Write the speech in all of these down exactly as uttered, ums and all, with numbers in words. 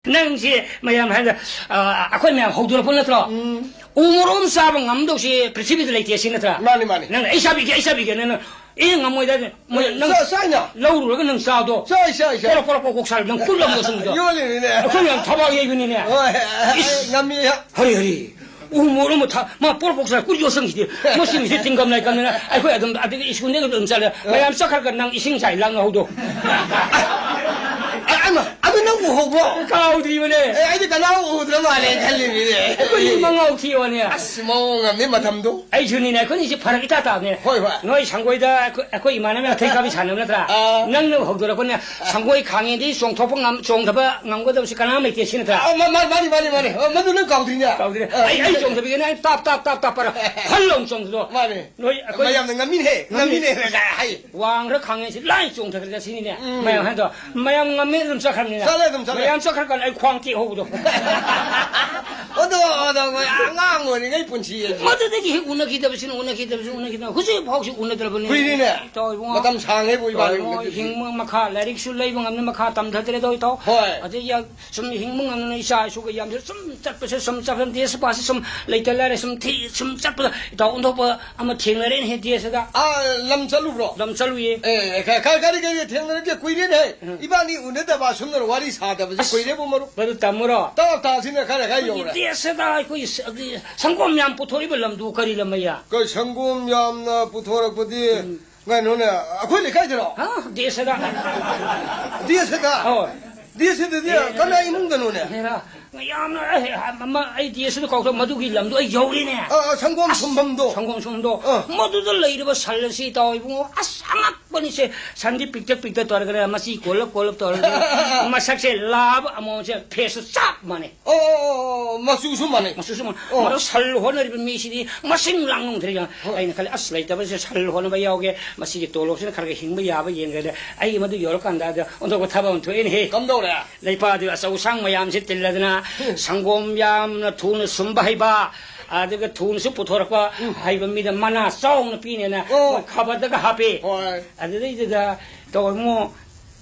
ꯅꯪꯁꯤ ꯃꯌꯥꯝ ꯍꯥꯏꯗ, ꯑ, ꯑꯩꯈꯣꯏ ꯃꯌꯥꯝ ꯍꯧꯗꯣꯔꯛꯄ ꯅꯠꯇ꯭ꯔꯣ? ꯎꯝ꯫ ꯎ ꯃꯣꯔꯣꯛ ꯑꯃ ꯆꯥꯕ ꯉꯝꯗꯧꯁꯤ ꯄ꯭ꯔꯤꯊꯤꯕꯤꯗ ꯂꯩꯇꯦ ꯁꯤ ꯅꯠꯇ꯭ꯔꯥ? ꯃꯥꯅꯤ, ꯃꯥꯅꯤ꯫ ꯅꯪꯅ "ꯑꯩ ꯆꯥꯕꯤꯒꯦ, ꯑꯩ ꯆꯥꯕꯤꯒꯦ", ꯅꯪꯅ "ꯑꯦ, ꯉꯝꯃꯣꯏꯗ", ꯃꯣꯏ ꯅꯪ ꯆꯥ-, ꯆꯥꯏꯅ꯫ ꯂꯧꯔꯨꯔꯒ ꯅꯪ ꯆꯥꯗꯣ꯫ ꯆꯥꯏ, ꯆꯥꯏ, ꯆꯥꯏ꯫ ꯄꯣꯔꯣꯛ, ꯄꯣꯔꯣꯛ, ꯄꯣꯔꯣꯛ, ꯄꯣꯛ ꯁꯥꯔ ꯅꯪ ꯀꯨꯜ ꯑꯃ ꯌꯣꯠꯁꯤꯟꯕꯗꯣ꯫ ꯌꯣꯜꯂꯤꯅꯤꯅꯦ꯫ ꯑꯩꯈꯣꯏ ꯃꯌꯥꯝ ꯊꯕꯛ ꯌꯩꯕꯅꯤꯅꯦ꯫ ꯍꯣꯏ, ꯏꯁ! ꯉꯝꯃꯤ꯫ ꯍꯔꯤ, ꯍꯔꯤ꯫ ꯎ ꯃꯣꯔꯣꯛ ꯑꯃ ꯊꯥ-, ꯃꯥ ꯄꯣꯔꯣꯛ, ꯄꯣꯔꯣꯛ ꯁꯥꯔ ꯀꯨꯜ ꯌꯣꯠꯁꯤꯟꯈꯤꯗꯦ꯫ ꯃꯁꯤ ꯃꯤꯁꯦ ꯇꯤꯡꯒꯝ ꯂꯥꯏꯀꯝꯅꯤꯅ ꯑꯩꯈꯣꯏ ꯑꯗꯨꯝ ꯑꯗꯨꯗꯒꯤ ꯁ꯭ꯀꯨꯜꯗꯒꯤ ꯑꯗꯨꯝ ꯆꯠꯂꯦ꯫ ꯃꯌꯥꯝ ꯆꯠꯈ꯭ꯔꯒ ꯅꯪ ꯏꯁꯤꯡ ꯆꯥꯏ ꯂꯥꯛꯅꯍꯧꯗꯣ꯫ ꯑ-, ꯑꯃ, ꯑꯗꯨ ꯅꯪ ꯎꯍꯧꯕ꯭ꯔꯣ? ꯀꯥꯎꯗ꯭ꯔꯤꯕꯅꯦ꯫ ꯑꯦ, ꯑꯩꯗꯤ ꯀꯅꯥ ꯎꯗ꯭ꯔ ꯃꯥꯜꯂꯦ ꯈꯜꯂꯤꯅꯤꯅꯦ꯫ ꯑꯩꯈꯣꯏ ꯃꯉꯥꯎ ꯊꯤꯌꯣꯅꯦ꯫ ꯑꯁ, ꯃꯑꯣꯡ ꯑꯃꯅꯤ ꯃꯇꯝꯗꯣ꯫ ꯑꯩꯁꯨꯅꯤꯅꯦ, ꯑꯩꯈꯣꯏꯅꯤꯁꯦ ꯐꯔꯛ ꯏꯇꯥ ꯇꯥꯕꯅꯦ꯫ ꯍꯣꯏ, ꯍꯣꯏ꯫ ꯅꯣꯏ ꯁꯪꯒꯣꯏꯗ ꯑꯩꯈꯣꯏ, ꯑꯩꯈꯣꯏ ꯏꯃꯥꯟꯅꯕ ꯑꯊꯩ ꯀꯥꯕꯤ ꯁꯥꯟꯅꯕ ꯅꯠꯇ꯭ꯔꯥ? ꯑꯥ꯫ ꯅꯪꯅ ꯍꯧꯗꯣꯔꯛꯄꯅꯦ, ꯁꯪꯒꯣꯏ ꯈꯥꯡꯉꯦꯗꯤ ꯆꯣꯡꯊꯣꯛꯄ ꯉꯝ-, ꯆꯣꯡꯊꯕ ꯉꯝꯒꯗꯕꯁꯤ ꯀꯅꯥꯝ ꯂꯩꯇꯦ ꯁꯤ ꯅꯠꯇ꯭ꯔꯥ? ꯑꯥ, ꯃꯥ-, ꯃꯥ-, ꯃꯥꯅꯤ, ꯃꯥꯅꯤ, ꯃꯥꯅꯤ꯫ ꯑꯥ, ꯃꯗꯨ ꯅꯪ ꯀꯥꯎꯗ꯭ꯔꯤꯅꯦ꯫ ꯀꯥꯎꯗ꯭ꯔꯤꯅꯦ꯫ ꯑꯥ꯫ ꯑꯩ, ꯑꯩ ꯆꯣꯡꯊꯕꯤꯒꯦ, ꯅꯪ ꯇꯥꯞ, ꯇꯥꯞ, ꯇꯥꯞ, ꯇꯥꯞ ꯄꯥꯔ ꯐꯜ ꯂꯥꯎ ꯆꯣꯡꯊꯗꯣ꯫ ꯃꯥꯅꯤ꯫ ꯅꯣꯏ ꯑꯩꯈꯣꯏ ꯃꯌꯥꯝꯅ ꯉꯝꯃꯤꯅꯦꯍꯦ, ꯉꯝꯃꯤ꯫ ꯉꯝꯃꯤꯅꯦ ꯍꯥꯏ꯫ ꯋꯥꯡꯈ꯭ꯔ ꯈꯥꯡꯉꯦ ꯁꯤ ꯂꯥꯏ ꯆꯣꯡꯊꯈ꯭ꯔꯒ ꯁꯤꯅꯤꯅꯦ꯫ ꯎꯝ꯫ ꯃꯌꯥꯝ ꯍꯥꯏꯗꯣ, ꯃꯌꯥꯝ ꯉꯝꯃꯦ ꯑꯗꯨꯝ ꯆꯠꯈ꯭ꯔꯕꯅꯤꯅ꯫ ꯆꯠꯂꯦ ꯑꯗꯨꯝ ꯆꯠꯂꯦ꯫ ꯃꯌꯥꯝ ꯆꯠꯈ꯭ꯔꯀꯥꯟꯗ ꯑꯩ ꯈ꯭ꯋꯥꯡ ꯇꯦꯛꯍꯧꯕꯗꯣ꯫ ꯑꯗꯣ, ꯑꯗꯣ, ꯑꯩꯈꯣꯏ ꯑꯉꯥꯡ ꯑꯣꯏꯔꯤꯉꯩ ꯄꯨꯟꯁꯤ ꯑꯁꯤ꯫ ꯃꯗꯨꯗꯒꯤ ꯍꯦꯛ ꯎꯅꯈꯤꯗꯕꯁꯤꯅ, ꯎꯅꯈꯤꯗꯕꯁꯤꯅ, ꯎꯅꯈꯤꯗꯕ, ꯍꯧꯖꯤꯛ ꯐꯥꯎꯁꯤ ꯎꯅꯗ꯭ꯔꯕꯅꯤ꯫ ꯀꯨꯏꯔꯦꯅꯦ꯫ ꯏꯇꯥꯎ ꯏꯕꯨꯡꯉꯣ꯫ ꯃꯇꯝ ꯁꯥꯡꯉꯦꯕꯨ ꯏꯕꯥꯅꯤ ꯏꯇꯥꯎ ꯏꯕꯨꯡꯉꯣ, ꯎꯅꯗ꯭ꯔꯤꯁꯤ꯫ ꯍꯤꯡꯕ ꯃꯈꯥ, ꯂꯥꯏꯔꯤꯛꯁꯨ ꯂꯩꯕ ꯉꯝꯗꯅ ꯃꯈꯥ ꯇꯝꯊꯗ꯭ꯔꯦꯗꯣ ꯏꯇꯥꯎ꯫ ꯍꯣꯏ꯫ ꯑꯗꯩ ꯌꯥ-, ꯁꯨꯝ ꯍꯤꯡꯕ ꯉꯝꯗꯅ ꯏꯆꯥ ꯏꯁꯨꯒ ꯌꯥꯝ ꯁꯨꯝ ꯆꯠꯄꯁꯦ ꯁꯨꯝ ꯆꯠꯄ, ꯗꯦꯁ ꯄꯥꯁꯦ ꯁꯨꯝ ꯂꯩꯇ ꯂꯥꯏꯔ ꯁꯨꯝ ꯊꯤ-, ꯁꯨꯝ ꯆꯠꯄꯗ ꯏꯇꯥꯎ ꯑꯣꯟꯊꯣꯛꯄ ꯑꯃ ꯊꯦꯡꯅꯔꯦꯅꯦꯍꯦ ꯗꯦꯁꯇ꯫ ꯑꯥ, ꯂꯝ ꯆꯠꯂꯨꯕ꯭ꯔꯣ? ꯂꯝ ꯆꯠꯂꯨꯏꯌꯦ꯫ ꯑꯦ, ꯑꯦ, ꯀ-, ꯀ-, ꯀꯔꯤ, ꯀꯔꯤ ꯊꯦꯡꯅꯔꯛꯀꯦ? ꯀꯨꯏꯔꯦꯅꯦꯍꯦ꯫ ꯎꯝ꯫ ꯏꯕꯥꯅꯤ ꯎꯅꯗꯕ ꯑꯁꯨꯝꯅ ꯋꯥꯔꯤ ꯁꯥꯗꯕꯁꯦ ꯑꯁ, ꯀꯨꯏꯔꯦꯕꯨ ꯃꯔꯨꯞ꯫ ꯃꯗꯨ ꯇꯝꯃꯨꯔꯣ? ꯇꯥꯎ ꯇꯥꯁꯤꯅ ꯈꯔ ꯈꯔ ꯑꯩꯈꯣꯏꯒꯤ ꯌꯧꯔꯦ꯫ ꯗꯦꯁꯇ ꯑꯩꯈꯣꯏꯒꯤ ꯁ-, ꯑꯗꯤ ꯁꯪꯒꯣꯝ ꯌꯥꯝ ꯄꯨꯊꯣꯔꯛꯏꯕ ꯂꯝꯗꯨ ꯀꯔꯤ ꯂꯝ ꯑꯌꯥ? ꯀꯩ ꯁꯪꯒꯣꯝ ꯌꯥꯝꯅ ꯄꯨꯊꯣꯔꯛꯄꯗꯤ ꯎꯝ꯫ ꯀꯩꯅꯣꯅꯦ, ꯑꯩꯈꯣꯏ ꯂꯩꯀꯥꯏꯗꯔꯣ? ꯍꯥ? ꯗꯦꯁꯇ꯫ ꯗꯦꯁꯇ? ꯍꯣꯏ꯫ ꯗꯦꯁꯇꯗꯤ ꯑꯦ, ꯀꯅꯥ ꯏꯃꯨꯡꯗꯅꯣꯅꯦ? ꯍꯦꯔꯥ, ꯌꯥꯝꯅ, ꯑꯦ, ꯑꯃ, ꯑꯩ ꯗꯦꯁꯇ ꯀꯥꯎꯊꯣꯛ-, ꯃꯗꯨꯒꯤ ꯂꯝꯗꯣ ꯑꯩ ꯌꯧꯔꯦꯅꯦ꯫ ꯑ, ꯑ, ꯁꯪꯒꯣꯝ ꯑꯁ, ꯁꯨꯝꯐꯝꯗꯣ꯫ ꯁꯪꯒꯣꯝ ꯁꯨꯝꯐꯝꯗꯣ꯫ ꯑ꯫ ꯃꯗꯨꯗ ꯂꯩꯔꯤꯕ ꯁꯟ ꯑꯁꯤ ꯏꯇꯥꯎ ꯏꯕꯨꯡꯉꯣ, ꯑꯁ, ꯑꯉꯛꯄꯅꯤꯁꯦ꯫ ꯁꯟꯗꯤ ꯄꯤꯛꯇꯛ ꯄꯤꯛꯇꯛ ꯇꯧꯔꯒꯅꯦ, ꯃꯆꯤ ꯀꯣꯜꯂꯞ ꯀꯣꯜꯂꯞ ꯇꯧꯔꯒꯅꯦ, ꯃꯁꯛꯁꯦ ꯂꯥꯕ ꯑꯃꯣꯝꯁꯦ ꯐꯦꯁꯇ ꯆꯞ ꯃꯥꯟꯅꯩ꯫ ꯑꯣ, ꯑꯣ, ꯑꯣ, ꯑꯣ, ꯃꯆꯨꯁꯨ ꯃꯥꯟꯅꯩ꯫ ꯃꯆꯨꯁꯨ ꯃꯥꯟꯅꯩ꯫ ꯑꯣ꯫ ꯃꯗꯨ ꯁꯜ ꯍꯣꯠꯅꯔꯤꯕ ꯃꯤꯁꯤꯗꯤ ꯃꯁꯤꯡ ꯂꯥꯡ ꯉꯝꯗ꯭ꯔꯦ ꯌꯥ꯫ ꯍꯣꯏ꯫ ꯑꯩꯅ ꯈꯜꯂꯤ, "ꯑꯁ, ꯂꯩꯇꯕꯁꯦ ꯁꯜ ꯍꯣꯠꯅꯕ ꯌꯥꯎꯒꯦ꯫ ꯃꯁꯤꯒꯤ ꯇꯣꯂꯣꯞꯁꯤꯅ ꯈꯔ ꯈꯔ ꯍꯤꯡꯕ ꯌꯥꯕ ꯌꯦꯡꯒꯦꯗ ꯑꯩ ꯃꯗꯨ ꯌꯧꯔꯀꯥꯟꯗ ꯑꯗ ꯑꯣꯟꯊꯣꯛꯄ ꯊꯕꯛ ꯑꯃ ꯊꯣꯛꯑꯦꯅꯦꯍꯦ꯫ ꯀꯝꯗꯧꯔꯦ? ꯂꯩꯄꯥꯗꯨ ꯑꯆꯧ ꯑꯁꯥꯡ ꯃꯌꯥꯝꯁꯦ ꯇꯤꯜꯂꯗꯅ ꯁꯪꯒꯣꯝ ꯌꯥꯝꯅ ꯊꯨꯅ ꯁꯨꯝꯕ ꯍꯩꯕ, ꯑꯗꯨꯒ ꯊꯨꯅꯁꯨ ꯄꯨꯊꯣꯔꯛꯄ ꯎꯝ꯫ ꯍꯩꯕ ꯃꯤꯗ ꯃꯅꯥ ꯆꯥꯎꯅ ꯄꯤꯅꯦꯅ ꯑꯣ꯫ ꯃꯣꯏ ꯈꯕꯔꯗꯒ ꯍꯥꯞꯄꯦ꯫ ꯍꯣꯏ꯫ ꯑꯗꯨꯗꯩꯗꯨꯗ ꯇꯧꯔꯃꯣ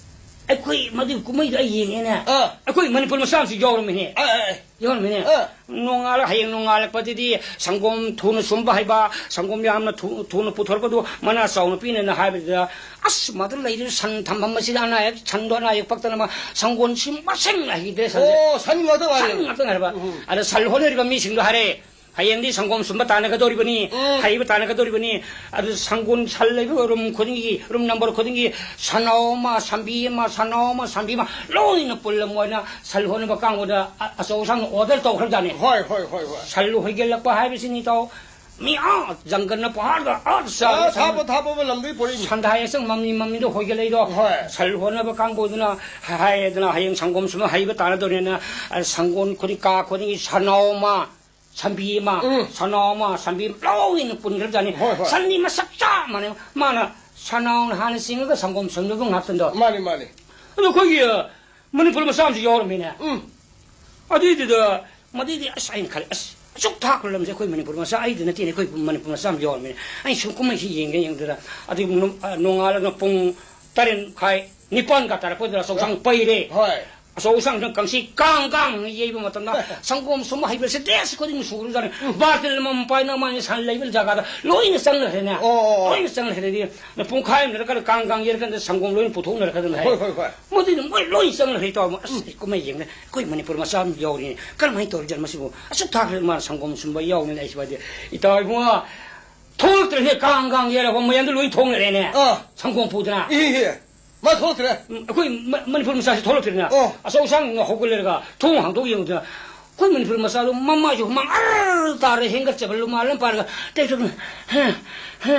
ꯑꯩꯈꯣꯏ ꯃꯗꯨꯒꯤ ꯀꯨꯝꯍꯩꯗꯣ ꯑꯩ ꯌꯦꯡꯉꯦꯅꯦ꯫ ꯑꯥ꯫ ꯑꯩꯈꯣꯏ ꯃꯅꯤꯄꯨꯔ ꯃꯆꯥ ꯑꯃꯁꯨ ꯌꯥꯎꯔꯝꯃꯤꯅꯦ꯫ ꯑꯥ, ꯑꯥ, ꯑꯥ꯫ ꯌꯥꯎꯔꯝꯃꯤꯅꯦ꯫ ꯑꯥ꯫ ꯅꯣꯡꯉꯥꯜꯂ-, ꯍꯌꯦꯡ ꯅꯣꯡꯉꯥꯜꯂꯛꯄꯗꯗꯤ ꯁꯪꯒꯣꯝ ꯊꯨꯅ ꯁꯨꯝꯕ ꯍꯩꯕ, ꯁꯪꯒꯣꯝ ꯌꯥꯝꯅ ꯊꯨ-, ꯊꯨꯅ ꯄꯨꯊꯣꯔꯛꯄꯗꯨ ꯃꯅꯥ ꯆꯥꯎꯅ ꯄꯤꯅꯦꯅ ꯍꯥꯏꯕꯗꯨꯗ, ꯑꯁ, ꯃꯗꯨ ꯂꯩꯔꯤꯕ ꯁꯟ ꯊꯝꯐꯝ ꯑꯁꯤꯗ ꯑꯅꯥ ꯑꯌꯦꯛ, ꯁꯟꯗꯣ ꯑꯅꯥ ꯑꯌꯦꯛ ꯄꯛꯇꯅ ꯃꯥ ꯁꯪꯒꯣꯝꯁꯤ ꯃꯁꯤꯡ ꯂꯩꯈꯤꯗ꯭ꯔꯦ, ꯁꯟꯁꯦ꯫ ꯑꯣ, ꯁꯟ ꯉꯥꯛꯇ ꯉꯥꯏꯔꯦ꯫ ꯁꯟ ꯉꯥꯛꯇ ꯉꯥꯏꯔꯕ꯫ ꯎꯝ꯫ ꯑꯗ ꯁꯟ ꯍꯣꯠꯅꯔꯤꯕ ꯃꯤꯁꯤꯡꯗꯣ ꯍꯥꯏꯔꯦ, ꯍꯌꯦꯡꯗꯤ ꯁꯪꯒꯣꯝ ꯁꯨꯝꯕ ꯇꯥꯟꯅꯒꯗꯧꯔꯤꯕꯅꯤ, ꯎꯝ꯫ ꯍꯩꯕ ꯇꯥꯟꯅꯒꯗꯧꯔꯤꯕꯅꯤ꯫ ꯑꯗꯨ ꯁꯪꯒꯣꯝ ꯁꯟ ꯂꯩꯕ ꯔꯨꯝ ꯈꯨꯗꯤꯡꯒꯤ, ꯔꯨꯝ ꯅꯝꯕꯔ ꯈꯨꯗꯤꯡꯒꯤ ꯁꯟꯅꯥꯎ ꯑꯃ, ꯁꯟꯕꯤ ꯑꯃ, ꯁꯟꯅꯥꯎ ꯑꯃ, ꯁꯟꯕꯤ ꯑꯃ, ꯂꯣꯏꯅ ꯄꯨꯜꯂ ꯃꯣꯏꯅ ꯁꯟ ꯍꯣꯠꯅꯕ ꯀꯥꯡꯕꯨꯗ ꯑ-, ꯑꯆꯧ ꯑꯁꯥꯡꯅ order ꯇꯧꯈ꯭ꯔꯖꯥꯠꯅꯤ꯫ ꯍꯣꯏ, ꯍꯣꯏ, ꯍꯣꯏ, ꯍꯣꯏ꯫ ꯁꯟ ꯍꯣꯏꯒꯠꯂꯛꯄ ꯍꯥꯏꯕꯁꯤꯅꯤ ꯇꯥꯎ꯫ ꯃꯤ ꯑꯥ ꯖꯪꯒꯜꯅ ꯄꯍꯥꯔꯗ ꯑꯥ ꯆꯥꯎꯅ ꯑꯥ, ꯁꯟ-, ꯊꯥꯞꯄ ꯊꯥꯞꯄ ꯂꯝꯗꯒꯤ ꯄꯨꯔꯛꯏꯅꯤ꯫ ꯁꯟꯗꯥꯏ ꯑꯁꯪ ꯃꯃꯤ ꯃꯃꯤꯗ ꯍꯣꯏꯒꯠꯂꯛꯏꯗꯣ꯫ ꯍꯣꯏ꯫ ꯁꯟ ꯍꯣꯠꯅꯕ ꯀꯥꯡꯕꯨꯗꯨꯅ ꯍꯥꯏꯗꯅ ꯍꯌꯦꯡ ꯁꯪꯒꯣꯝ ꯁꯨꯝꯕ ꯍꯩꯕ ꯇꯥꯟꯅꯗꯧꯔꯤꯅ, ꯑ, ꯁꯪꯒꯣꯝ ꯈꯨꯗꯤꯡ, ꯀꯥ ꯈꯨꯗꯤꯡꯒꯤ ꯁꯟꯅꯥꯎ ꯑꯃ, ꯁꯟꯕꯤ ꯑꯃ, ꯎꯝ꯫ ꯁꯟꯅꯥꯎ ꯑꯃ, ꯁꯟꯕꯤ ꯑꯃ ꯂꯣꯏꯅ ꯄꯨꯟꯈ꯭ꯔꯖꯥꯠꯅꯤ꯫ ꯍꯣꯏ, ꯍꯣꯏ꯫ ꯁꯟꯗꯤ ꯃꯁꯛ ꯆꯞ ꯃꯥꯟꯅꯩ꯫ ꯃꯥꯅ ꯁꯟꯅꯥꯎꯅ ꯍꯥꯟꯅ ꯆꯤꯡꯉꯒ ꯁꯪꯒꯣꯝ ꯁꯨꯝꯗꯕ ꯉꯥꯛꯇꯅꯤꯗꯣ꯫ ꯃꯥꯅꯤ, ꯃꯥꯅꯤ꯫ ꯑꯗꯣ ꯑꯩꯈꯣꯏꯒꯤ, ꯑ, ꯃꯅꯤꯄꯨꯔ ꯃꯆꯥ ꯑꯃꯁꯨ ꯌꯥꯎꯔꯝꯃꯤꯅꯦ꯫ ꯎꯝ꯫ ꯑꯗꯨꯏꯗꯨꯗ ꯃꯗꯩꯗꯤ ꯑꯁ ꯑꯩꯅ ꯈꯜꯂꯦ, ꯑꯁ, ꯑꯁꯨꯛ ꯊꯥꯛꯄ ꯂꯝꯁꯦ ꯑꯩꯈꯣꯏ ꯃꯅꯤꯄꯨꯔ ꯃꯆꯥ ꯑꯩꯗ ꯅꯠꯇꯦꯅꯦ, ꯑꯩꯈꯣꯏ ꯃꯅꯤꯄꯨꯔ ꯃꯆꯥ ꯑꯃ ꯌꯥꯎꯔꯝꯃꯤꯅꯦ꯫ ꯑꯩ ꯁꯨꯝ ꯀꯨꯝꯍꯩꯁꯤ ꯌꯦꯡꯒꯦ ꯌꯦꯡꯗꯨꯗ, ꯑꯗꯨ ꯅꯣꯡ-, ꯑ, ꯅꯣꯡꯉꯥꯜꯂꯒ ꯄꯨꯡ ꯇꯔꯦꯠ ꯃꯈꯥꯏ, ꯅꯤꯄꯥꯟꯒ ꯇꯥꯔꯛꯄꯗꯨꯗ ꯑꯆꯧꯁꯥꯡ ꯄꯩꯔꯦ꯫ ꯍꯣꯏ꯫ ꯑꯆꯧ ꯑꯁꯥꯡꯗꯨꯅ ꯀꯥꯡꯁꯤ ꯀꯥꯡ ꯀꯥꯡ ꯌꯩꯕ ꯃꯇꯝꯗ ꯁꯪꯒꯣꯝ ꯁꯨꯝꯕ ꯍꯩꯕꯁꯦ dress ꯈꯨꯗꯤꯡꯃꯛ ꯁꯨꯒ꯭ꯔꯖꯥꯠꯅꯤ꯫ ꯎꯝ꯫ ꯕꯥꯔꯇꯤꯜ ꯑꯃꯃꯝ ꯄꯥꯏꯅ ꯃꯥꯒꯤ ꯁꯟ ꯂꯩꯕ ꯖꯒꯥꯗ ꯂꯣꯏꯅ ꯆꯪꯅꯈ꯭ꯔꯦꯅꯦ꯫ ꯑꯣ, ꯑꯣ, ꯑꯣ꯫ ꯂꯣꯏꯅ ꯆꯪꯅꯈ꯭ꯔꯦꯗꯤ ꯄꯨꯡꯈꯥꯏ ꯑꯃ ꯂꯩꯔꯀꯥꯟꯗ ꯀꯥꯡ ꯀꯥꯡ ꯌꯩꯔꯀꯥꯟꯗ ꯁꯪꯒꯣꯝ ꯂꯣꯏꯅ ꯄꯨꯊꯣꯛꯅꯔꯛꯀꯗꯕꯅꯤ ꯍꯥꯏ꯫ ꯍꯣꯏ, ꯍꯣꯏ, ꯍꯣꯏ꯫ ꯃꯗꯨꯗ ꯃꯣꯏ ꯂꯣꯏ ꯆꯪꯅꯈ꯭ꯔꯦ ꯏꯇꯥꯎ꯫ ꯑꯁ, ꯎꯝ꯫ ꯑꯩ ꯀꯨꯝꯍꯩ ꯌꯦꯡꯅ ꯑꯩꯈꯣꯏ ꯃꯅꯤꯄꯨꯔ ꯃꯆꯥ ꯑꯃ ꯌꯥꯎꯔꯤꯅꯦ꯫ ꯀꯔꯝꯍꯥꯏꯅ ꯇꯧꯔꯤꯖꯥꯠꯅꯣ ꯃꯁꯤꯕꯨ? ꯑꯁꯨꯛ ꯊꯥꯈ꯭ꯔꯦ ꯃꯥꯅ ꯁꯪꯒꯣꯝ ꯁꯨꯝꯕ ꯌꯥꯎꯅꯤꯅ ꯑꯩꯁꯨ ꯍꯥꯏꯗꯤ, ꯏꯇꯥꯎ ꯏꯕꯨꯡꯉꯣ, ꯊꯣꯛꯂꯛꯇ꯭ꯔꯦꯅꯦ, ꯀꯥꯡ ꯀꯥꯡ ꯌꯩꯔꯒ ꯃꯌꯥꯝꯗꯣ ꯂꯣꯏ ꯊꯣꯡꯅꯔꯦꯅꯦ꯫ ꯑꯥ꯫ ꯁꯪꯒꯣꯝ ꯄꯨꯗꯅ꯫ ꯏꯍꯦ꯫ ꯃꯥ ꯊꯣꯛꯂꯛꯇ꯭ꯔꯦ꯫ ꯎꯝ, ꯑꯩꯈꯣꯏ ꯃ-, ꯃꯅꯤꯄꯨꯔ ꯃꯆꯥꯁꯤ ꯊꯣꯛꯂꯛꯇ꯭ꯔꯦꯅꯦ꯫ ꯑꯣ꯫ ꯑꯆꯧ ꯑꯁꯥꯡꯅ ꯍꯧꯒꯠꯂꯦꯔꯒ ꯊꯣꯡ ꯍꯥꯡꯗꯣꯛ ꯌꯦꯡꯕꯗ ꯑꯩꯈꯣꯏ ꯃꯅꯤꯄꯨꯔ ꯃꯆꯥꯗꯣ ꯃꯃꯥꯏꯁꯨ ꯍꯨꯃꯥꯡ ꯑꯔ ꯇꯥꯔꯦ, ꯍꯦꯟꯒꯠꯆꯕ ꯂꯨꯃꯥꯜ ꯑꯃ ꯄꯥꯔꯒ ꯇꯦꯛ ꯇꯦꯛ ꯍꯦ, ꯍꯦ,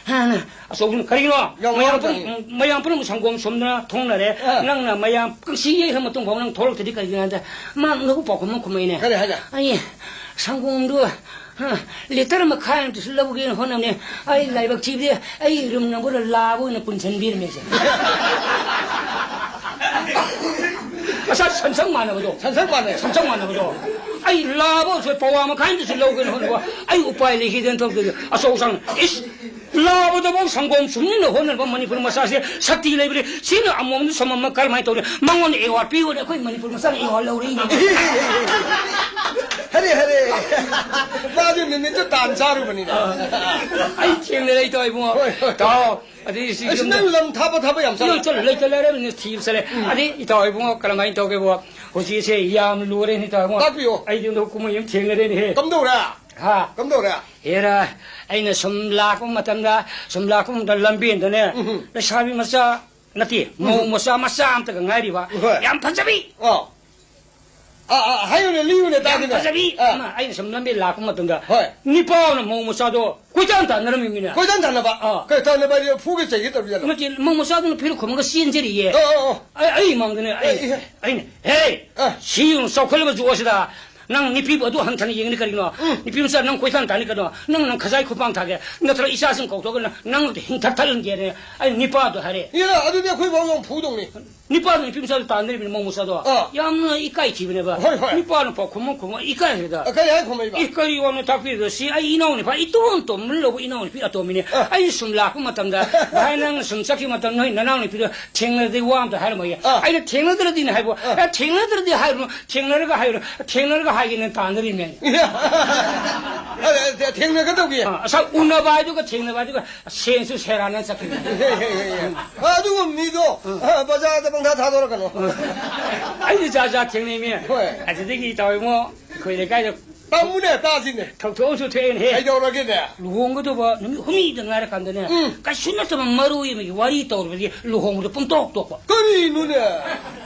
ꯍꯦ, ꯑꯆꯧꯕꯅ ꯀꯔꯤꯅꯣ? ꯌꯥꯝ ꯃꯌꯥꯝ ꯋꯥꯔꯝꯒꯅꯤ꯫ ꯄꯨꯝ-, ꯃꯌꯥꯝ ꯄꯨꯝꯅꯃꯛ ꯁꯪꯒꯣꯝ ꯁꯨꯝꯗꯅ ꯊꯣꯡꯅꯔꯦ꯫ ꯑꯥ꯫ ꯅꯪꯅ ꯃꯌꯥꯝ ꯀꯪꯁꯤ ꯌꯩꯈ꯭ꯔ ꯃꯇꯨꯡ ꯐꯥꯎ ꯅꯪ ꯊꯣꯛꯂꯛꯇ꯭ꯔꯗꯤ ꯀꯔꯤꯒꯤꯅꯣ ꯍꯥꯏꯗ ꯃꯥ ꯅꯕꯨ ꯄꯥꯎꯈꯨꯝ ꯑꯃ ꯈꯨꯝꯃꯛꯏꯅꯦ꯫ ꯀꯔꯤ ꯍꯥꯏꯅ? ꯑꯩ ꯁꯪꯒꯣꯝꯗꯨ ꯍꯥ, ꯂꯤꯇꯔ ꯃꯈꯥꯏ ꯑꯃꯇꯁꯨ ꯂꯧꯒꯦꯅ ꯍꯣꯠꯅꯕꯅꯦ꯫ ꯑꯩ ꯂꯥꯏꯕꯛ ꯊꯤꯕꯗꯤ ꯑꯩ ꯔꯨꯝ ꯅꯝꯕꯔ ꯂꯥꯕ ꯑꯣꯏꯅ ꯄꯨꯟꯁꯤꯟꯕꯤꯔꯝꯃꯦꯁꯦ꯫ ꯑꯁ, ꯁꯟꯁꯪ ꯃꯥꯟꯅꯕꯗꯣ꯫ ꯁꯟꯁꯪ ꯃꯥꯟꯅꯩ꯫ ꯁꯟꯁꯪ ꯃꯥꯟꯅꯕꯗꯣ꯫ ꯑꯩ ꯂꯥꯕ ꯑꯣꯏꯔꯁꯨ ꯄꯋꯥ ꯃꯈꯥꯏ ꯑꯃꯇꯁꯨ ꯂꯧꯒꯦꯅ ꯍꯣꯠꯅꯕ ꯑꯩ ꯎꯄꯥꯏ ꯂꯩꯈꯤꯗꯦꯅ ꯊꯣꯛꯇꯣꯏꯗꯣ꯫ ꯑꯆꯧ ꯑꯁꯥꯡ, ꯏꯁ! ꯂꯥꯕꯗꯐꯥꯎ ꯁꯪꯒꯣꯝ ꯁꯨꯝꯅꯤꯅ ꯍꯣꯠꯅꯔꯕ ꯃꯅꯤꯄꯨꯔ ꯃꯆꯥꯁꯦ ꯁꯛꯇꯤ ꯂꯩꯕꯅꯦ꯫ ꯁꯤꯅ ꯑꯃꯣꯝꯗ ꯁꯪꯒꯣꯝ ꯑꯃ ꯀꯔꯝꯍꯥꯏꯅ ꯇꯧꯔꯤ? ꯃꯉꯣꯟꯗ ꯑꯦꯋꯥꯔꯗ ꯄꯤꯌꯣꯅꯦ, ꯑꯩꯈꯣꯏ ꯃꯅꯤꯄꯨꯔ ꯃꯆꯥꯅ ꯑꯦꯋꯥꯔꯗ ꯂꯧꯔꯛꯏꯅꯦ꯫ ꯍꯔꯦ, ꯍꯔꯦ꯫ ꯃꯥꯁꯨ ꯅꯨꯃꯤꯠꯇꯨ ꯇꯥꯟ ꯆꯥꯔꯨꯕꯅꯤꯅ꯫ ꯑꯩ ꯊꯦꯡꯅꯔꯦ, ꯏꯇꯥꯎ ꯏꯕꯨꯡꯉꯣ꯫ ꯍꯣꯏ, ꯍꯣꯏ꯫ ꯏꯇꯥꯎ, ꯑꯗꯨꯗꯤ ꯁꯤ ꯑꯩꯁꯨ ꯌꯨꯝꯗ ꯅꯪ ꯂꯝ ꯊꯥꯞꯄ ꯊꯥꯕ ꯌꯥꯝ ꯆꯠꯂꯦ꯫ ꯌꯨꯝ ꯆꯠꯂꯦ, ꯂꯩꯇ ꯂꯥꯏꯔꯕꯅꯤꯅ ꯊꯤꯕ ꯆꯠꯂꯦ꯫ ꯎꯝ꯫ ꯑꯗꯩ ꯏꯇꯥꯎ ꯏꯕꯨꯡꯉꯣ, ꯀꯔꯝꯍꯥꯏꯅ ꯇꯧꯒꯦꯕꯨ? ꯍꯧꯖꯤꯛꯁꯦ ꯌꯥꯝ ꯂꯨꯔꯦꯅꯦ, ꯏꯇꯥꯎ ꯏꯕꯨꯡꯉꯣ꯫ ꯇꯥꯛꯄꯤꯌꯣ꯫ ꯑꯩꯗꯤ ꯍꯟꯗꯛ ꯀꯨꯝꯍꯩ ꯑꯃ ꯊꯦꯡꯅꯔꯦꯅꯦꯍꯦ꯫ ꯀꯝꯗꯧꯔꯦ? ꯍꯥ? ꯀꯝꯗꯧꯔꯦ? ꯍꯦꯔꯥ, ꯑꯩꯅ ꯁꯨꯝ ꯂꯥꯛꯄ ꯃꯇꯝꯗ, ꯁꯨꯝ ꯂꯥꯛꯄ ꯃꯇꯝꯗ ꯂꯝꯕꯦꯟꯗꯅꯦ, ꯎꯝ꯫ ꯂꯩꯁꯥꯕꯤ ꯃꯆꯥ ꯅꯠꯇꯦ, ꯃꯧ ꯎꯝ꯫ ꯃꯆꯥ, ꯃꯆꯥ ꯑꯝꯇꯒ ꯉꯥꯏꯔꯤꯕ꯫ ꯍꯣꯏ꯫ ꯌꯥꯝ ꯐꯖꯕꯤ꯫ ꯑꯣ꯫ ꯑꯥ, ꯑꯥ, ꯍꯥꯏꯌꯨꯅꯦ, ꯂꯤꯌꯨꯅꯦ, ꯌꯥꯝ ꯇꯥꯒꯦꯅꯦ꯫ ꯐꯖꯕꯤ ꯑꯥ꯫ ꯑꯃ, ꯑꯩꯅ ꯁꯨꯝ ꯂꯝꯕꯤ ꯂꯥꯛꯄ ꯃꯇꯝꯗ, ꯍꯣꯏ꯫ ꯅꯤꯄꯥ ꯑꯃꯅ ꯃꯧ ꯃꯆꯥꯗꯣ ꯀꯣꯏꯇꯥꯟ ꯇꯥꯟꯅꯔꯝꯃꯤꯃꯤꯅꯦ꯫ ꯀꯣꯏꯇꯥꯟ ꯇꯥꯟꯅꯕ? ꯑꯥ꯫ ꯀꯩ ꯇꯥꯟꯅꯕ ꯍꯥꯏꯗꯤ ꯐꯨꯒꯦ ꯆꯩꯒꯦ ꯇꯧꯔꯤꯖꯥꯠꯂꯣ? ꯅꯠꯇꯦ, ꯃꯧ ꯃꯆꯥꯗꯨꯅ ꯐꯤꯔꯨꯛ ꯈꯨꯝꯃꯒ ꯆꯦꯟꯖꯔꯤꯌꯦ꯫ ꯑꯣ, ꯑꯣ, ꯑꯣ꯫ ꯑꯩ, ꯑꯩ ꯃꯥꯡꯗꯅꯦ, ꯑꯩ, ꯑꯦ, ꯏꯍꯦ꯫ ꯑꯩꯅ, "ꯍꯦ, ꯑꯥ꯫ ꯁꯤ ꯌꯦꯡꯉꯨ, ꯆꯥꯎꯈꯠꯂꯕ ꯖꯨꯒ ꯑꯁꯤꯗ ꯅꯪ ꯅꯨꯄꯤꯕꯨ ꯑꯗꯨ ꯍꯟꯊꯅ ꯌꯦꯡꯂꯤ ꯀꯔꯤꯒꯤꯅꯣ? ꯎꯝ꯫ ꯅꯨꯄꯤ ꯃꯆꯥ ꯅꯪ ꯀꯣꯏꯇꯥꯟ ꯇꯥꯟꯅꯤ ꯀꯩꯅꯣ? ꯅꯪ, ꯅꯪ ꯈꯖꯥꯏ ꯈꯨꯄꯥꯡ ꯊꯥꯒꯦ, ꯅꯠꯇ꯭ꯔꯒ ꯏꯆꯥꯁꯤꯡ ꯀꯧꯊꯣꯛꯑꯒ ꯅꯪ, ꯅꯪ ꯍꯤꯡꯊ ꯊꯠꯍꯟꯒꯦꯅꯦ?" ꯑꯩ ꯅꯤꯄꯥꯗꯣ ꯍꯥꯏꯔꯦ꯫ ꯏꯔꯥ, ꯑꯗꯨꯗꯤ ꯑꯩꯈꯣꯏ ꯐꯥꯎ ꯌꯥꯝ ꯐꯨꯗꯧꯅꯤ꯫ ꯅꯤꯄꯥꯗꯣ ꯅꯨꯄꯤ ꯃꯆꯥꯗꯣ ꯇꯥꯟꯅꯔꯤꯕꯅꯤ, ꯃꯧ ꯃꯆꯥꯗꯣ꯫ ꯑꯥ꯫ ꯌꯥꯝꯅ ꯏꯀꯥꯏ ꯊꯤꯕꯅꯦꯕ꯫ ꯍꯣꯏ, ꯍꯣꯏ꯫ ꯅꯤꯄꯥꯅ ꯄꯥꯎꯈꯨꯝ ꯑꯃ ꯈꯨꯝꯃ ꯏꯀꯥꯏ ꯍꯥꯏꯗ꯫ ꯑ, ꯀꯔꯤ ꯍꯥꯏ ꯈꯨꯝꯃꯛꯏꯕ? ꯑꯦ, ꯀꯔꯤ ꯋꯥꯅꯣ ꯇꯥꯛꯄꯤꯔꯤꯗꯣ? ꯁꯤ ꯑꯩ ꯏꯅꯥꯎ ꯅꯨꯄꯥ, ꯏꯇꯣꯟ ꯇꯣꯟꯕ ꯂꯧꯕ ꯏꯅꯥꯎ ꯅꯨꯄꯤ ꯑꯇꯣꯝꯕꯤꯅꯦ꯫ ꯑꯥ꯫ ꯑꯩ ꯁꯨꯝ ꯂꯥꯛꯄ ꯃꯇꯝꯗ, "ꯚꯥꯏ, ꯅꯪ ꯁꯨꯝ ꯆꯠꯈꯤꯕ ꯃꯇꯝꯗ ꯅꯣꯏ ꯅꯅꯥꯎ ꯅꯨꯄꯤꯗꯣ ꯊꯦꯡꯅꯔꯗꯤ ꯋꯥ ꯑꯝꯇ ꯍꯥꯏꯔꯝꯃꯣꯏꯌꯦ"꯫ ꯑꯥ꯫ ꯑꯩꯅ ꯊꯦꯡꯅꯗ꯭ꯔꯗꯤꯅꯦ ꯍꯥꯏꯕ, ꯑꯥ꯫ "ꯑꯦ, ꯊꯦꯡꯅꯗ꯭ꯔꯗꯤ ꯍꯥꯏꯔꯨꯅꯨ, ꯊꯦꯡꯅꯔꯒ ꯍꯥꯏꯔꯨꯅꯨ, ꯊꯦꯡꯅꯔꯒ ꯍꯥꯏꯒꯦꯅ ꯇꯥꯟꯅꯔꯤꯅꯦ"꯫ ꯑ, ꯊꯦꯡꯅꯒꯗꯧꯒꯤ꯫ ꯑꯥ, ꯑꯁ, ꯎꯅꯕ ꯍꯥꯏꯗꯨꯒ ꯊꯦꯡꯅꯕ ꯍꯥꯏꯗꯨꯒ ꯁꯦꯟꯁꯨ ꯁꯦꯔꯥꯟꯅ ꯆꯠꯈꯤꯕ꯫ ꯍꯦ, ꯍꯦ, ꯍꯦ, ꯍꯦ꯫ ꯑ, ꯑꯗꯨꯒꯨꯝꯕ ꯃꯤꯗꯣ, ꯎꯝ꯫ ꯑ, ꯕꯖꯥꯔꯗ ꯄꯪꯊꯥ ꯊꯥꯗꯣꯔꯛꯀꯅꯣ꯫ ꯎꯝ꯫ ꯑꯩꯗꯤ ꯖꯥꯠ ꯖꯥꯠ ꯊꯦꯡꯅꯩꯃꯤ꯫ ꯍꯣꯏ꯫ ꯑꯗꯨꯗꯒꯤ ꯏꯇꯥꯎ ꯏꯕꯨꯡꯉꯣ, ꯑꯩꯈꯣꯏ ꯂꯩꯀꯥꯏꯗ ꯇꯝꯃꯨꯅꯦ, ꯇꯥꯁꯤꯅꯦ꯫ ꯊꯧꯗꯣꯛ ꯑꯃꯁꯨ ꯊꯣꯛꯑꯦꯅꯦꯍꯦ꯫ ꯀꯩꯗꯧꯔꯒꯦꯅꯦ? ꯂꯨꯍꯣꯡꯒꯗꯧꯕ ꯅꯨꯃꯤꯠ ꯍꯨꯝꯅꯤꯗ ꯉꯥꯏꯔꯀꯥꯟꯗꯅꯦ, ꯎꯝ꯫ ꯀꯩꯁꯨ ꯅꯠꯇꯕ ꯃꯔꯣꯏ ꯑꯃꯒꯤ ꯋꯥꯔꯤ ꯇꯧꯔꯨꯕꯗꯒꯤ ꯂꯨꯍꯣꯡꯕꯗꯣ ꯄꯨꯡꯇꯣꯛ ꯇꯣꯛꯄ꯫ ꯀꯔꯤꯅꯣꯅꯦ?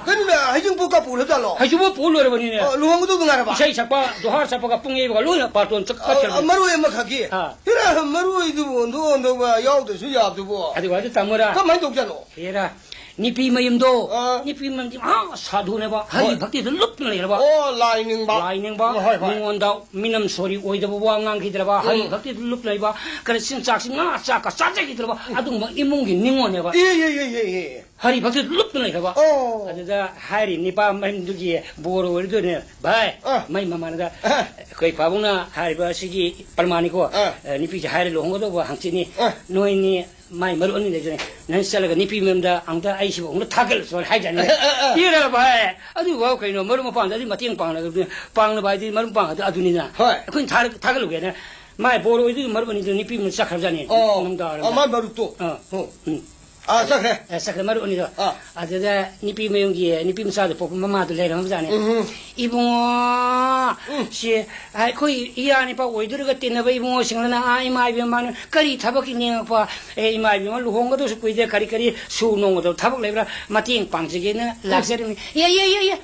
ꯀꯩꯅꯣꯅꯦ, ꯍꯩꯖꯤꯡꯄꯣꯠ ꯀꯥꯞꯄꯨꯔ ꯖꯥꯠꯂꯣ? ꯍꯩꯖꯤꯡꯄꯣꯠ ꯄꯨ ꯂꯣꯏꯔꯕꯅꯤꯅꯦ꯫ ꯑ, ꯂꯨꯍꯣꯡꯒꯗꯧꯕ ꯉꯥꯏꯔꯕ? ꯏꯁꯩ ꯁꯛꯄ, ꯖꯣꯍꯥꯔ ꯁꯛꯄꯒ ꯄꯨꯡ ꯌꯩꯕꯒ ꯂꯣꯏꯅ ꯕꯥꯔꯇꯣꯟ ꯆꯠ-, ꯑ, ꯆꯠꯈ꯭ꯔꯕꯅꯤ꯫ ꯑ, ꯃꯔꯣꯏ ꯑꯃꯈꯛꯀꯤ? ꯑꯥ꯫ ꯍꯦꯔꯥ, ꯃꯔꯣꯏꯗꯨꯕꯨ ꯑꯣꯟꯊꯣꯛ ꯑꯣꯟꯊꯣꯛꯄ ꯌꯥꯎꯗ꯭ꯔꯁꯨ ꯌꯥꯕꯗꯨꯕꯨ꯫ ꯑꯗꯨ ꯋꯥꯗꯨ ꯇꯝꯃꯨꯔꯥ? ꯀꯃꯥꯏꯅ ꯇꯧꯖꯥꯠꯅꯣ? ꯍꯦꯔꯥ, ꯅꯨꯄꯤ ꯃꯌꯨꯝꯗꯣ, ꯑꯥ꯫ ꯅꯨꯄꯤ ꯃꯌꯨꯝꯗꯤ ꯃꯍꯥ ꯁꯥꯙꯨꯅꯦꯕ, ꯍꯔꯤ ꯍꯣꯏ꯫ ꯚꯛꯇꯤꯗ ꯂꯨꯞꯇꯅ ꯂꯩꯔꯕ꯫ ꯑꯣ, ꯂꯥꯏ ꯅꯤꯡꯕ꯫ ꯂꯥꯏ ꯅꯤꯡꯕ, ꯍꯣꯏ, ꯍꯣꯏ꯫ ꯃꯤꯉꯣꯟꯗ ꯃꯤꯅꯝ ꯁꯣꯔꯤ ꯑꯣꯏꯗꯕ ꯋꯥ ꯉꯥꯡꯈꯤꯗ꯭ꯔꯕ, ꯍꯔꯤ ꯎꯝ꯫ ꯚꯛꯇꯤꯗ ꯂꯨꯞ ꯂꯩꯕ, ꯀꯔꯤ ꯆꯤꯟꯖꯥꯛꯁꯤ ꯉꯥ ꯆꯥꯛꯀ ꯆꯥꯖꯈꯤꯗ꯭ꯔꯕ, ꯎꯝ꯫ ꯑꯗꯨꯒꯨꯝꯕ ꯏꯃꯨꯡꯒꯤ ꯅꯤꯉꯣꯜꯅꯦꯕ꯫ ꯑꯦ, ꯑꯦ, ꯑꯦ, ꯑꯦ, ꯑꯦ꯫ ꯍꯔꯤ ꯐꯛꯇꯨ ꯂꯨꯞꯇꯨꯅ ꯂꯩꯈ꯭ꯔꯕ꯫ ꯑꯣ꯫ ꯑꯗꯨꯗ ꯍꯥꯏꯔꯤ ꯅꯤꯄꯥ ꯃꯌꯨꯝꯗꯨꯒꯤ ꯕꯣꯔ ꯑꯣꯏꯔꯗꯣꯏꯅꯦ꯫ ꯚꯥꯏ, ꯑꯥ꯫ ꯃꯩ ꯃꯃꯥꯟꯗ ꯑꯥ꯫ ꯑꯩꯈꯣꯏ ꯄꯥꯕꯨꯡꯅ ꯍꯥꯏꯔꯤꯕ ꯑꯁꯤꯒꯤ ꯄ꯭ꯔꯃꯥꯟꯅꯤꯀꯣ꯫ ꯑꯥ꯫ ꯑ, ꯅꯨꯄꯤꯁꯦ ꯍꯥꯏꯔꯦ ꯂꯨꯍꯣꯡꯒꯗꯧꯕ ꯍꯪꯆꯤꯠꯅꯤ꯫ ꯑꯥ꯫ ꯅꯣꯏꯅꯤ ꯃꯥꯏ ꯃꯔꯨꯞ ꯑꯅꯤ ꯂꯩꯗꯣꯏꯅꯦ꯫ ꯅꯪ ꯆꯠꯂꯒ ꯅꯨꯄꯤ ꯃꯌꯨꯝꯗ ꯑꯃꯨꯛꯇ ꯑꯩꯁꯤꯕꯨ ꯑꯃꯨꯛꯇ ꯊꯥꯒꯠꯂꯨ ꯆꯣꯅ ꯍꯥꯏꯖꯥꯠꯅꯤ꯫ ꯑꯥ, ꯑꯥ, ꯑꯥ꯫ ꯏꯔ ꯚꯥꯏ, ꯑꯗꯨꯐꯥꯎ ꯀꯩꯅꯣ, ꯃꯔꯨꯞ ꯃꯄꯥꯡꯗꯗꯤ ꯃꯇꯦꯡ ꯄꯥꯡꯅꯒꯗꯕꯅꯤ꯫ ꯄꯥꯡꯅꯕ ꯍꯥꯏꯗꯤ ꯃꯔꯨꯞ ꯃꯄꯥꯡ ꯑꯗꯨ ꯑꯗꯨꯅꯤꯅ꯫ ꯍꯣꯏ꯫ ꯑꯩꯈꯣꯏꯅ ꯊꯥꯔ-, ꯊꯥꯒꯠꯂꯨꯒꯦꯅ ꯃꯥꯏ ꯕꯣꯔ ꯑꯣꯏꯗꯣꯏ ꯃꯔꯨꯞ ꯑꯅꯤꯗꯨ ꯅꯨꯄꯤ ꯃꯌꯨꯝꯗ ꯆꯠꯈ꯭ꯔꯕꯖꯥꯠꯅꯤ꯫ ꯑꯣ꯫ ꯅꯨꯡꯗꯥꯡ ꯋꯥꯏꯔꯝꯗ꯫ ꯑꯣ, ꯃꯥꯏ ꯃꯔꯨꯞꯇꯣ꯫ ꯑꯥ꯫ ꯑꯣ꯫ ꯎꯝ꯫ ꯑꯥ, ꯆꯠꯈ꯭ꯔꯦ꯫ ꯑꯦ, ꯆꯠꯈ꯭ꯔꯦ, ꯃꯔꯨꯞ ꯑꯅꯤꯗꯣ꯫ ꯑꯥ꯫ ꯑꯗꯨꯗ ꯅꯨꯄꯤ ꯃꯌꯨꯝꯒꯤ, ꯅꯨꯄꯤ ꯃꯆꯥꯗꯣ ꯄꯣꯛꯄ ꯃꯃꯥꯗꯣ ꯂꯩꯔꯝꯕꯖꯥꯠꯅꯤ꯫ ꯎꯝ꯫ "ꯏꯕꯨꯡꯉꯣ, ꯎꯝ꯫ ꯁꯤ ꯑꯩꯈꯣꯏ ꯏꯌꯥ ꯅꯤꯄꯥ ꯑꯣꯏꯗꯣꯔꯤꯒ ꯇꯤꯟꯅꯕ ꯏꯕꯨꯡꯉꯣꯁꯤꯡꯗꯨꯅ ꯑꯥ ꯏꯃꯥ ꯏꯕꯦꯝꯃ ꯀꯔꯤ ꯊꯕꯛꯀꯤ ꯅꯦꯡꯉꯛꯄ, ꯑꯦ, ꯏꯃꯥ ꯏꯕꯦꯝꯃ ꯂꯨꯍꯣꯡꯒꯗꯧꯁꯨ ꯀꯨꯏꯗꯦ, ꯀꯔꯤ ꯀꯔꯤ ꯁꯨ ꯅꯣꯡꯃꯗꯧ ꯊꯕꯛ ꯂꯩꯕ꯭ꯔꯥ ꯃꯇꯦꯡ ꯄꯥꯡꯖꯒꯦꯅ ꯂꯥꯛꯆꯔꯤꯕꯅꯤ꯫ ꯏꯌꯥ, ꯏꯌꯥ, ꯏꯌꯥ, ꯏꯌꯥ꯫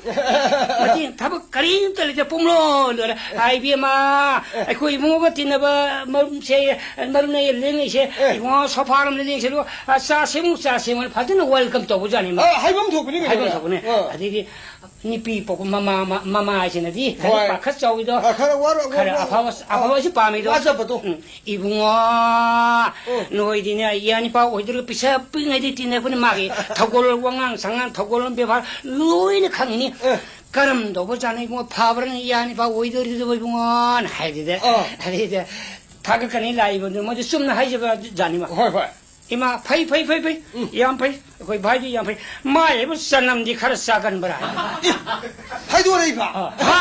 ꯃꯇꯦꯡ ꯊꯕꯛ ꯀꯔꯤꯝꯇ ꯂꯩꯇꯦ, ꯄꯨꯡꯂꯣꯏ ꯂꯣꯏꯔꯦ꯫ ꯑꯥ ꯏꯕꯦꯝꯃ, ꯑꯩꯈꯣꯏ ꯏꯕꯨꯡꯉꯣꯒ ꯇꯤꯟꯅꯕ ꯃꯔꯨꯞꯁꯦ, ꯃꯔꯨꯞꯅ ꯂꯦꯡꯉꯛꯏꯁꯦ, ꯑꯦ꯫ ꯏꯕꯨꯡꯉꯣ ꯁꯣꯐꯥ ꯑꯃꯗ ꯂꯦꯡꯁꯦ, ꯑꯗꯨꯒ, ꯑ, ꯆꯥ ꯁꯦꯝꯃꯨ, ꯆꯥ ꯁꯦꯝꯃꯨ, ꯐꯖꯅ welcome ꯇꯧꯕꯖꯥꯠꯅꯤ ꯃꯥ꯫ ꯑ, ꯍꯥꯏꯐꯝ ꯊꯣꯛꯄꯅꯤ ꯀꯩꯅꯣꯅꯦ꯫ ꯍꯥꯏꯐꯝ ꯊꯣꯛꯄꯅꯦ꯫ ꯑ꯫ ꯑꯗꯩꯗꯤ ꯅꯨꯄꯤ ꯄꯣꯛꯄ ꯃꯃꯥ, ꯃ-, ꯃꯃꯥ ꯍꯥꯏꯁꯤꯅꯗꯤ ꯍꯣꯏ꯫ ꯂꯥꯏꯔꯤꯛ ꯄꯥ ꯈꯔ ꯆꯥꯎꯋꯤꯗꯣ꯫ ꯑ, ꯈꯔ ꯋꯥꯔ-, ꯈꯔ ꯋꯥꯔ-, ꯑꯐꯕ, ꯑ, ꯑꯐꯕꯁꯨ ꯄꯥꯝꯃꯤꯗꯣ꯫ ꯋꯥꯖꯕꯗꯣ꯫ ꯎꯝ꯫ ꯏꯕꯨꯡꯉꯣ, ꯎꯝ꯫ ꯅꯣꯏꯗꯤꯅꯦ, ꯏꯌꯥ ꯅꯤꯄꯥ ꯑꯣꯏꯗꯣꯏꯔꯒ ꯄꯩꯁꯥ ꯄꯤꯛꯏꯉꯩꯗꯩ ꯇꯤꯟꯅꯔꯛꯄꯅꯤ꯫ ꯃꯥꯒꯤ ꯊꯧꯒꯜ, ꯋꯥꯉꯥꯡ ꯁꯉꯥꯡ, ꯊꯧꯒꯜ ꯕꯦꯕꯥꯔ ꯂꯣꯏꯅ ꯈꯪꯉꯤꯅꯤ꯫ ꯑ꯫ ꯀꯔꯝ ꯇꯧꯕ ꯖꯥꯠꯅꯣ ꯏꯕꯨꯡꯉꯣ, ꯐꯕ꯭ꯔꯅꯤ ꯏꯌꯥ ꯅꯤꯄꯥ ꯑꯣꯏꯗꯣꯔꯤꯗꯨꯕꯨ ꯏꯕꯨꯡꯉꯣꯅ ꯍꯥꯏꯗꯨꯗ꯫ ꯑ꯫ ꯑꯗꯩꯗ ꯊꯥꯒꯠꯀꯅꯤ ꯂꯥꯛꯏꯕꯗꯨ ꯃꯣꯏꯗꯤ ꯆꯨꯝꯅ ꯍꯥꯏꯖꯕ ꯖꯥꯠꯅꯤ ꯃꯥ꯫ ꯍꯣꯏ, ꯍꯣꯏ꯫ ꯏꯃꯥ, ꯐꯩ, ꯐꯩ, ꯐꯩ, ꯐꯩ꯫ ꯎꯝ꯫ ꯌꯥꯝ ꯐꯩ꯫ ꯑꯩꯈꯣꯏ ꯚꯥꯏꯗꯤ ꯌꯥꯝ ꯐꯩ꯫ ꯃꯥꯏ ꯍꯥꯏꯕꯨ ꯆꯅꯝꯗꯤ ꯈꯔ ꯆꯥꯒꯟꯕ꯭ꯔꯥ ꯍꯥꯏ꯫ ꯑꯦ, ꯍꯥꯏꯗꯣꯔꯛꯏꯕ? ꯑ, ꯍꯥ?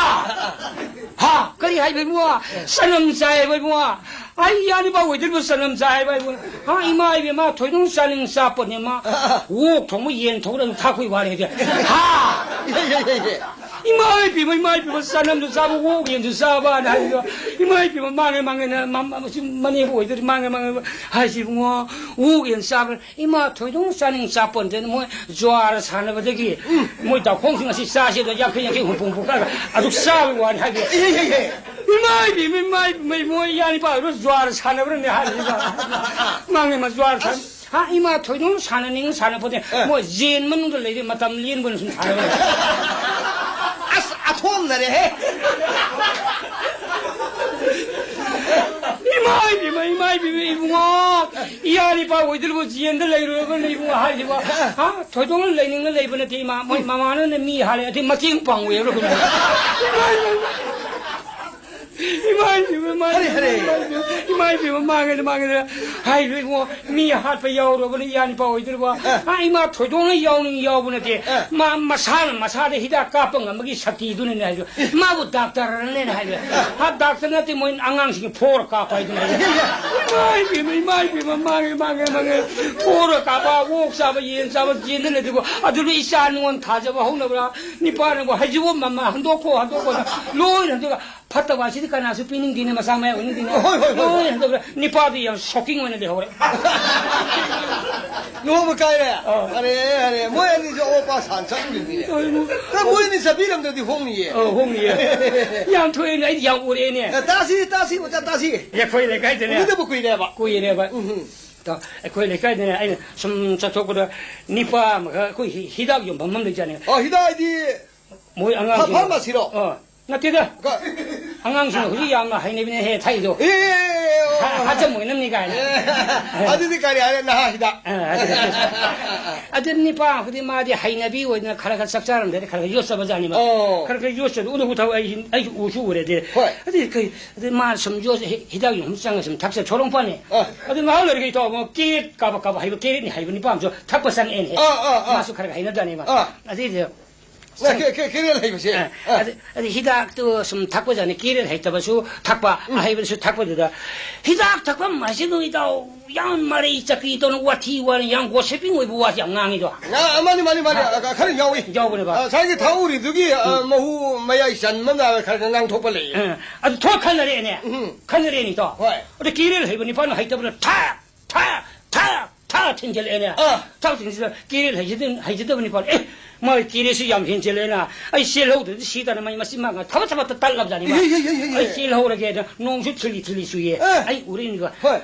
ꯍꯥ? ꯀꯔꯤ ꯍꯥꯏꯕ ꯏꯕꯨꯡꯉꯣ? ꯆꯅꯝ ꯆꯥꯏ ꯍꯥꯏꯕ ꯏꯕꯨꯡꯉꯣ? ꯑꯩ ꯌꯥꯅꯤꯕ ꯑꯣꯏꯗꯣꯔꯤꯕ ꯆꯅꯝ ꯆꯥꯏ ꯍꯥꯏꯕ ꯏꯕꯨꯡꯉꯣ? ꯍꯥ, ꯏꯃꯥ ꯏꯕꯦꯝꯃ, ꯊꯣꯏꯗꯣꯡ ꯆꯥꯅꯤꯡ ꯆꯥꯄꯣꯠꯅꯦ ꯃꯥ꯫ ꯑꯣꯛ ꯊꯣꯡꯕ, ꯌꯦꯟ ꯊꯣꯡꯕ ꯑꯗꯨꯝ ꯊꯥꯛꯄꯩ ꯋꯥꯅꯤ ꯍꯥꯏꯗꯤ꯫ ꯍꯥ? ꯏꯃꯥ ꯏꯕꯦꯝꯃ, ꯏꯃꯥ ꯏꯕꯦꯝꯃ, ꯆꯅꯝꯁꯨ ꯆꯥꯕ, ꯑꯣꯛ ꯌꯦꯟꯁꯨ ꯆꯥꯕ ꯍꯥꯏꯅ ꯍꯥꯏꯗꯣ꯫ ꯏꯃꯥ ꯏꯕꯦꯝꯃ, ꯃꯥꯡꯉꯦ, ꯃꯥꯡꯉꯦ, ꯅ-, ꯃ-, ꯃ-, ꯃꯅꯦꯝꯕꯨ ꯑꯣꯏꯗꯣꯏꯔꯤ, ꯃꯥꯡꯉꯦ, ꯃꯥꯡꯉꯦ ꯍꯥꯏꯁꯤ ꯏꯕꯨꯡꯉꯣ꯫ ꯑꯣꯛ ꯌꯦꯟ ꯆꯥꯕ꯭ꯔꯥ? ꯏꯃꯥ ꯊꯣꯏꯗꯣꯡ ꯆꯥꯅꯤꯡ ꯆꯥꯄꯣꯟꯗꯦꯅ ꯃꯣꯏ ꯖ꯭ꯋꯥꯔ ꯁꯥꯟꯅꯕꯗꯒꯤ ꯎꯝ꯫ ꯃꯣꯏ ꯗꯥꯎꯈꯣꯡꯁꯤꯡ ꯑꯁꯤ ꯆꯥꯁꯦ ꯑꯗꯣ ꯌꯥꯡꯈꯩ, ꯌꯥꯡꯈꯩ, ꯍꯨꯝꯐꯨ, ꯍꯨꯝꯐꯨ ꯀꯥꯏꯔꯒ ꯑꯗꯨ ꯆꯥꯕꯒꯤ ꯋꯥꯅꯤ ꯍꯥꯏꯕꯤ꯫ ꯏꯍꯦ, ꯏꯍꯦ, ꯏꯍꯦ꯫ ꯏꯃꯥ ꯏꯕꯦꯝꯃ, ꯏꯃꯥ ꯏꯕꯦꯝꯃ, ꯃꯣꯏ ꯏꯌꯥ ꯅꯤꯄꯥ ꯑꯣꯏꯔꯣ ꯖ꯭ꯋꯥꯔ ꯁꯥꯟꯅꯕ꯭ꯔꯅꯦ ꯍꯥꯏꯔꯤꯕ꯫ ꯃꯥꯡꯉꯦ ꯃꯥ ꯖ꯭ꯋꯥꯔ ꯁꯥꯟꯅ-, ꯑꯁ꯫ ꯍꯥ, ꯏꯃꯥ ꯊꯣꯏꯗꯣꯡ ꯁꯥꯟꯅꯅꯤꯡ ꯁꯥꯟꯅꯄꯣꯠꯇꯦ꯫ ꯑꯦ꯫ ꯃꯣꯏ ꯖꯦꯟ ꯃꯅꯨꯡꯗ ꯂꯩꯔꯤ ꯃꯇꯝ ꯂꯦꯟꯕꯅ ꯁꯨꯝ ꯁꯥꯟꯅꯕꯅꯦ꯫ ꯑꯁ, ꯑꯊꯣꯝꯅꯔꯦꯍꯦ꯫ ꯏꯃꯥ ꯏꯃꯥ ꯏꯕꯦꯝꯃ, ꯏꯃꯥ ꯏꯕꯦꯝꯃ, ꯏꯕꯨꯡꯉꯣ, ꯏꯌꯥ ꯅꯤꯄꯥ ꯑꯣꯏꯗꯣꯔꯤꯕ ꯖꯦꯟꯗ ꯂꯩꯔꯨꯔꯕꯅ ꯏꯕꯨꯡꯉꯣ ꯍꯥꯏꯔꯤꯕ꯫ ꯍꯥ? ꯊꯣꯏꯗꯣꯛꯅ ꯂꯩꯅꯤꯡꯅ ꯂꯩꯕ ꯅꯠꯇꯦ ꯏꯃꯥ꯫ ꯃꯣꯏ ꯃꯃꯥꯅꯅ ꯃꯤ ꯍꯥꯜꯂꯦ, ꯑꯗꯩ ꯃꯇꯦꯡ ꯄꯥꯡꯉꯨ ꯍꯥꯏꯕ꯭ꯔꯥ ꯀꯩꯅꯣ? ꯏꯃꯥ ꯏꯕꯦꯝꯃ, ꯏꯃꯥ ꯏꯕꯦꯝꯃ, ꯍꯔꯦ, ꯍꯔꯦ꯫ ꯏꯃꯥ ꯏꯕꯦꯝꯃ, ꯃꯥꯡꯉꯦꯗ, ꯃꯥꯡꯉꯦꯗ꯫ ꯍꯥꯏꯔꯤꯕ ꯏꯕꯨꯡꯉꯣ, ꯃꯤ ꯍꯥꯠꯄ ꯌꯥꯎꯔꯨꯔꯕꯅ ꯏꯌꯥ ꯅꯤꯄꯥ ꯑꯣꯏꯗꯣꯔꯤꯕ꯫ ꯑ꯫ ꯍꯥ, ꯏꯃꯥ ꯊꯣꯏꯗꯣꯛꯅ ꯌꯥꯎꯅꯤꯡ ꯌꯥꯎꯕ ꯅꯠꯇꯦ꯫ ꯑ꯫ ꯃꯥ ꯃꯁꯥꯅ ꯃꯁꯥꯗ ꯍꯤꯗꯥꯛ ꯀꯥꯞꯄ ꯉꯝꯕꯒꯤ ꯁꯛꯇꯤꯗꯨꯅꯅꯦ ꯍꯥꯏꯕ꯫ ꯃꯥꯕꯨ ꯗꯥꯛꯇꯔꯅꯦꯅ ꯍꯥꯏꯕ꯫ ꯍꯥ, ꯗꯥꯛꯇꯔ ꯅꯠꯇꯦ, ꯃꯣꯏ ꯑꯉꯥꯡꯁꯤꯡ ꯐꯣꯔ ꯀꯥꯞꯄ ꯍꯥꯏꯗꯨꯅ ꯍꯥꯏꯕ꯫ ꯏꯃꯥ ꯏꯕꯦꯝꯃ, ꯏꯃꯥ ꯏꯕꯦꯝꯃ, ꯃꯥꯡꯉꯦ, ꯃꯥꯡꯉꯦ, ꯃꯥꯡꯉꯦ꯫ ꯐꯣꯔ ꯀꯥꯞꯄ, ꯑꯣꯛ ꯆꯥꯕ, ꯌꯦꯟ ꯆꯥꯕ, ꯖꯦꯟꯗ ꯂꯩꯗꯨꯕꯨ꯫ ꯑꯗꯨꯅ ꯏꯆꯥ ꯅꯉꯣꯟ ꯊꯥꯖꯕ ꯍꯧꯅꯕ꯭ꯔꯥ? ꯅꯤꯄꯥꯅꯕꯨ ꯍꯩꯖꯤꯕꯣ ꯃꯃꯥ, ꯍꯟꯗꯣꯛꯈꯣ, ꯍꯟꯗꯣꯛꯈꯣ, ꯂꯣꯏꯅ ꯍꯟꯗꯣꯛꯑꯒ ꯐꯠꯇꯕ ꯑꯁꯤꯗꯤ ꯀꯅꯥꯁꯨ ꯄꯤꯅꯤꯡꯗꯦꯅꯦ, ꯃꯆꯥ ꯃꯌꯥ ꯑꯣꯏꯅꯤꯡꯗꯦꯅꯦ꯫ ꯍꯣꯏ, ꯍꯣꯏ, ꯍꯣꯏ, ꯍꯣꯏ꯫ ꯂꯣꯏꯅ ꯍꯟꯗꯣꯛꯈ꯭ꯔꯦ꯫ ꯅꯤꯄꯥꯗꯨ ꯌꯥꯝ ꯁꯣꯛꯀꯤꯡ ꯑꯣꯏꯅ ꯂꯩꯍꯧꯔꯦ꯫ ꯂꯨꯍꯣꯡꯕ ꯀꯥꯏꯔꯦ? ꯑꯥ꯫ ꯑꯔꯦ, ꯑꯔꯦ, ꯃꯣꯏ ꯑꯅꯤꯁꯨ ꯑꯋꯣꯠ ꯑꯄꯥ ꯁꯥꯟ ꯆꯠꯂꯨꯔꯤꯅꯤꯅꯦ꯫ ꯍꯣꯏ, ꯃꯣꯏ ꯑꯦ, ꯃꯣꯏ ꯑꯅꯤ ꯆꯠꯄꯤꯔꯝꯗ꯭ꯔꯗꯤ ꯍꯣꯡꯅꯤꯌꯦ꯫ ꯑꯧ, ꯍꯣꯡꯅꯤꯌꯦ꯫ ꯌꯥꯝ ꯊꯣꯛꯑꯦꯅꯦ, ꯑꯩꯗꯤ ꯌꯥꯝ ꯎꯔꯛꯑꯦꯅꯦ꯫ ꯑꯦ, ꯇꯥꯁꯤ, ꯇꯥꯁꯤ, ꯑꯣꯖꯥ, ꯇꯥꯁꯤ꯫ ꯑꯩꯈꯣꯏ ꯂꯩꯀꯥꯏꯗꯅꯦ꯫ ꯎꯅꯗꯕ ꯀꯨꯏꯔꯦꯕ꯫ ꯀꯨꯏꯔꯦꯕ꯫ ꯎꯝ, ꯎꯝ꯫ ꯇ-, ꯑꯩꯈꯣꯏ ꯂꯩꯀꯥꯏꯗꯅꯦ, ꯑꯩꯅ ꯁꯨꯝ ꯆꯠꯊꯣꯛꯄꯗ ꯅꯤꯄꯥ ꯑꯃꯈꯛ ꯑꯩꯈꯣꯏ ꯍꯤ-, ꯍꯤꯗꯥꯛ ꯌꯣꯟꯐꯝ ꯑꯃ ꯂꯩꯖꯥꯠꯅꯦ꯫ ꯑꯣ, ꯍꯤꯗꯥꯛ ꯍꯥꯏꯗꯤ ꯃꯣꯏ ꯑꯉꯥꯡꯁꯤꯡ ꯐꯥꯔꯃꯥꯁꯤꯔꯣ? ꯑ, ꯅꯠꯇꯦꯗ꯫ ꯀ-, ꯑꯉꯥꯡꯁꯤꯡꯅ ꯍꯧꯖꯤꯛ ꯌꯥꯝꯅ ꯍꯩꯅꯕꯤꯅꯦ ꯍꯦ ꯊꯛꯏꯗꯣ꯫ ꯑꯦ, ꯑꯦ, ꯑꯦ, ꯑꯦ, ꯑꯣ, ꯍꯥ-, ꯑꯣ꯫ ꯍꯥꯆꯝ ꯑꯣꯏꯅꯕꯅꯤ ꯀꯥꯏꯅ꯫ ꯑꯦ, ꯑꯗꯨꯗꯤ ꯀꯔꯤ ꯍꯥꯏꯔꯦ, ꯅꯍꯥ ꯍꯤꯗꯥꯛ? ꯑ, ꯑꯗꯨꯗꯤ꯫ ꯑꯗꯨ ꯅꯤꯄꯥ ꯑꯩꯈꯣꯏꯗꯤ ꯃꯥꯗꯤ ꯍꯩꯅꯕꯤ ꯑꯣꯏꯗꯅ ꯈꯔ ꯈꯔ ꯆꯥꯛ ꯆꯥꯔꯝꯗꯥꯏꯗ ꯈꯔ ꯈꯔ ꯌꯣꯠꯆꯕ ꯖꯥꯠꯅꯤꯕ꯫ ꯑꯣ꯫ ꯈꯔ ꯈꯔ ꯌꯣꯠꯆꯕꯗ ꯎꯅ ꯎꯊꯧ ꯑꯩ, ꯑꯩꯁꯨ ꯎꯁꯨ ꯎꯔꯦ ꯑꯗꯨꯗꯤ꯫ ꯍꯣꯏ꯫ ꯑꯗꯨꯗꯤ ꯀꯩ, ꯑꯗꯨꯗꯤ ꯃꯥ ꯁꯨꯝ ꯌꯣꯠ-, ꯍꯤ-, ꯍꯤꯗꯥꯛ ꯌꯣꯟꯐꯝ ꯆꯪꯉ ꯁꯨꯝ ꯊꯛꯆ ꯊꯣꯛꯂꯛꯄꯅꯦ꯫ ꯑ꯫ ꯑꯗꯨ ꯉꯥꯏꯍꯥꯛ ꯂꯩꯔꯒ ꯏꯇꯥꯎ ꯑꯃ ꯀꯦꯔꯦꯠ ꯀꯥꯕ ꯀꯥꯕ ꯍꯩꯕ ꯀꯦꯔꯦꯠꯅꯤ ꯍꯩꯕ ꯅꯤꯄꯥ ꯑꯃꯁꯨ ꯊꯛꯄ ꯆꯪꯉꯛꯑꯦꯅꯦ꯫ ꯑ, ꯑ, ꯑ꯫ ꯃꯥꯁꯨ ꯈꯔ ꯈꯔ ꯍꯩꯅꯕ ꯖꯥꯠꯅꯤꯕ꯫ ꯑ꯫ ꯑꯗꯨꯏꯗꯤ ꯅ ꯀꯦ-, ꯀꯦ-, ꯀꯦꯔꯦꯜ ꯍꯩꯕꯁꯦ꯫ ꯑ, ꯑ꯫ ꯑꯗ-, ꯑꯗ ꯍꯤꯗꯥꯛꯇꯨ ꯁꯨꯝ ꯊꯛꯄꯖꯥꯠꯅꯤ, ꯀꯦꯔꯦꯜ ꯍꯩꯇꯕꯁꯨ ꯊꯛꯄ, ꯎꯝ꯫ ꯑꯍꯩꯕꯁꯨ ꯊꯛꯄꯗꯨꯗ꯫ ꯍꯤꯗꯥꯛ ꯊꯛꯐꯝ ꯍꯥꯏꯁꯤꯕꯨ ꯏꯇꯥꯎ, ꯌꯥꯝ ꯃꯔꯩ ꯆꯀ꯭ꯔꯤ ꯇꯧꯅ ꯋꯥꯊꯤ ꯋꯥꯔꯦꯝ, ꯌꯥꯝ ꯒꯣꯁꯤꯄꯤꯡ ꯑꯣꯏꯕ ꯋꯥꯁꯤ ꯌꯥꯝ ꯉꯥꯡꯉꯤꯗꯣ꯫ ꯉꯥ-, ꯃꯥꯅꯤ, ꯃꯥꯅꯤ, ꯃꯥꯅꯤ, ꯍꯥ? ꯑ, ꯈꯔ ꯌꯥꯎꯏ꯫ ꯌꯥꯎꯕꯅꯦꯕ꯫ ꯑ, ꯉꯁꯥꯏꯒꯤ ꯊꯛꯎꯔꯤꯗꯨꯒꯤ, ꯑ, ꯎꯝ꯫ ꯃꯍꯨ ꯃꯌꯥꯏ ꯆꯟꯕ ꯃꯌꯥꯝ ꯈꯔ ꯈꯔ ꯉꯥꯡꯊꯣꯛꯄ ꯂꯩꯌꯦ꯫ ꯑ, ꯑꯗꯨ ꯊꯣꯛ ꯈꯟꯅꯔꯛꯑꯦꯅꯦ꯫ ꯎꯝ꯫ ꯈꯟꯅꯔꯛꯑꯦꯅꯦ ꯏꯇꯥꯎ꯫ ꯍꯣꯏ꯫ ꯑꯗ ꯀꯦꯔꯦꯜ ꯍꯩꯕ ꯅꯤꯄꯥꯅ ꯍꯩꯇꯕꯗ ꯊꯛ! ꯊꯥ! ꯊꯥ! ꯊꯥ! ꯊꯤꯟꯖꯜꯂꯛꯑꯦꯅꯦ꯫ ꯑꯥ꯫ ꯊꯥ ꯊꯤꯟꯖꯜꯂꯛꯑꯦ꯫ ꯀꯦꯔꯦꯜ ꯍꯩꯖꯗ-, ꯍꯩꯖꯗꯕ ꯅꯤꯄꯥꯅ, "ꯑꯦ, ꯃꯥꯒꯤ ꯀꯦꯔꯦꯜꯁꯤ ꯌꯥꯝ ꯍꯦꯟꯖꯜꯂꯛꯑꯦꯅ꯫ ꯑꯩ ꯆꯦꯜꯍꯧꯗ꯭ꯔꯗꯤ ꯁꯤ ꯇꯥꯅ ꯃꯩ ꯃꯆꯤꯟ ꯃꯥꯡꯉ ꯊꯕꯠ ꯊꯕꯠꯇ ꯇꯠꯂꯕꯖꯥꯠꯅꯤ ꯃꯥ꯫ ꯏꯍꯦ, ꯏꯍꯦ, ꯏꯍꯦ, ꯏꯍꯦ꯫ ꯑꯩ ꯆꯦꯜꯍꯧꯔꯒꯦꯅ ꯅꯣꯡꯁꯨ ꯊꯤꯜꯂꯤ ꯊꯤꯜꯂꯤ ꯆꯨꯏꯌꯦ꯫ ꯑꯥ꯫ ꯑꯩ ꯎꯔꯛꯏꯅꯤꯀꯣ꯫ ꯍꯣꯏ꯫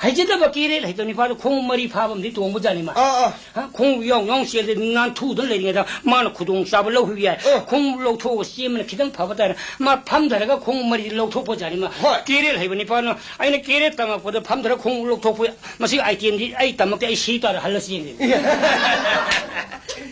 ꯍꯩꯖꯗꯕ ꯀꯦꯔꯦꯜ ꯍꯩꯇꯕ ꯅꯤꯄꯥꯗꯣ ꯈꯣꯡꯎꯞ ꯃꯔꯤ ꯐꯥꯕ ꯑꯃꯗꯤ ꯇꯣꯡꯕꯖꯥꯠꯅꯤ ꯃꯥ꯫ ꯑꯥ, ꯑꯥ꯫ ꯍꯥ? ꯈꯣꯡꯎꯞ ꯌꯥꯎ ꯌꯥꯎ ꯆꯦꯜꯂꯗꯤ ꯅꯥꯟꯊꯨꯗꯅ ꯂꯩꯔꯤꯉꯩꯗ ꯃꯥꯅ ꯈꯨꯗꯣꯡꯆꯥꯕ ꯂꯧꯍꯧꯕ ꯌꯥꯏ꯫ ꯑꯥ꯫ ꯈꯣꯡꯎꯞ ꯂꯧꯊꯣꯛꯑꯒ ꯆꯦꯟꯕꯅ ꯈꯤꯇꯪ ꯐꯕ ꯇꯥꯔꯦ꯫ ꯃꯥ ꯐꯝꯊꯔꯒ ꯈꯣꯡꯎꯞ ꯃꯔꯤ ꯂꯧꯊꯣꯛꯄꯖꯥꯠꯅꯤ ꯃꯥ꯫ ꯍꯣꯏ꯫ ꯀꯦꯔꯦꯜ ꯍꯩꯕ ꯅꯤꯄꯥꯅ ꯑꯩꯅ ꯀꯦꯔꯦꯜ ꯇꯝꯃꯛꯄꯗ ꯐꯝꯊꯔꯒ ꯈꯣꯡꯎꯞ ꯂꯧꯊꯣꯛꯄ, ꯃꯁꯤ ꯑꯥꯏꯇꯦꯝꯗꯤ ꯑꯩ ꯇꯝꯃꯛꯇꯦ, ꯑꯩ ꯁꯤ ꯇꯥꯔꯦ ꯍꯜꯂ ꯆꯦꯟꯒꯅꯤ꯫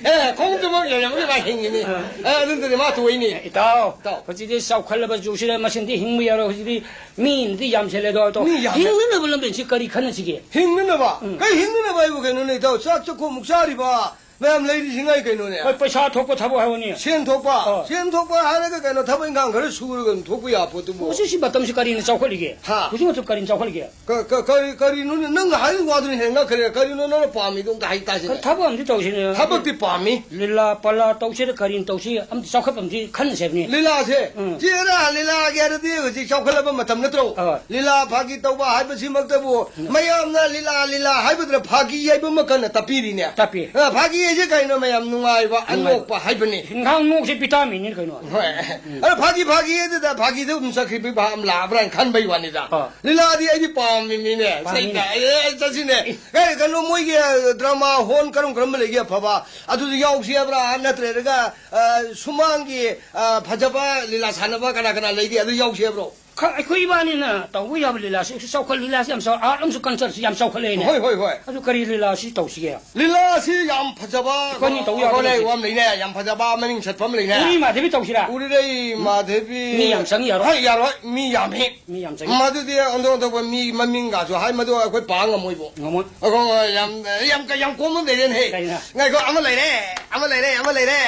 ꯑꯦ, ꯈꯣꯡꯎꯞꯇꯨꯃꯛ ꯌꯥꯝꯃꯒ ꯃꯥ ꯍꯤꯡꯉꯤꯅꯤ꯫ ꯑꯥ꯫ ꯑꯦ, ꯑꯗꯨ ꯅꯠꯇ꯭ꯔꯗꯤ ꯃꯥ ꯇꯣꯛꯏꯅꯤ꯫ ꯏꯇꯥꯎ, ꯏꯇꯥꯎ꯫ ꯍꯧꯖꯤꯛꯇꯤ ꯆꯥꯎꯈꯠꯂꯕ ꯖꯨꯒꯁꯤꯗ ꯃꯁꯤꯗꯤ ꯍꯤꯡꯕ ꯌꯥꯔꯣꯏ꯫ ꯍꯧꯖꯤꯛꯇꯤ ꯃꯤꯅꯗꯤ ꯌꯥꯝꯁꯤꯜꯂꯦ ꯑꯗꯣ, ꯑꯗꯣ ꯃꯤ ꯌꯥꯝꯃꯦ꯫ ꯍꯤꯡꯅꯅꯕ ꯂꯝꯕꯦꯟꯁꯤ ꯀꯔꯤ ꯈꯟꯅꯁꯤꯒꯦ? ꯍꯤꯡꯅꯅꯕ? ꯎꯝ꯫ ꯀꯩ ꯍꯤꯡꯅꯅꯕ ꯍꯥꯏꯕꯨ ꯀꯩꯅꯣꯅꯦ, ꯏꯇꯥꯎ? ꯆꯥꯛ ꯆꯈꯣꯝꯃꯨꯛ ꯆꯥꯔꯤꯕ ꯃꯌꯥꯝ ꯂꯩꯔꯤꯁꯤ ꯉꯥꯏ ꯀꯩꯅꯣꯅꯦ? ꯍꯣꯏ, ꯄꯩꯁꯥ ꯊꯣꯛꯄ ꯊꯕꯛ ꯍꯥꯏꯕꯅꯤ꯫ ꯁꯦꯟ ꯊꯣꯛꯄ꯫ ꯑꯣ꯫ ꯁꯦꯟ ꯊꯣꯛꯄ ꯍꯥꯏꯔꯒ ꯀꯩꯅꯣ, ꯊꯕꯛ ꯏꯪꯈꯥꯡ ꯈꯔ ꯁꯨꯔꯒ ꯑꯗꯨꯝ ꯊꯣꯛꯄ ꯌꯥꯕ ꯄꯣꯠꯇꯨꯕꯨ꯫ ꯍꯧꯖꯤꯛꯁꯤ ꯃꯇꯝꯁꯤ ꯀꯔꯤꯅ ꯆꯥꯎꯈꯠꯂꯤꯒꯦ? ꯍꯥ? ꯍꯧꯖꯤꯛ ꯃꯇꯝ ꯀꯔꯤꯅ ꯆꯥꯎꯈꯠꯂꯤꯒꯦ? ꯀ-, ꯀ-, ꯀꯔꯤ, ꯀꯔꯤꯅꯣꯅꯦ? ꯅꯪꯅ ꯍꯥꯏꯔꯤꯕ ꯋꯥꯗꯨꯅ ꯍꯦꯟꯅ ꯉꯛꯈ꯭ꯔꯦ꯫ ꯀꯔꯤꯅꯣ ꯅꯪꯅ ꯄꯥꯝꯃꯤꯗꯣ? ꯑꯝꯇ ꯍꯥꯏ ꯇꯥꯁꯤꯅꯦ꯫ ꯀꯔꯤ ꯊꯕꯛ ꯑꯝꯗꯤ ꯇꯧꯁꯤꯅꯦ꯫ ꯊꯕꯛꯇꯤ ꯄꯥꯝꯃꯤ꯫ ꯂꯤꯂꯥ ꯄꯂꯥ ꯇꯧꯁꯤꯔ ꯀꯔꯤꯅ ꯇꯧꯁꯤ? ꯑꯝꯇ ꯆꯥꯎꯈꯠꯄ ꯑꯝꯗꯤ ꯈꯟꯅꯁꯦ ꯍꯥꯏꯕꯅꯤ꯫ ꯂꯤꯂꯥꯁꯦ? ꯎꯝ꯫ ꯆꯦꯔꯥ ꯂꯤꯂꯥꯒꯤ ꯍꯥꯏꯔꯗꯤ ꯍꯧꯖꯤꯛ ꯆꯥꯎꯈꯠꯂꯕ ꯃꯇꯝ ꯅꯠꯇ꯭ꯔꯣ? ꯑꯍꯣꯏ꯫ ꯂꯤꯂꯥ ꯐꯥꯒꯤ ꯇꯧꯕ ꯍꯥꯏꯕꯁꯤꯃꯛꯇꯕꯨ ꯎꯝ꯫ ꯃꯌꯥꯝꯅ ꯂꯤꯂꯥ, ꯂꯤꯂꯥ ꯍꯥꯏꯕꯗꯨꯅ ꯐꯥꯒꯤ ꯍꯥꯏꯕ ꯑꯃ ꯀꯟꯅ ꯇꯞꯄꯤꯔꯤꯅꯦ꯫ ꯇꯞꯄꯤ꯫ ꯑ, ꯐꯥꯒꯤ ꯍꯥꯏꯁꯦ ꯀꯩꯅꯣ ꯃꯌꯥꯝ? ꯅꯨꯡꯉꯥꯏꯕ, ꯅꯨꯡꯉꯥꯏꯕ꯫ ꯑꯅꯣꯛꯄ ꯍꯥꯏꯕꯅꯤ꯫ ꯏꯟꯈꯥꯡ ꯅꯣꯛꯁꯦ ꯚꯤꯇꯥꯃꯤꯟꯅꯤ ꯀꯩꯅꯣ꯫ ꯍꯣꯏ꯫ ꯎꯝ꯫ ꯑꯗꯣ ꯐꯥꯒꯤ, ꯐꯥꯒꯤ ꯑꯗꯨꯗ ꯐꯥꯒꯤꯗ ꯑꯗꯨꯝ ꯆꯠꯈꯤꯕ ꯚꯥꯕ ꯑꯃ ꯂꯥꯛꯑꯕ꯭ꯔꯥ ꯍꯥꯏꯅ ꯈꯟꯕꯩ ꯋꯥꯅꯤꯗ꯫ ꯑꯥ꯫ ꯂꯤꯂꯥꯗꯤ ꯑꯩꯗꯤ ꯄꯥꯝꯃꯤꯅꯤꯅꯦ꯫ ꯄꯥꯝꯃꯤꯅꯦ꯫ ꯁꯩꯇ-, ꯑꯦ, ꯆꯠꯁꯤꯅꯦ꯫ ꯑꯦ, ꯀꯩꯅꯣ ꯃꯣꯏꯒꯤ, ꯑ, ꯗ꯭ꯔꯃꯥ ꯍꯣꯜ ꯀꯔꯝ ꯀꯔꯝꯕ ꯂꯩꯒꯦ ꯑꯐꯕ? ꯑꯗꯨꯗ ꯌꯥꯎꯁꯤ ꯍꯥꯏꯕ꯭ꯔꯥ? ꯅꯠꯇ꯭ꯔꯒ, ꯑ, ꯁꯨꯃꯥꯡꯒꯤ, ꯑ, ꯐꯖꯕ ꯂꯤꯂꯥ ꯁꯥꯟꯅꯕ ꯀꯅꯥ ꯀꯅꯥ ꯂꯩꯒꯦ? ꯑꯗꯨ ꯌꯥꯎꯁꯤ ꯍꯥꯏꯕ꯭ꯔꯣ? ꯈ-, ꯑꯩꯈꯣꯏ ꯏꯕꯥꯅꯤꯅ ꯇꯧꯕ ꯌꯥꯕ ꯂꯤꯂꯥꯁꯤ, ꯆꯥꯎꯈꯠ ꯂꯤꯂꯥꯁꯤ ꯌꯥꯝ ꯆꯥꯎ-, ꯑꯥꯔꯠ ꯑꯃꯁꯨꯡ ꯀꯜꯆꯔꯁꯤ ꯌꯥꯝ ꯆꯥꯎꯈꯠꯂꯛꯏꯅꯦ꯫ ꯍꯣꯏ, ꯍꯣꯏ, ꯍꯣꯏ꯫ ꯑꯗꯨ ꯀꯔꯤ ꯂꯤꯂꯥꯁꯤ ꯇꯧꯁꯤꯒꯦ? ꯂꯤꯂꯥꯁꯤ ꯌꯥꯝ ꯐꯖꯕ ꯑꯩꯈꯣꯏꯅꯤ ꯇꯧ ꯌꯥꯕ ꯑꯩꯈꯣꯏ ꯂꯩ, ꯂꯩ꯫ ꯋꯥ ꯑꯃ ꯂꯩꯅꯦ, ꯌꯥꯝ ꯐꯖꯕ ꯃꯃꯤꯡ ꯆꯠꯄ ꯑꯃ ꯂꯩꯅꯦ꯫ ꯎꯔꯤ ꯃꯥꯙꯕꯤ ꯇꯧꯁꯤꯔꯥ? ꯎꯔꯤꯔꯩ ꯃꯥꯙꯕꯤ꯫ ꯃꯤ ꯌꯥꯝ ꯆꯪ ꯌꯥꯔꯣꯏ? ꯍꯣꯏ, ꯌꯥꯔꯣꯏ꯫ ꯃꯤ ꯌꯥꯝꯃꯤ꯫ ꯃꯤ ꯌꯥꯝ ꯆꯪꯉꯤ꯫ ꯃꯗꯨꯗꯤ ꯑꯣꯟꯊꯣꯛ ꯑꯣꯟꯊꯣꯛꯄ ꯃꯤ ꯃꯃꯤꯡꯒꯥꯁꯨ ꯍꯥꯏ, ꯃꯗꯨ ꯑꯩꯈꯣꯏ ꯄꯥ ꯉꯝꯃꯣꯏꯕꯣ꯫ ꯉꯝꯃꯣꯏ꯫ ꯑꯩꯈꯣꯏ ꯌꯥꯝ, ꯌꯥꯝ, ꯌꯥꯝ ꯀꯣꯝꯕ ꯑꯃ ꯂꯩꯔꯦꯅꯦ꯫ ꯀꯩꯅꯣ? ꯉꯥꯏꯈꯣ, ꯑꯃ ꯂꯩꯔꯦ, ꯑꯃ ꯂꯩꯔꯦ, ꯑꯃ ꯂꯩꯔꯦ꯫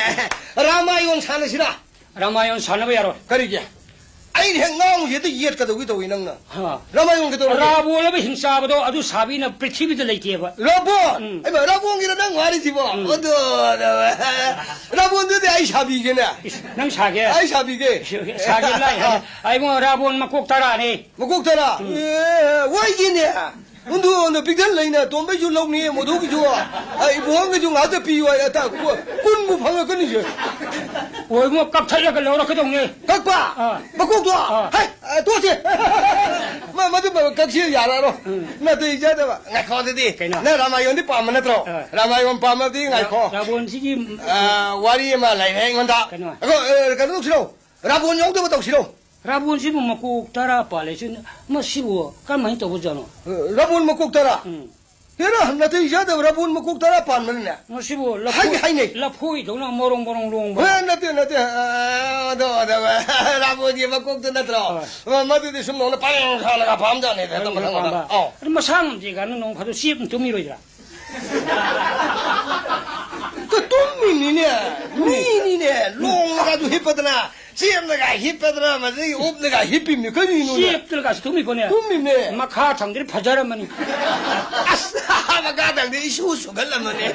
ꯔꯥꯃꯥꯌꯣꯟ ꯁꯥꯟꯅꯁꯤꯔꯥ? ꯔꯥꯃꯥꯌꯣꯟ ꯁꯥꯟꯅꯕ ꯌꯥꯔꯣꯏ꯫ ꯀꯔꯤꯒꯤ? ꯑꯩꯅ ꯍꯦꯛ ꯉꯥꯡꯉꯨꯁꯦ ꯍꯦꯛꯇ ꯌꯦꯠꯀꯗꯧꯒꯤ ꯇꯧꯏ ꯅꯪꯅ꯫ ꯍꯥ꯫ ꯔꯥꯃꯥꯌꯣꯟ ꯀꯩꯗꯧꯔꯒꯦ? ꯔꯥꯕꯣꯟ ꯑꯃ ꯍꯤꯡ ꯆꯥꯕꯗꯣ ꯑꯗꯨ ꯁꯥꯕꯤꯅ ꯄ꯭ꯔꯤꯊꯤꯕꯤꯗ ꯂꯩꯇꯦꯕ꯫ ꯔꯥꯕꯣꯟ? ꯎꯝ꯫ ꯑꯩꯃ, ꯔꯥꯕꯣꯟꯒꯤꯔ ꯅꯪ ꯋꯥꯔꯤꯁꯤꯕꯣ? ꯎꯝ꯫ ꯑꯗꯨ, ꯑꯗꯨ, ꯔꯥꯕꯣꯟꯗꯨꯗꯤ ꯑꯩ ꯁꯥꯕꯤꯒꯦꯅꯦ꯫ ꯏꯁ, ꯅꯪ ꯁꯥꯒꯦ? ꯑꯩ ꯁꯥꯕꯤꯒꯦ꯫ ꯁꯥꯒꯦ ꯂꯥꯏ ꯍꯥꯏ꯫ ꯑꯩꯉꯣꯟ ꯔꯥꯕꯣꯟ ꯃꯀꯣꯛ ꯇꯔꯥꯅꯦ꯫ ꯃꯀꯣꯛ ꯇꯔꯥ? ꯎꯝ꯫ ꯑꯦ, ꯋꯥꯏꯒꯤꯅꯦ꯫ ꯎꯟꯗꯨ, ꯎꯟꯗꯨ, ꯄꯤꯛꯊꯟ ꯂꯩꯅ ꯇꯣꯝꯕꯩꯁꯨ ꯂꯧꯅꯤ, ꯃꯣꯗꯨꯒꯤꯁꯨ꯫ ꯑ, ꯏꯕꯣꯍꯜꯒꯤꯁꯨ ꯉꯥꯛꯇ ꯄꯤꯌꯨ ꯍꯥꯏ, ꯑꯇ ꯀꯨ-, ꯀꯨꯟꯕꯨ ꯐꯪꯉꯛꯀꯅꯤꯁꯦ꯫ ꯑꯣꯏꯕꯨ ꯀꯛꯊꯠꯂꯒ ꯂꯧꯔꯛꯀꯗꯧꯅꯦ꯫ ꯀꯛꯄ? ꯑꯥ꯫ ꯃꯀꯣꯛꯇꯣ? ꯑꯥ꯫ ꯍꯩ, ꯑ, ꯇꯣꯛꯁꯦ꯫ ꯃ-, ꯃꯗꯨ ꯀꯛꯁꯤ ꯌꯥꯔꯛꯑꯔꯣꯏ꯫ ꯎꯝ꯫ ꯅꯠꯇꯦ, ꯏꯖꯗꯕ꯫ ꯉꯥꯏꯈꯣ ꯑꯗꯨꯗꯤ꯫ ꯀꯩꯅꯣ? ꯅꯪ ꯔꯥꯃꯥꯌꯣꯟꯗꯤ ꯄꯥꯝꯕ ꯅꯠꯇ꯭ꯔꯣ? ꯑ꯫ ꯔꯥꯃꯥꯌꯣꯟ ꯄꯥꯝꯃꯕꯗꯤ ꯉꯥꯏꯈꯣ꯫ ꯔꯥ-, ꯔꯥꯕꯣꯟꯁꯤꯒꯤ ꯑ, ꯋꯥꯔꯤ ꯑꯃ ꯂꯩꯔꯦ ꯑꯩꯉꯣꯟꯗ꯫ ꯀꯩꯅꯣ? ꯑꯩꯈꯣꯏ, ꯑ, ꯀꯩꯅꯣ ꯇꯧꯁꯤꯔꯣ? ꯔꯥꯕꯣꯟ ꯌꯥꯎꯗꯕ ꯇꯧꯁꯤꯔꯣ? ꯔꯥꯕꯣꯟꯁꯤꯕꯨ ꯃꯀꯣꯛ ꯇꯔꯥ ꯄꯥꯜꯂꯦ꯫ ꯁꯤ ꯃꯁꯤꯕꯨ ꯀꯔꯝꯍꯥꯏꯅ ꯇꯧꯕꯖꯥꯠꯅꯣ? ꯑ, ꯔꯥꯕꯣꯟ ꯃꯀꯣꯛ ꯇꯔꯥ? ꯎꯝ꯫ ꯍꯦꯔꯥ, ꯅꯥꯇꯩ ꯆꯥꯗꯕ ꯔꯥꯕꯣꯟ ꯃꯀꯣꯛ ꯇꯔꯥ ꯄꯥꯟꯕꯅꯤꯅꯦ꯫ ꯃꯁꯤꯕꯨ ꯂꯐꯣꯏ-, ꯍꯥꯏꯒꯦ ꯍꯥꯏꯅꯩ꯫ ꯂꯐꯣꯏꯗꯧꯅ ꯃꯔꯣꯡ ꯃꯔꯣꯡ ꯂꯣꯡꯕ꯫ ꯑꯦ, ꯅꯠꯇꯦ, ꯅꯠꯇꯦ꯫ ꯑ, ꯑꯗꯣ, ꯑꯗꯣ, ꯔꯥꯕꯣꯟꯒꯤ ꯃꯀꯣꯛꯇꯨ ꯅꯠꯇ꯭ꯔꯣ? ꯍꯣꯏ꯫ ꯃ-, ꯃꯗꯨꯗꯤ ꯁꯨꯝ ꯅꯣꯡꯅ ꯄꯔꯦꯡ ꯁꯥꯜꯂꯒ ꯐꯝꯖꯥꯠꯅꯤꯗ, ꯄꯔꯦꯡ ꯇꯝꯕ ꯈꯪꯕꯗ꯫ ꯄꯥꯝꯕ꯫ ꯑꯧ꯫ ꯑꯗꯨ ꯃꯁꯥ ꯉꯝꯗꯦ ꯀꯥꯏꯅ ꯅꯣꯡ ꯐꯥꯗꯣꯛ ꯆꯦꯞ ꯇꯨꯝꯃꯤꯔꯣꯏꯗ꯭ꯔꯥ? ꯇꯨꯝꯃꯤꯅꯤꯅꯦ, ꯃꯤꯅꯤꯅꯦ, ꯂꯣꯡꯉꯒ ꯑꯗꯨ ꯍꯤꯞꯄꯗꯅ꯫ ꯆꯦꯞꯅꯒ ꯍꯤꯞꯄꯗꯅ, ꯃꯗꯨꯗꯒꯤ ꯎꯞꯅꯒ ꯍꯤꯞꯄꯤꯕꯅꯤ꯫ ꯀꯔꯤꯅꯣꯅꯦ? ꯆꯦꯞꯇꯅꯒꯁꯨ ꯇꯨꯝꯃꯤꯕꯣꯅꯦ꯫ ꯇꯨꯝꯃꯤꯕꯅꯦ꯫ ꯃꯈꯥ ꯊꯪꯗꯗꯤ ꯐꯖꯔꯝꯃꯅꯤ꯫ ꯑꯁ, ꯃꯈꯥ ꯊꯪꯗꯤ ꯏꯁꯨ ꯁꯨꯒꯠꯂꯝꯃꯅꯤ꯫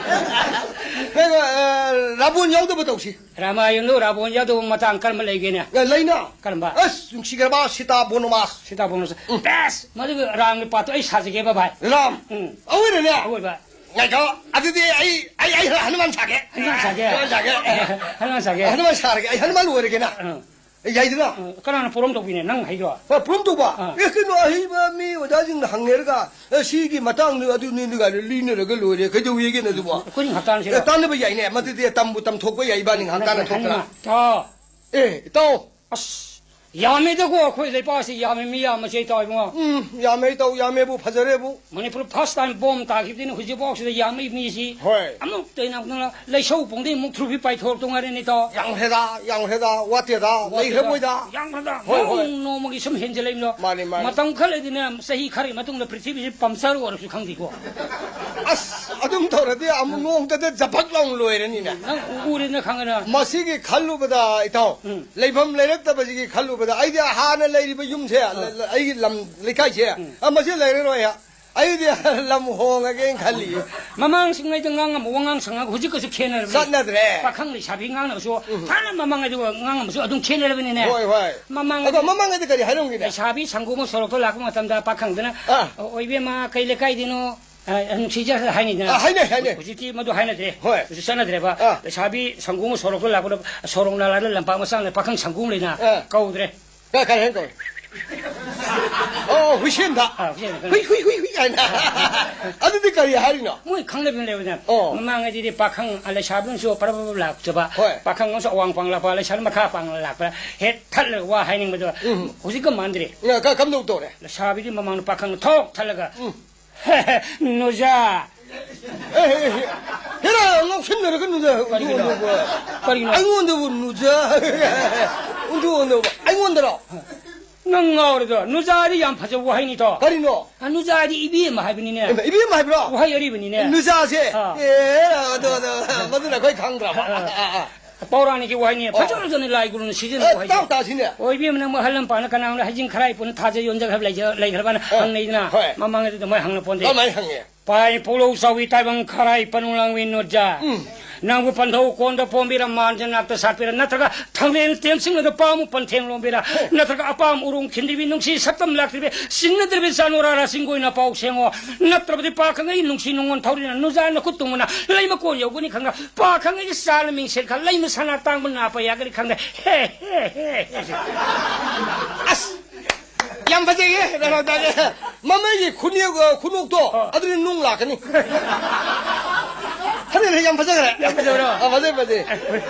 ꯀꯩꯅꯣ, ꯑ, ꯔꯥꯕꯣꯟ ꯌꯥꯎꯗꯕ ꯇꯧꯁꯤ꯫ ꯔꯥꯃꯥꯌꯟꯗꯣ ꯔꯥꯕꯣꯟ ꯌꯥꯎꯗꯕ ꯃꯇꯥꯡ ꯀꯔꯝꯕ ꯂꯩꯒꯦꯅꯦ? ꯑ, ꯂꯩꯅ꯫ ꯀꯔꯝꯕ? ꯑꯁ, ꯅꯨꯡꯁꯤꯈ꯭ꯔꯕ ꯁꯤꯇꯥ ꯕꯣꯅꯣꯃꯥꯁ꯫ ꯁꯤꯇꯥ ꯕꯣꯅꯣꯃꯥꯁ꯫ ꯎꯝ꯫ ꯕꯦꯁ! ꯃꯗꯨꯒꯤ ꯔꯥꯝꯒꯤ ꯄꯥꯠꯇꯣ ꯑꯩ ꯁꯥꯖꯒꯦꯕ, ꯚꯥꯏ꯫ ꯔꯥꯝ꯫ ꯎꯝ꯫ ꯑꯣꯏꯔꯅꯦ꯫ ꯑꯋꯣꯏꯕ꯫ ꯉꯥꯏꯈꯣ, ꯑꯗꯨꯗꯤ ꯑꯩ, ꯑꯩ, ꯑꯩ ꯍꯅꯨꯃꯥꯟ ꯁꯥꯒꯦ꯫ ꯍꯅꯨꯃꯥꯟ ꯁꯥꯒꯦ? ꯍꯅꯨꯃꯥꯟ ꯁꯥꯒꯦ꯫ ꯍꯅꯨꯃꯥꯟ ꯁꯥꯒꯦ꯫ ꯍꯅꯨꯃꯥꯟ ꯁꯥꯔꯒꯦ꯫ ꯑꯩ ꯍꯅꯨꯃꯥꯟ ꯑꯣꯏꯔꯒꯦꯅ꯫ ꯑꯥ꯫ ꯑꯩ ꯌꯥꯏꯗꯅ? ꯑꯥ, ꯀꯅꯥꯅ ꯄꯣꯔꯣꯝ ꯇꯧꯕꯤꯅꯦ? ꯅꯪ ꯍꯩꯗ꯭ꯔꯣ? ꯑꯥ, ꯄꯣꯔꯣꯝ ꯇꯧꯕ? ꯑꯥ꯫ ꯑꯦ, ꯀꯩꯅꯣ, ꯑꯍꯩꯕ ꯃꯤ ꯑꯣꯖꯥꯁꯤꯡꯅ ꯍꯪꯅꯔꯒ, ꯑꯦ, ꯁꯤꯒꯤ ꯃꯇꯥꯡꯗ ꯑꯗꯨꯅꯤ ꯑꯗꯨꯒ ꯂꯤꯅꯔꯒ ꯂꯣꯏꯔꯦ꯫ ꯀꯩꯗꯧꯋꯦꯒꯦꯅꯦ ꯑꯗꯨꯕꯣ? ꯑꯩꯈꯣꯏꯅꯤ ꯉꯥꯏꯍꯥꯛ ꯇꯥꯟꯅꯁꯤꯔꯣ? ꯑꯦ, ꯇꯥꯟꯅꯕ ꯌꯥꯏꯅꯦ꯫ ꯃꯗꯨꯗꯤ ꯇꯝꯕꯨ ꯇꯝꯊꯣꯛꯄ ꯌꯥꯏ, ꯏꯕꯥꯅꯤ ꯉꯥꯏꯍꯥꯛ ꯅꯪ ꯇꯥꯟꯅ ꯊꯣꯛꯇꯅ꯫ ꯍꯥꯏꯅꯤꯡꯉꯥꯏ꯫ ꯑꯥ꯫ ꯑꯦ, ꯏꯇꯥꯎ꯫ ꯑꯁ, ꯌꯥꯝꯃꯦꯗꯀꯣ, ꯑꯩꯈꯣꯏ ꯂꯩꯄꯥꯛꯁꯤ ꯌꯥꯝꯃꯦ, ꯃꯤ ꯌꯥꯝꯕꯁꯦ, ꯏꯇꯥꯎ ꯏꯕꯨꯡꯉꯣ꯫ ꯎꯝ, ꯌꯥꯝꯃꯦ, ꯏꯇꯥꯎ, ꯌꯥꯝꯃꯦꯕꯨ, ꯐꯖꯔꯦꯕꯨ꯫ ꯃꯅꯤꯄꯨꯔ first time ꯕꯣꯝ ꯇꯥꯈꯤꯕꯗꯨꯅ ꯍꯧꯖꯤꯛꯐꯥꯎꯁꯤꯗ ꯌꯥꯝꯃꯤ ꯃꯤꯁꯤ꯫ ꯍꯣꯏ꯫ ꯑꯃꯨꯛꯇ ꯍꯦꯟꯅ ꯑꯃꯨꯛꯇ ꯂꯩꯁꯧ ꯄꯣꯡꯗꯩ ꯑꯃꯨꯛ ꯊ꯭ꯔꯨꯐꯤ ꯄꯥꯏꯊꯣꯔꯛꯇꯧ ꯉꯥꯏꯔꯦꯅꯦ, ꯏꯇꯥꯎ꯫ ꯌꯥꯝꯈ꯭ꯔꯦꯗ, ꯌꯥꯝꯈ꯭ꯔꯦꯗ, ꯋꯥꯠꯇꯦꯗ, ꯋꯥꯠꯇꯦꯗ, ꯂꯩꯈ꯭ꯔꯕꯣꯏꯗ꯫ ꯌꯥꯝꯈ꯭ꯔꯦꯗ꯫ ꯍꯣꯏ, ꯍꯣꯏ꯫ ꯅꯣꯡ ꯅꯣꯡꯃꯒꯤ ꯁꯨꯝ ꯍꯦꯟꯖꯜꯂꯛꯏꯕꯅꯣ꯫ ꯃꯥꯅꯤ, ꯃꯥꯅꯤ꯫ ꯃꯇꯝ ꯈꯔ ꯂꯩꯗꯅ ꯆꯍꯤ ꯈꯔꯒꯤ ꯃꯇꯨꯡꯗ ꯄ꯭ꯔꯤꯊꯤꯕꯤꯁꯤ ꯄꯝꯆꯔ ꯑꯣꯏꯔꯁꯨ ꯈꯪꯗꯦꯀꯣ꯫ ꯑꯁ, ꯑꯗꯨꯝ ꯇꯧꯔꯗꯤ ꯑꯃꯨꯛ ꯅꯣꯡꯃꯇꯗ ꯖꯄꯛ ꯂꯥꯎꯅ ꯂꯣꯏꯔꯅꯤꯅꯦ꯫ ꯅꯪ ꯎ-, ꯎꯔꯦꯅ ꯈꯪꯉꯦꯅ꯫ ꯃꯁꯤꯒꯤ ꯈꯜꯂꯨꯕꯗ, ꯏꯇꯥꯎ, ꯎꯝ꯫ ꯂꯩꯐꯝ ꯂꯩꯔꯛꯇꯕꯁꯤꯒꯤ ꯈꯜꯂꯨꯕꯗ, ꯑꯩꯗꯤ ꯍꯥꯟꯅ ꯂꯩꯔꯤꯕ ꯌꯨꯝꯁꯦ, ꯑꯥ꯫ ꯂ-, ꯂ-, ꯑꯩꯒꯤ ꯂꯝ ꯂꯩꯀꯥꯏꯁꯦ, ꯎꯝ꯫ ꯑ, ꯃꯁꯤ ꯂꯩꯔꯔꯣꯏ꯫ ꯑꯩꯗꯤ ꯂꯝ ꯍꯣꯡꯉꯒꯦꯅ ꯈꯜꯂꯤ꯫ ꯃꯃꯥꯡꯁꯤꯡꯉꯩꯗ ꯉꯥꯡꯉꯝꯕ ꯋꯥꯉꯥꯡ ꯁꯉꯥꯡ ꯍꯧꯖꯤꯛꯀꯁꯨ ꯈꯦꯠꯅꯔꯕꯅꯤ꯫ ꯆꯠꯅꯗ꯭ꯔꯦ꯫ ꯄꯥꯈꯪ ꯂꯩꯁꯥꯕꯤ ꯉꯥꯡꯅꯕꯁꯨ ꯎꯝ꯫ ꯐꯅ ꯃꯃꯥꯡꯉꯩꯗꯨꯒ ꯉꯥꯡꯉꯝꯕꯁꯨ ꯑꯗꯨꯝ ꯈꯦꯠꯅꯔꯕꯅꯤꯅꯦ꯫ ꯍꯣꯏ, ꯍꯣꯏ꯫ ꯃꯃꯥꯡꯉꯩꯗꯤ ꯑꯗꯣ ꯃꯃꯥꯡꯉꯩꯗ ꯀꯔꯤ ꯍꯥꯏꯔꯝꯒꯦꯅꯦ? ꯂꯩꯁꯥꯕꯤ ꯁꯪꯒꯣꯝ ꯁꯣꯔꯣꯛꯇ ꯂꯥꯛꯄ ꯃꯇꯝꯗ ꯄꯥꯈꯪꯗꯨꯅ, ꯑꯥ꯫ "ꯑꯣ, ꯏꯕꯦꯝꯃ, ꯀꯩ ꯂꯩꯀꯥꯏꯗꯩꯅꯣ?" ꯑ, ꯅꯨꯡꯁꯤꯖ ꯍꯥꯏꯅꯤꯗꯅ꯫ ꯑ, ꯍꯥꯏꯅꯩ, ꯍꯥꯏꯅꯩ꯫ ꯍꯧꯖꯤꯛꯇꯤ ꯃꯗꯨ ꯍꯥꯏꯅꯗ꯭ꯔꯦ꯫ ꯍꯣꯏ꯫ ꯍꯧꯖꯤꯛ ꯆꯠꯅꯗ꯭ꯔꯦꯕ꯫ ꯑ꯫ ꯂꯩꯁꯥꯕꯤ ꯁꯪꯒꯣꯝ ꯁꯣꯔꯣꯛꯇ ꯂꯥꯛꯄꯗ, ꯁꯣꯔꯣꯛ ꯅꯥꯂꯥꯗ ꯂꯝꯄꯥꯛ ꯃꯆꯥ ꯑꯃ ꯂꯩ, ꯄꯥꯈꯪ ꯁꯪꯒꯣꯝ ꯂꯩꯅ ꯑ꯫ ꯀꯧꯗ꯭ꯔꯦ꯫ ꯀ-, ꯀꯔꯤ ꯍꯥꯏꯅ ꯀꯧꯏ? ꯑꯣ, ꯍꯨꯏꯁꯦꯟꯗ꯫ ꯑꯥ, ꯍꯨꯏꯁꯦꯟꯗ ꯈꯪꯅꯩ꯫ "ꯍꯨꯏ, ꯍꯨꯏ, ꯍꯨꯏ, ꯍꯨꯏ" ꯍꯥꯏꯅ꯫ ꯑꯗꯨꯗꯤ ꯀꯔꯤ ꯍꯥꯏꯔꯤꯅꯣ? ꯃꯣꯏ ꯈꯪꯅꯕꯤ ꯑꯃ ꯂꯩꯕꯅꯦ꯫ ꯑꯣ꯫ ꯃꯃꯥꯡꯉꯩꯗꯗꯤ ꯄꯥꯈꯪ, ꯑ, ꯂꯩꯁꯥꯕꯤ ꯑꯃꯁꯨ ꯄꯔꯞ ꯄꯔꯞ ꯂꯥꯛꯆꯕ꯫ ꯍꯣꯏ꯫ ꯄꯥꯈꯪ ꯑꯃꯁꯨ ꯑꯋꯥꯡ ꯄꯥꯡ ꯂꯥꯛꯄ, ꯂꯩꯁꯥꯕꯤ ꯃꯈꯥ ꯄꯥꯡ ꯂꯥꯛꯄ꯫ ꯍꯦꯛ ꯊꯠꯂꯒ ꯋꯥ ꯍꯥꯏꯅꯤꯡꯕꯗꯣ꯫ ꯎꯝ꯫ ꯍꯧꯖꯤꯛꯀ ꯃꯥꯟꯗ꯭ꯔꯦ꯫ ꯉ-, ꯀ-, ꯀꯝꯗꯧ ꯇꯧꯔꯦ? ꯂꯩꯁꯥꯕꯤꯗꯤ ꯃꯃꯥꯡꯗ ꯄꯥꯈꯪ ꯊꯣꯛ ꯊꯠꯂꯒ, ꯎꯝ꯫ "ꯅꯨꯖꯥ"꯫ ꯑꯦ, ꯑꯦ, ꯑꯦ, ꯍꯦꯔꯥ, ꯉꯥꯎꯁꯤꯟꯅꯔꯒ ꯅꯨꯖꯥ, ꯀꯔꯤꯒꯤꯅꯣ? ꯑꯣꯟꯊꯣꯛ ꯑꯣꯟꯊꯣꯛꯄ꯫ ꯀꯔꯤꯒꯤꯅꯣ? ꯑꯩꯉꯣꯟꯗꯕꯨ ꯅꯨꯖꯥ꯫ ꯑꯣꯟꯊꯣꯛ ꯑꯣꯟꯊꯣꯛꯄ꯫ ꯑꯩꯉꯣꯟꯗꯔꯣ? ꯅꯪ ꯉꯥꯎꯔꯦꯗꯣ꯫ ꯅꯨꯖꯥꯗꯤ ꯌꯥꯝ ꯐꯖꯕ ꯋꯥꯍꯩꯅꯤꯗꯣ꯫ ꯀꯔꯤꯅꯣ? ꯑ, ꯅꯨꯖꯥꯗꯤ ꯏꯕꯦꯝꯃ ꯍꯥꯏꯕꯅꯤꯅꯦ꯫ ꯏꯃ-, ꯏꯕꯦꯝꯃ ꯍꯥꯏꯕ꯭ꯔꯣ? ꯋꯥꯍꯩ ꯑꯔꯤꯕꯅꯤꯅꯦ꯫ ꯅꯨꯖꯥꯁꯦ? ꯑꯥ꯫ ꯑꯦ, ꯑꯗꯨ, ꯑꯗꯨ, ꯃꯗꯨꯅ ꯑꯩꯈꯣꯏ ꯈꯪꯗ꯭ꯔꯕ꯫ ꯑꯥ꯫ ꯑꯥ, ꯑꯥ꯫ ꯄꯧꯔꯥꯅꯤꯛꯀꯤ ꯋꯥꯍꯩꯅꯤ꯫ ꯑꯣ꯫ ꯐꯖ ꯐꯖꯅ ꯂꯥꯏ ꯒꯨꯔꯨꯅ ꯁꯤꯖꯤꯟꯅꯕ ꯑꯦ, ꯋꯥꯍꯩꯅꯤ꯫ ꯇꯥꯎ ꯇꯥꯁꯤꯅꯦ꯫ ꯑꯣ, ꯏꯕꯦꯝꯃ, ꯅꯪꯕꯨ ꯑꯍꯜ ꯂꯝꯄꯥꯅ ꯀꯅꯥꯅꯣ ꯍꯩꯖꯤꯡ ꯈꯔꯥꯏ ꯄꯨꯟꯅ ꯊꯥꯖ ꯌꯣꯟꯖꯈ꯭ꯔꯕ ꯂꯩꯖ-, ꯂꯩꯈ꯭ꯔꯕꯅ ꯑꯥ꯫ ꯍꯪꯅꯩꯗꯅ꯫ ꯍꯣꯏ꯫ ꯃꯃꯥꯡꯗꯗꯤ ꯑꯗꯨꯃꯥꯏꯅ ꯍꯪꯅ ꯄꯣꯟꯗꯦ꯫ ꯀꯃꯥꯏꯅ ꯍꯪꯉꯦ? ꯄꯥꯏ ꯄꯣꯛꯂꯧ ꯆꯥꯎꯕꯤ ꯇꯥꯏꯕꯪ ꯈꯔꯥꯏ ꯄꯅꯨ ꯂꯥꯡꯕꯤ ꯅꯨꯖꯥ꯫ ꯎꯝ꯫ ꯅꯪꯕꯨ ꯄꯟꯊꯧ ꯀꯣꯟꯗ ꯄꯣꯝꯕꯤꯔ, ꯃꯥꯟꯖ ꯅꯥꯛꯇ ꯁꯥꯠꯄꯤꯔ, ꯅꯠꯇ꯭ꯔꯒ ꯊꯥꯡꯂꯦꯟ ꯇꯦꯝꯁꯤꯡꯂꯗ ꯄꯥꯝꯃꯨ ꯄꯟꯊꯦꯡ ꯂꯣꯝꯕꯤꯔ, ꯍꯣꯏ꯫ ꯅꯠꯇ꯭ꯔꯒ ꯑꯄꯥꯝ ꯎꯔꯨꯝ ꯈꯤꯟꯗꯤꯕꯤ ꯅꯨꯡꯁꯤ ꯁꯛꯇꯝ ꯂꯥꯛꯇ꯭ꯔꯤꯕꯤ ꯆꯤꯡꯅꯗ꯭ꯔꯤꯕꯤ ꯆꯥꯅꯣꯔꯥ ꯔꯥꯁꯤꯡꯒꯣꯏꯅ ꯄꯥꯎ ꯁꯦꯡꯉꯣ꯫ ꯅꯠꯇ꯭ꯔꯕꯗꯤ ꯄꯥꯈꯪꯉꯩ ꯅꯨꯡꯁꯤ ꯅꯨꯡꯉꯣꯟ ꯊꯧꯔꯤꯅ ꯅꯨꯖꯥ ꯅꯈꯨꯠ ꯇꯨꯝꯕꯅ ꯂꯩꯃ ꯀꯣꯟ ꯌꯧꯒꯅꯤ ꯈꯪꯒ ꯄꯥꯈꯪꯉꯩꯒꯤ ꯆꯥꯅ ꯃꯤꯡꯁꯦꯜ ꯈ ꯂꯩꯃ ꯁꯅꯥ ꯇꯥꯡꯕ ꯅꯥꯄ ꯌꯥꯒꯅꯤ ꯈꯪꯒ ꯍꯦ, ꯍꯦ, ꯍꯦ, ꯍꯦ꯫ ꯑꯁ! ꯌꯥꯝ ꯐꯖꯩꯌꯦ, ꯀꯩꯅꯣ ꯇꯧꯔꯦ꯫ ꯃꯃꯩꯒꯤ ꯈꯨꯅꯦꯛ, ꯑ, ꯈꯨꯅꯣꯛꯇꯣ, ꯑ꯫ ꯑꯗꯨꯗꯤ ꯅꯨꯡ ꯂꯥꯛꯀꯅꯤ꯫ ꯐꯖꯩ, ꯌꯥꯝ ꯐꯖꯈ꯭ꯔꯦ꯫ ꯌꯥꯝ ꯐꯖꯕ꯭ꯔꯣ? ꯑ, ꯐꯖꯩ, ꯐꯖꯩ꯫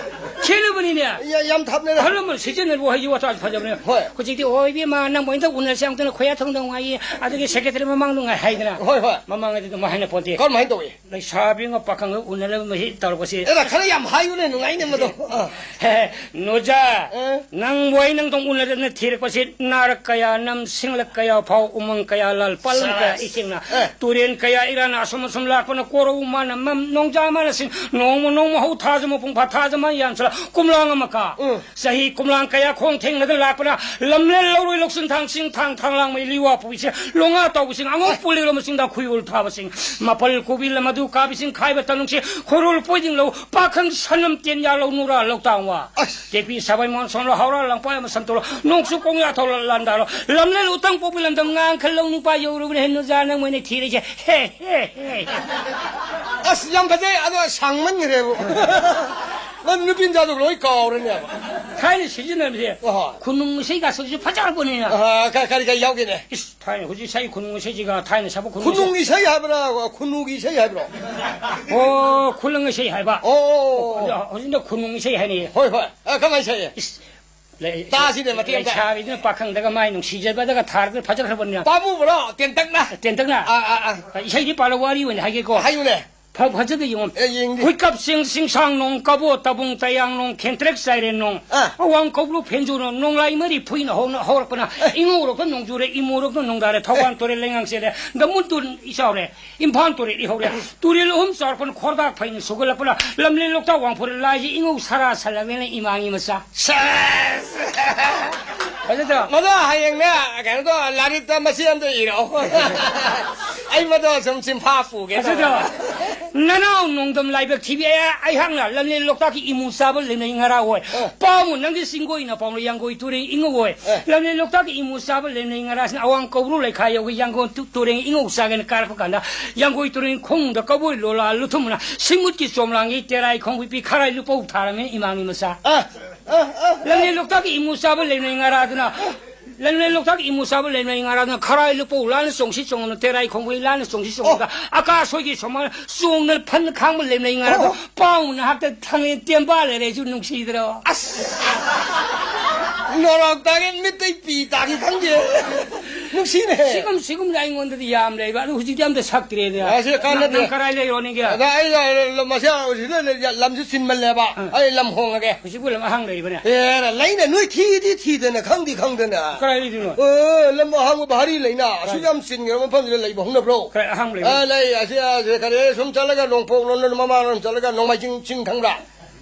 ꯈꯦꯠꯅꯕꯅꯤꯅꯦ꯫ ꯌꯥ-, ꯌꯥꯝ ꯊꯥꯞꯅꯔꯦ꯫ ꯑꯍꯜ ꯂꯃꯟ ꯁꯤꯖꯤꯟꯅꯕ ꯋꯥꯍꯩꯁꯦ ꯋꯥꯇꯥꯁꯨ ꯐꯖꯕꯅꯦ꯫ ꯍꯣꯏ꯫ ꯍꯧꯖꯤꯛꯇꯤ, "ꯑꯣ, ꯏꯕꯦꯝꯃ, ꯅꯪꯕꯨ ꯑꯝꯇ ꯎꯅꯔꯁꯦ, ꯑꯃꯨꯛꯇꯅ ꯈꯣꯌꯥ ꯊꯣꯡꯗꯧ ꯉꯥꯏꯌꯦ", ꯑꯗꯒꯤ ꯁꯦꯀ꯭ꯔꯦꯇꯔꯤ ꯃꯃꯥꯡꯗ ꯉꯥꯏ ꯍꯥꯏꯗꯅ꯫ ꯍꯣꯏ, ꯍꯣꯏ꯫ ꯃꯃꯥꯡꯗꯗꯤ ꯑꯗꯨꯃꯥꯏꯅ ꯄꯣꯠꯇꯦ꯫ ꯀꯔꯝꯍꯥꯏꯅ ꯇꯧꯏ? ꯂꯩꯁꯥꯕꯤ ꯑꯃ ꯄꯥꯈꯪꯒ ꯎꯅꯅꯕ ꯃꯍꯤ ꯇꯧꯔꯛꯄꯁꯤ꯫ ꯑꯦꯔꯥ, ꯈꯔ ꯌꯥꯝ ꯍꯥꯏꯌꯨꯅꯦ, ꯅꯨꯡꯉꯥꯏꯅꯕꯗꯣ꯫ ꯑꯥ꯫ ꯅꯣꯖꯥ, ꯑꯦ? ꯅꯪꯕꯨ ꯑꯩ ꯅꯪꯗꯧ ꯎꯅꯗꯅ ꯊꯤꯔꯛꯄꯁꯤ ꯅꯥꯔꯛ ꯀꯌꯥ ꯅꯝ, ꯁꯤꯡꯂꯛ ꯀꯌꯥ ꯐꯥꯎ, ꯎꯃꯪ ꯀꯌꯥ ꯂꯥꯜ, ꯄꯥꯂꯪ ꯀꯌꯥ ꯁꯥꯕꯥꯁ꯫ ꯏꯁꯤꯡꯅ, ꯑꯦ꯫ ꯇꯨꯔꯦꯟ ꯀꯌꯥ ꯏꯔꯥꯅ ꯑꯁꯨꯝ ꯑꯁꯨꯝ ꯂꯥꯛꯄꯅ ꯀꯣꯔꯧ ꯃꯥꯅ ꯃꯝ, ꯅꯣꯡꯖꯥ ꯃꯥꯅ ꯁꯤꯡ, ꯅꯣꯡꯃ ꯅꯣꯡꯃ ꯍꯧ ꯊꯥꯖ ꯃꯄꯨꯡ ꯐꯥ, ꯊꯥꯖ ꯃꯥ ꯌꯥꯟꯁꯤꯜꯂ, ꯀꯨꯝꯂꯥꯡ ꯑꯃ ꯀꯥ꯫ ꯎꯝ꯫ ꯆꯍꯤ ꯀꯨꯝꯂꯥꯡ ꯀꯌꯥ ꯈꯣꯡ ꯊꯦꯡꯅꯗꯅ ꯂꯥꯛꯄꯅ ꯂꯝꯂꯦꯟ ꯂꯧꯔꯣꯏ ꯂꯧꯁꯤꯟ ꯊꯥꯡ ꯁꯤꯡ ꯊꯥꯡ ꯊꯥꯡ ꯂꯥꯡꯃꯩ ꯂꯤꯋꯥ ꯄꯨꯕꯤꯁꯦ ꯂꯣꯉꯥ ꯇꯧꯕꯁꯤꯡ ꯑꯉꯧ ꯄꯨꯂꯤꯔꯣꯝꯕꯁꯤꯡꯗ ꯈꯨꯌꯣꯜ ꯊꯥꯕꯁꯤꯡ ꯃꯄꯜ ꯀꯣꯕꯤ ꯂꯃꯗꯨ ꯀꯥꯕꯤꯁꯤꯡ ꯈꯥꯏꯕ ꯇꯅꯨꯡꯁꯤ ꯈꯨꯔꯨꯜ ꯄꯣꯏꯗꯤꯡ ꯂꯧ ꯄꯥꯈꯪ ꯁꯅꯝ ꯇꯦꯟ ꯌꯥ ꯂꯧ ꯅꯨꯔꯥ ꯂꯧ ꯇꯥꯡꯋꯥ ꯑꯁ꯫ ꯇꯦꯛꯄꯤ ꯁꯥꯕꯩ ꯃꯣꯟ ꯁꯣꯟꯂꯣ ꯍꯧꯔꯥ ꯂꯪꯄꯥꯏ ꯑꯃ ꯁꯟꯇꯣꯂꯣ ꯅꯣꯡꯁꯨ ꯀꯣꯡꯌꯥ ꯊꯧꯂ ꯂꯥꯟꯗꯥꯂꯣ ꯂꯝꯂꯦꯟ ꯎꯇꯪ ꯄꯣꯛꯄꯤ ꯂꯝꯗꯝ ꯉꯥꯡꯈꯜ ꯂꯧ ꯅꯨꯄꯥ ꯌꯧꯔꯨꯕꯅ ꯍꯦꯟ ꯅꯨꯖꯥ ꯅꯪ ꯃꯣꯏꯅ ꯊꯤꯔꯤꯁꯦ ꯍꯦ ꯍꯦ ꯍꯦ꯫ ꯑꯁ ꯌꯥꯝ ꯐꯖꯩ ꯑꯗꯣ ꯁꯥꯡꯃꯟꯈ꯭ꯔꯦꯕꯨ꯫ ꯅꯪ ꯅꯨꯄꯤ ꯃꯆꯥꯗꯣ ꯂꯣꯏ ꯀꯥꯎꯔꯅꯦꯕ꯫ ꯊꯥꯏꯅ ꯁꯤꯖꯤꯟꯅꯕꯁꯦ ꯑꯍꯣꯏ꯫ ꯈꯨꯅꯨꯡ ꯏꯁꯩꯒꯁꯨ ꯐꯖꯔꯕꯅꯤꯅ꯫ ꯑ, ꯀ-, ꯀꯔꯤ ꯀꯔꯤ ꯌꯥꯎꯒꯦꯅꯦ? ꯏꯁ, ꯊꯥꯏꯅ ꯍꯧꯖꯤꯛ ꯏꯁꯩ ꯈꯨꯅꯨꯡ ꯏꯁꯩꯁꯤꯒ ꯊꯥꯏꯅ ꯁꯥꯕ ꯈꯨꯅꯨꯡ ꯏꯁꯩ- ꯈꯨꯅꯨꯡ ꯏꯁꯩ ꯍꯥꯏꯕ꯭ꯔꯥ? ꯈꯨꯅꯨꯒꯤ ꯏꯁꯩ ꯍꯥꯏꯕ꯭ꯔꯣ? ꯑꯣ, ꯈꯨꯂꯪ ꯏꯁꯩ ꯍꯥꯏꯕ꯫ ꯑꯣ, ꯑꯣ, ꯑꯣ, ꯑꯣ꯫ ꯍꯧꯖꯤꯛꯅ ꯈꯨꯅꯨꯡ ꯏꯁꯩ ꯍꯥꯏꯅꯩꯌꯦ꯫ ꯍꯣꯏ, ꯍꯣꯏ꯫ ꯑ, ꯀꯃꯥꯏꯅ ꯁꯛꯏ? ꯏꯁ, ꯂꯩ-, ꯇꯥꯁꯤꯅꯦ, ꯃꯇꯦꯛ ꯑꯝꯇ꯫ ꯂꯩꯁꯥꯕꯤꯗꯨꯅ ꯄꯥꯈꯪꯗꯒ ꯃꯥꯏ ꯅꯨꯡꯁꯤꯖꯕꯗꯒ ꯊꯥꯔꯒ ꯐꯖꯈ꯭ꯔꯕꯅꯤꯅ꯫ ꯄꯥꯝꯃꯨꯕ꯭ꯔꯣ? ꯇꯦꯟꯇꯛꯅ꯫ ꯇꯦꯟꯇꯛꯅ꯫ ꯑꯥ, ꯑꯥ, ꯑꯥ꯫ ꯏꯁꯩꯗꯤ ꯄꯥꯜꯂ ꯋꯥꯔꯤ ꯑꯣꯏꯅ ꯍꯥꯏꯒꯦꯀꯣ꯫ ꯍꯥꯏꯌꯨꯅꯦ꯫ ꯐ-, ꯐꯖꯅ ꯌꯦꯡꯉꯣ꯫ ꯑꯦ, ꯌꯦꯡꯒꯦ꯫ ꯍꯨꯏꯀꯞ ꯆꯤꯡ ꯆꯤꯡꯁꯥꯡ ꯅꯣꯡ ꯀꯕꯣ ꯇꯕꯨꯡ ꯇꯌꯥꯡ ꯅꯣꯡ ꯈꯦꯟꯇ꯭ꯔꯦꯛ ꯆꯥꯏꯔꯦꯟ ꯅꯣꯡ꯫ ꯑꯥ꯫ ꯑꯋꯥꯡ ꯀꯧꯕ꯭ꯔꯨ ꯐꯦꯟꯖꯨ ꯅꯣꯡ ꯅꯣꯡꯂꯥꯏ ꯃꯔꯤ ꯐꯨꯏꯅ ꯍꯧꯅ ꯍꯧꯔꯛꯄꯅ ꯑꯦ꯫ ꯏꯉꯧꯔꯣꯛꯇ ꯅꯣꯡ ꯆꯨꯔꯦ ꯏꯃꯣꯔꯣꯛꯇ ꯅꯣꯡ ꯇꯥꯔꯦ ꯊꯧꯕꯥꯜ ꯇꯨꯔꯦꯜ ꯂꯩꯉꯥꯡ ꯆꯦꯜꯂꯦ ꯗꯃꯨꯟ ꯇꯨ ꯏꯆꯥꯎꯔꯦ ꯏꯝꯐꯥꯜ ꯇꯨꯔꯦꯜ ꯏꯍꯧꯔꯦ ꯇꯨꯔꯦꯜ ꯑꯍꯨꯝ ꯆꯥꯎꯔꯛꯄꯅ ꯈꯣꯔꯗꯥꯛ ꯐꯩꯅ ꯁꯨꯒꯠꯂꯛꯄꯅ ꯂꯝꯂꯦꯟ ꯂꯣꯛꯇꯥꯛ ꯋꯥꯡꯐꯨꯔꯦ ꯂꯥꯏꯁꯤ ꯏꯉꯧ ꯁꯔꯥ ꯁꯜꯂꯕꯅꯤꯅ ꯏꯃꯥꯒꯤ ꯃꯆꯥ꯫ ꯁꯦꯁ! ꯐꯖꯗ꯭ꯔꯣ? ꯃꯗꯣ ꯍꯌꯦꯡꯅꯦ, ꯀꯩꯅꯣꯗꯣ, ꯂꯥꯏꯔꯤꯛꯇ ꯃꯆꯦꯠ ꯑꯝꯇ ꯏꯔꯛꯑꯣ꯫ ꯑꯩ ꯃꯗꯣ ꯁꯨꯝ ꯆꯤꯟꯐꯥ ꯄꯨꯒꯦ ꯐꯖꯗ꯭ꯔꯣ? ꯇꯧꯕ꯫ ꯅꯅꯥꯎ ꯅꯣꯡꯗꯝ ꯂꯥꯏꯕꯛ ꯊꯤꯕꯤ, ꯑꯩ, ꯑꯩꯍꯥꯛꯅ ꯂꯝꯂꯦꯟ ꯂꯣꯛꯇꯥꯛꯀꯤ ꯏꯃꯨ ꯆꯥꯕ ꯂꯩꯅꯩ ꯉꯔꯥ ꯑꯣꯏ꯫ ꯑ꯫ ꯄꯥꯎꯃꯨ ꯅꯪꯗꯤ ꯆꯤꯡꯒꯣꯏꯅ ꯄꯥꯎꯅ ꯌꯥꯡꯒꯣꯏ ꯇꯨꯔꯦꯟ ꯏꯉꯧ ꯑꯣꯏ꯫ ꯑ꯫ ꯂꯝꯂꯦꯟ ꯂꯣꯛꯇꯥꯛꯀꯤ ꯏꯃꯨ ꯆꯥꯕ ꯂꯩꯅꯩ ꯉꯔꯥꯁꯤꯅ ꯑꯋꯥꯡ ꯀꯧꯕ꯭ꯔꯨ ꯂꯩꯈꯥ ꯌꯧꯒꯤ ꯌꯥꯡꯒꯣꯟ ꯇꯨ-, ꯇꯨꯔꯦꯟ ꯏꯉꯧ ꯆꯥꯒꯦꯅ ꯀꯥꯔꯛꯄ ꯀꯥꯟꯗ ꯌꯥꯡꯒꯣꯏ ꯇꯨꯔꯦꯟ ꯈꯣꯡꯗ ꯀꯕꯣꯏ ꯂꯣꯂꯥ ꯂꯨꯊꯨꯝꯅ ꯁꯤꯡꯃꯨꯠꯀꯤ ꯆꯣꯝꯂꯥꯡꯒꯤ ꯇꯦꯔꯥꯏ ꯈꯣꯡꯕꯤ ꯄꯤ ꯈꯔꯥꯏ ꯂꯨꯄꯧ ꯊꯥꯔꯝꯃꯤ ꯏꯃꯥꯒꯤ ꯃꯆꯥ꯫ ꯑ꯫ ꯑ, ꯑ, ꯑ꯫ ꯂꯝꯂꯦꯟ ꯂꯣꯛꯇꯥꯛꯀꯤ ꯏꯃꯨ ꯆꯥꯕ ꯂꯩꯅꯩ ꯉꯔꯥꯗꯨꯅ, ꯂꯝꯂꯦꯟ ꯂꯣꯛꯇꯥꯛꯀꯤ ꯏꯃꯨ ꯆꯥꯕ ꯂꯩꯅꯩ ꯉꯔꯥꯗꯨꯅ, ꯈꯔꯥꯏ ꯂꯨꯄꯧ ꯂꯥꯟꯅ ꯆꯣꯡꯁꯤ ꯆꯣꯡꯉꯅ, ꯇꯦꯔꯥꯏ ꯈꯣꯡꯕꯩ ꯂꯥꯟꯅ ꯆꯣꯡꯁꯤ ꯆꯣꯡꯉꯒ, ꯑꯣ꯫ ꯑꯀꯥ ꯁꯣꯏꯒꯤ ꯁꯣꯃꯥ ꯆꯣꯡꯅ ꯐꯟ ꯈꯥꯡꯕ ꯂꯩꯅꯩ ꯉꯔꯥꯗꯣ, ꯑꯣ꯫ ꯄꯥꯎꯅ ꯍꯥꯛꯇ ꯊꯥꯡꯂꯦꯟ ꯇꯦꯝꯕꯥ ꯂꯩꯔꯦꯁꯨ ꯅꯨꯡꯁꯤꯗ꯭ꯔꯣ? ꯑꯁ! ꯅꯣꯔꯣꯛꯇꯒꯤ ꯃꯤꯠꯇꯩ ꯄꯤ ꯇꯥꯈꯤ ꯈꯪꯗꯦ꯫ ꯅꯨꯡꯁꯤꯅꯦ꯫ ꯁꯤꯒꯨꯝ-, ꯁꯤꯒꯨꯝꯅ ꯑꯩꯉꯣꯟꯗꯗꯤ ꯌꯥꯝ ꯂꯩꯕ, ꯑꯗꯨ ꯍꯧꯖꯤꯛꯇꯤ ꯑꯝꯇ ꯁꯛꯇ꯭ꯔꯦꯗ꯫ ꯑꯁꯤ ꯀꯥꯟꯅꯗꯦ꯫ ꯅꯪ, ꯅꯪ ꯀꯔꯥꯏ ꯂꯩꯔꯣꯅꯤꯒꯦ? ꯑꯗ ꯑꯩ, ꯑ, ꯃꯁꯤ ꯍꯧꯖꯤꯛ ꯂꯝꯁꯤ ꯆꯤꯟꯃꯜꯂꯦꯕ꯫ ꯑꯥ꯫ ꯑꯩ ꯂꯝ ꯍꯣꯡꯉꯒꯦ꯫ ꯍꯧꯖꯤꯛꯄꯨ ꯂꯝ ꯑꯍꯥꯡ ꯂꯩꯔꯤꯕꯅꯦ? ꯑꯦ, ꯂꯩꯅꯦ, ꯅꯣꯏ ꯊꯤꯗꯤ ꯊꯤꯗꯅ, ꯈꯪꯗꯤ ꯈꯪꯗꯅ꯫ ꯀꯔꯥꯏ ꯂꯩꯗꯣꯏꯅꯣ? ꯑꯦ, ꯂꯝ ꯑꯍꯥꯡꯕ ꯚꯥꯔꯤ ꯂꯩꯅ꯫ ꯑꯁꯨꯛ ꯀꯔꯥꯏ? ꯌꯥꯝ ꯆꯤꯟꯈ꯭ꯔꯕ ꯃꯐꯝꯁꯤꯗ ꯂꯩꯕ ꯍꯧꯅꯕ꯭ꯔꯣ? ꯀꯔꯥꯏ ꯑꯍꯥꯡꯕ ꯂꯩꯕ? ꯑ, ꯂꯩ, ꯑꯁꯤ, ꯑꯁꯤ, ꯀꯔꯤ, ꯁꯨꯝ ꯆꯠꯂꯒ ꯅꯣꯡꯄꯣꯛꯂꯣꯝꯗ ꯃꯃꯥꯡꯂꯣꯝ ꯆꯠꯂꯒ ꯅꯣꯡꯃꯥꯏꯖꯤꯡ ꯆꯤꯡ ꯈꯪꯕ꯭ꯔꯥ?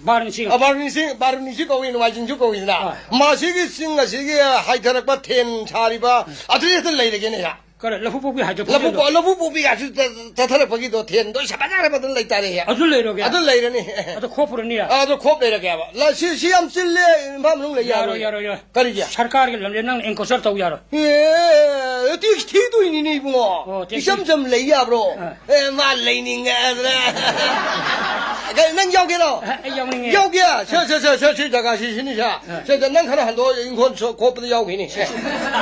ꯕꯥꯔꯨꯅꯤ ꯆꯤꯡ꯫ ꯑ, ꯕꯥꯔꯨꯅꯤ ꯆꯤꯡ, ꯕꯥꯔꯨꯅꯤꯁꯨ ꯀꯧꯏ, ꯅꯣꯡꯃꯥꯏꯖꯤꯡꯁꯨ ꯀꯧꯏꯗꯅ꯫ ꯑꯥ꯫ ꯃꯁꯤꯒꯤ ꯆꯤꯡ ꯑꯁꯤꯒꯤ ꯍꯥꯏꯊꯔꯛꯄ ꯊꯦꯟ ꯁꯥꯔꯤꯕ ꯑꯗꯨꯗ ꯍꯦꯛꯇ ꯂꯩꯔꯒꯦꯅꯦ꯫ ꯀꯔꯥꯏ? ꯂꯐꯨ ꯄꯣꯛꯄꯤ ꯍꯥꯏꯗꯣ ꯂꯐꯨ ꯄꯣꯛ-, ꯂꯐꯨ ꯄꯣꯛꯄꯤꯒꯁꯨ ꯆ-, ꯆꯠꯊꯔꯛꯄꯒꯤꯗꯣ ꯊꯦꯟꯗꯣ ꯁꯥꯕ ꯌꯥꯔꯕ ꯑꯗꯨꯝ ꯂꯩꯇꯥꯔꯦ꯫ ꯑꯗꯨ ꯂꯩꯔꯣꯒꯦ? ꯑꯗꯨ ꯂꯩꯔꯅꯤ꯫ ꯑꯗꯨ ꯈꯣꯞꯄꯨꯔꯅꯤꯌꯦ? ꯑꯥ, ꯑꯗꯨ ꯈꯣꯞ ꯂꯩꯔꯒꯦꯕ꯫ ꯂ-, ꯁꯤ, ꯁꯤ ꯌꯥꯝ ꯆꯤꯜꯂꯦ ꯏꯝꯐꯥꯜ ꯃꯅꯨꯡ ꯂꯩ ꯌꯥꯔꯣꯏ, ꯌꯥꯔꯣꯏ꯫ ꯌꯥꯔꯣꯏ, ꯌꯥꯔꯣꯏ꯫ ꯀꯔꯤꯒꯤ? ꯁꯔꯀꯥꯔꯒꯤ ꯂꯝꯂꯦꯟ ꯅꯪꯅ ꯑꯦꯟꯀꯣꯁꯔ ꯇꯧ ꯌꯥꯔꯣꯏ꯫ ꯑꯦ, ꯇꯦꯛꯁ ꯊꯤꯗꯣꯏꯅꯤꯅꯦ ꯏꯕꯨꯡꯉꯣ꯫ ꯑꯣ, ꯇꯦꯛꯁ ꯏꯆꯝ ꯊꯤ- ꯆꯝ ꯂꯩ ꯌꯥꯕ꯭ꯔꯣ? ꯑꯥ꯫ ꯑꯦ, ꯃꯥ ꯂꯩꯅꯤꯡꯉꯦ ꯍꯥꯏꯗꯅ꯫ ꯀꯩ, ꯅꯪ ꯌꯥꯎꯒꯦꯔꯣ? ꯑꯩ ꯌꯥꯎꯅꯤꯡꯉꯦ꯫ ꯌꯥꯎꯒꯦ? ꯁꯦ, ꯁꯦ, ꯁꯦ, ꯁꯦ, ꯁꯤ ꯖꯒꯥꯁꯤ ꯁꯤꯅꯤ ꯁꯦ꯫ ꯑ꯫ ꯁꯦ, ꯁꯦ, ꯅꯪ ꯈꯔ ꯍꯟꯗꯣꯛꯑꯣ, ꯏꯪꯈꯣꯜ ꯁꯣ-, ꯀꯣꯞꯄꯗ ꯌꯥꯎꯈꯤꯅꯤ꯫ ꯁꯦ꯫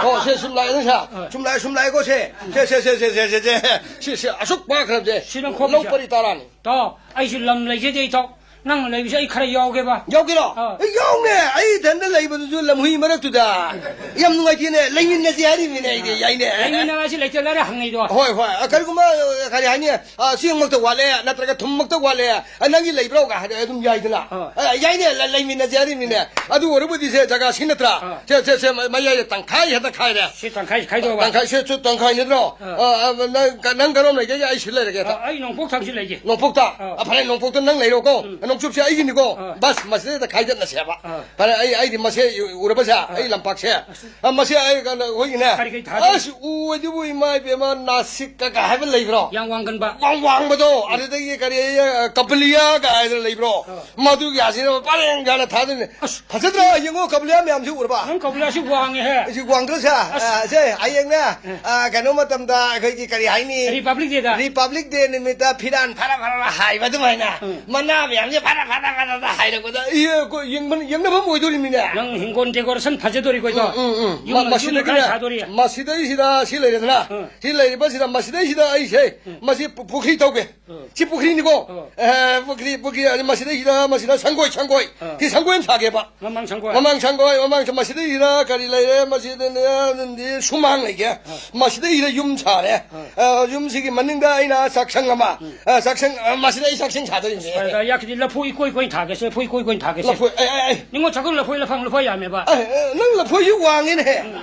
ꯑꯣ, ꯁꯦ, ꯁꯨꯝ ꯂꯥꯛꯑꯦ, ꯅꯪ ꯁꯦ꯫ ꯑ꯫ ꯁꯨꯝ ꯂꯥꯛꯑꯦ, ꯁꯨꯝ ꯂꯥꯛꯑꯦꯀꯣ, ꯁꯦ꯫ ꯁꯦ, ꯁꯦ, ꯁꯦ꯫ ꯁꯤ, ꯁꯤ, ꯑꯁꯨꯛ ꯄꯥꯛꯈ꯭ꯔꯕꯁꯦ꯫ ꯁꯤ ꯅꯪ ꯈꯣꯝꯃꯤꯁꯦ? ꯂꯧ ꯄꯔꯤ ꯇꯔꯥꯅꯤ꯫ ꯇꯥꯎ, ꯑꯩꯁꯨ ꯂꯝ ꯂꯩꯖꯗꯦ, ꯏꯇꯥꯎ꯫ ꯅꯪ ꯂꯩꯕꯁꯦ ꯑꯩ ꯈꯔ ꯌꯥꯎꯒꯦꯕ꯫ ꯌꯥꯎꯒꯦꯔꯣ? ꯑ꯫ ꯑꯩ ꯌꯥꯎꯅꯦ꯫ ꯑꯩ ꯏꯊꯟꯗ ꯂꯩꯕꯗꯨꯁꯨ ꯂꯝꯍꯨꯏ ꯃꯔꯛꯇꯨꯗ꯫ ꯌꯥꯝ ꯅꯨꯡꯉꯥꯏꯇꯦꯅꯦ꯫ ꯂꯩꯃꯤꯟꯅꯁꯦ ꯍꯥꯏꯔꯤꯕꯅꯤꯅꯦ ꯑꯩꯗꯤ, ꯌꯥꯏꯅꯦ꯫ ꯂꯩꯃꯤꯟꯅꯔꯁꯤ ꯂꯩꯇ ꯂꯥꯏꯔ ꯍꯪꯅꯩꯗꯣ꯫ ꯍꯣꯏ, ꯍꯣꯏ꯫ ꯑ, ꯀꯔꯤꯒꯨꯝꯕ, ꯑ, ꯀꯔꯤ ꯍꯥꯏꯅꯤ? ꯑ, ꯆꯦꯡꯃꯛꯇ ꯋꯥꯠꯂꯦ, ꯅꯠꯇ꯭ꯔꯒ ꯊꯨꯝꯃꯛꯇ ꯋꯥꯠꯂꯦ꯫ ꯑ, ꯅꯪꯒꯤ ꯂꯩꯕ꯭ꯔꯣ? ꯀ ꯍꯥꯏꯔ ꯑꯗꯨꯝ ꯌꯥꯏꯗꯅ꯫ ꯑ꯫ ꯑ, ꯌꯥꯏꯅꯦ, ꯂ-, ꯂꯩꯃꯤꯟꯅꯁꯦ ꯍꯥꯏꯔꯤꯕꯅꯤꯅꯦ꯫ ꯑꯗꯨ ꯑꯣꯏꯔꯕꯨꯗꯤ ꯁꯦ ꯖꯒꯥ ꯁꯤ ꯅꯠꯇ꯭ꯔꯥ? ꯑ꯫ ꯁꯦ, ꯁꯦ, ꯁꯦ, ꯃ-, ꯃꯌꯥꯏꯗ ꯇꯪꯈꯥꯏ ꯍꯦꯛꯇ ꯈꯥꯏꯔꯦ꯫ ꯁꯤ ꯇꯪꯈꯥꯏ ꯈꯥꯏꯗꯣꯛꯑꯕ? ꯇꯪꯈꯥꯏ, ꯁꯦ, ꯁꯨ ꯇꯪꯈꯥꯏ ꯅꯠꯇ꯭ꯔꯣ? ꯑ꯫ ꯑ, ꯑ, ꯅꯪ, ꯅꯪ ꯀꯔꯣꯝ ꯂꯩꯒꯦ? ꯑꯩ ꯁꯤ ꯂꯩꯔꯒꯦ꯫ ꯑ, ꯑꯩ ꯅꯣꯡꯄꯣꯛ ꯊꯪꯁꯤ ꯂꯩꯒꯦ꯫ ꯅꯣꯡꯄꯣꯛꯇ? ꯑ꯫ ꯑ, ꯐꯔꯦ, ꯅꯣꯡꯄꯣꯛꯇ ꯅꯪ ꯂꯩꯔꯣꯀꯣ꯫ ꯎꯝ꯫ ꯅꯣꯡꯆꯨꯞꯁꯦ ꯑꯩꯒꯤꯅꯤꯀꯣ꯫ ꯑ꯫ ꯕꯁ, ꯃꯁꯤꯗꯩꯗ ꯈꯥꯏꯗꯠꯅꯁꯦꯕ꯫ ꯑ꯫ ꯐꯔꯦ, ꯑꯩ, ꯑꯩꯗꯤ ꯃꯁꯦ ꯎꯔꯕꯁꯦ, ꯑ꯫ ꯑꯩ ꯂꯝꯄꯥꯛꯁꯦ꯫ ꯑꯁ꯫ ꯑ, ꯃꯁꯦ ꯑꯩ ꯀꯩꯅꯣ, ꯑꯩꯈꯣꯏꯒꯤꯅꯦ꯫ ꯀꯔꯤ ꯀꯔꯤ ꯊꯥꯔꯤ? ꯑꯁ, ꯎ ꯑꯗꯨꯕꯨ ꯏꯃꯥ ꯏꯕꯦꯝꯃ, ꯅꯥꯁꯤꯛꯀ ꯀ ꯍꯥꯏꯕ ꯂꯩꯕ꯭ꯔꯣ? ꯌꯥꯝ ꯋꯥꯡꯒꯟꯕ꯫ ꯋꯥꯡ ꯋꯥꯡꯕꯗꯣ, ꯑꯗꯨꯗꯒꯤ ꯀꯔꯤ, ꯑ, ꯀꯄꯂꯤꯌꯥ ꯀ ꯍꯥꯏꯗꯅ ꯂꯩꯕ꯭ꯔꯣ? ꯑ꯫ ꯃꯗꯨꯒꯤ ꯑꯁꯤꯗ ꯄꯔꯦꯡ ꯁꯥꯅ ꯊꯥꯗꯣꯏꯅꯦ꯫ ꯑꯁ꯫ ꯐꯖꯗ꯭ꯔꯥ? ꯌꯦꯡꯉꯣ, ꯀꯕꯂꯤꯌꯥ ꯃꯌꯥꯝꯁꯤ ꯎꯔꯕ? ꯅꯪ ꯀꯕꯂꯤꯌꯥꯁꯤ ꯋꯥꯡꯉꯦꯍꯦ꯫ ꯑꯁꯤ ꯋꯥꯡꯗ꯭ꯔꯣ ꯁꯦ? ꯑꯁ꯫ ꯑ, ꯁꯦ, ꯍꯌꯦꯡꯅꯦ, ꯎꯝ꯫ ꯑ, ꯀꯩꯅꯣ ꯃꯇꯝꯗ ꯑꯩꯈꯣꯏꯒꯤ ꯀꯔꯤ ꯍꯥꯏꯅꯤ? Republic Day ꯗ꯫ Republic Day ꯅꯨꯃꯤꯠꯇ ꯐꯤꯔꯥꯟ ꯐꯔ ꯐꯔ ꯍꯥꯏꯕ ꯑꯗꯨꯃꯥꯏꯅ꯫ ꯎꯝ꯫ ꯃꯅꯥ ꯃꯌꯥꯝꯁꯦ ꯐꯔ ꯐꯔ ꯐꯔ ꯐꯔ ꯍꯥꯏꯔꯛꯄꯗ, ꯏ, ꯀꯣ-, ꯌꯦꯡꯕ-, ꯌꯦꯡꯅꯐꯝ ꯑꯣꯏꯗꯣꯔꯤꯃꯤꯅꯦ꯫ ꯅꯪ ꯍꯤꯡꯒꯣꯜ decoration ꯐꯖꯗꯣꯔꯤꯀꯣ, ꯏꯇꯥꯎ? ꯎꯝ, ꯎꯝ, ꯎꯝ꯫ ꯌꯨꯝ ꯃ-, ꯂꯝ ꯌꯨꯝ ꯃꯁꯤꯗꯒꯤꯅꯦ, ꯂꯝꯈꯥꯏ ꯁꯥꯗꯣꯔꯤ꯫ ꯃꯁꯤꯗꯩꯁꯤꯗ ꯁꯤ ꯂꯩꯔꯦꯗꯅ, ꯎꯝ꯫ ꯁꯤ ꯂꯩꯔꯤꯕꯁꯤꯗ, ꯃꯁꯤꯗꯩꯁꯤꯗ ꯑꯩꯁꯦ, ꯎꯝ꯫ ꯃꯁꯤ ꯄꯨ-, ꯄꯨꯈ꯭ꯔꯤ ꯇꯧꯒꯦ꯫ ꯑ꯫ ꯁꯤ ꯄꯨꯈ꯭ꯔꯤꯅꯤꯀꯣ꯫ ꯑ꯫ ꯑ, ꯄꯨꯈ꯭ꯔꯤ, ꯄꯨꯈ꯭ꯔꯤ, ꯑꯗꯨ ꯃꯁꯤꯗꯩꯁꯤꯗ, ꯃꯁꯤꯗ ꯁꯪꯒꯣꯏ, ꯁꯪꯒꯣꯏ꯫ ꯑ꯫ ꯁꯤ ꯁꯪꯒꯣꯏ ꯑꯃ ꯁꯥꯒꯦꯕ꯫ ꯃꯃꯥꯡ ꯁꯪꯒꯣꯏ꯫ ꯃꯃꯥꯡ ꯁꯪꯒꯣꯏ, ꯃꯃꯥꯡ ꯁꯪ-, ꯃꯁꯤꯗꯩꯁꯤꯗ ꯀꯔꯤ ꯂꯩꯔꯦ? ꯃꯁꯤꯗꯅꯦ, ꯑꯗꯨꯗꯤ ꯁꯨꯃꯥꯡ ꯂꯩꯒꯦ꯫ ꯑ꯫ ꯃꯁꯤꯗꯩꯁꯤꯗ ꯌꯨꯝ ꯁꯥꯔꯦ꯫ ꯑ꯫ ꯑ, ꯌꯨꯝꯁꯤꯒꯤ ꯃꯅꯤꯡꯗ ꯑꯩꯅ ꯆꯥꯛꯁꯪ ꯑꯃ꯫ ꯎꯝ꯫ ꯑ, ꯆꯥꯛꯁꯪ, ꯑ, ꯃꯁꯤꯗ ꯑꯩ ꯆꯥꯛꯁꯪ ꯁꯥꯗꯣꯏꯅꯦ꯫ ꯑ, ꯌꯥꯛꯁꯤꯗꯤ ꯂꯐꯨ ꯏꯀꯣꯏ ꯀꯣꯏꯅ ꯊꯥꯒꯦꯁꯦ, ꯂꯐꯨ ꯏꯀꯣꯏ ꯀꯣꯏꯅ ꯊꯥꯒꯦꯁꯦ꯫ ꯂꯐꯨ, ꯑꯩ, ꯑꯩ, ꯑꯩ꯫ ꯅꯤꯡꯉꯣꯜ ꯆꯥꯛꯀꯧ ꯂꯐꯣꯏ ꯂꯐꯪ ꯂꯨꯄꯥ ꯌꯥꯝꯃꯦꯕ꯫ ꯑ, ꯑ, ꯅꯪ ꯂꯐꯣꯏꯁꯤ ꯋꯥꯡꯉꯤꯅꯦꯍꯦ꯫ ꯎꯝ꯫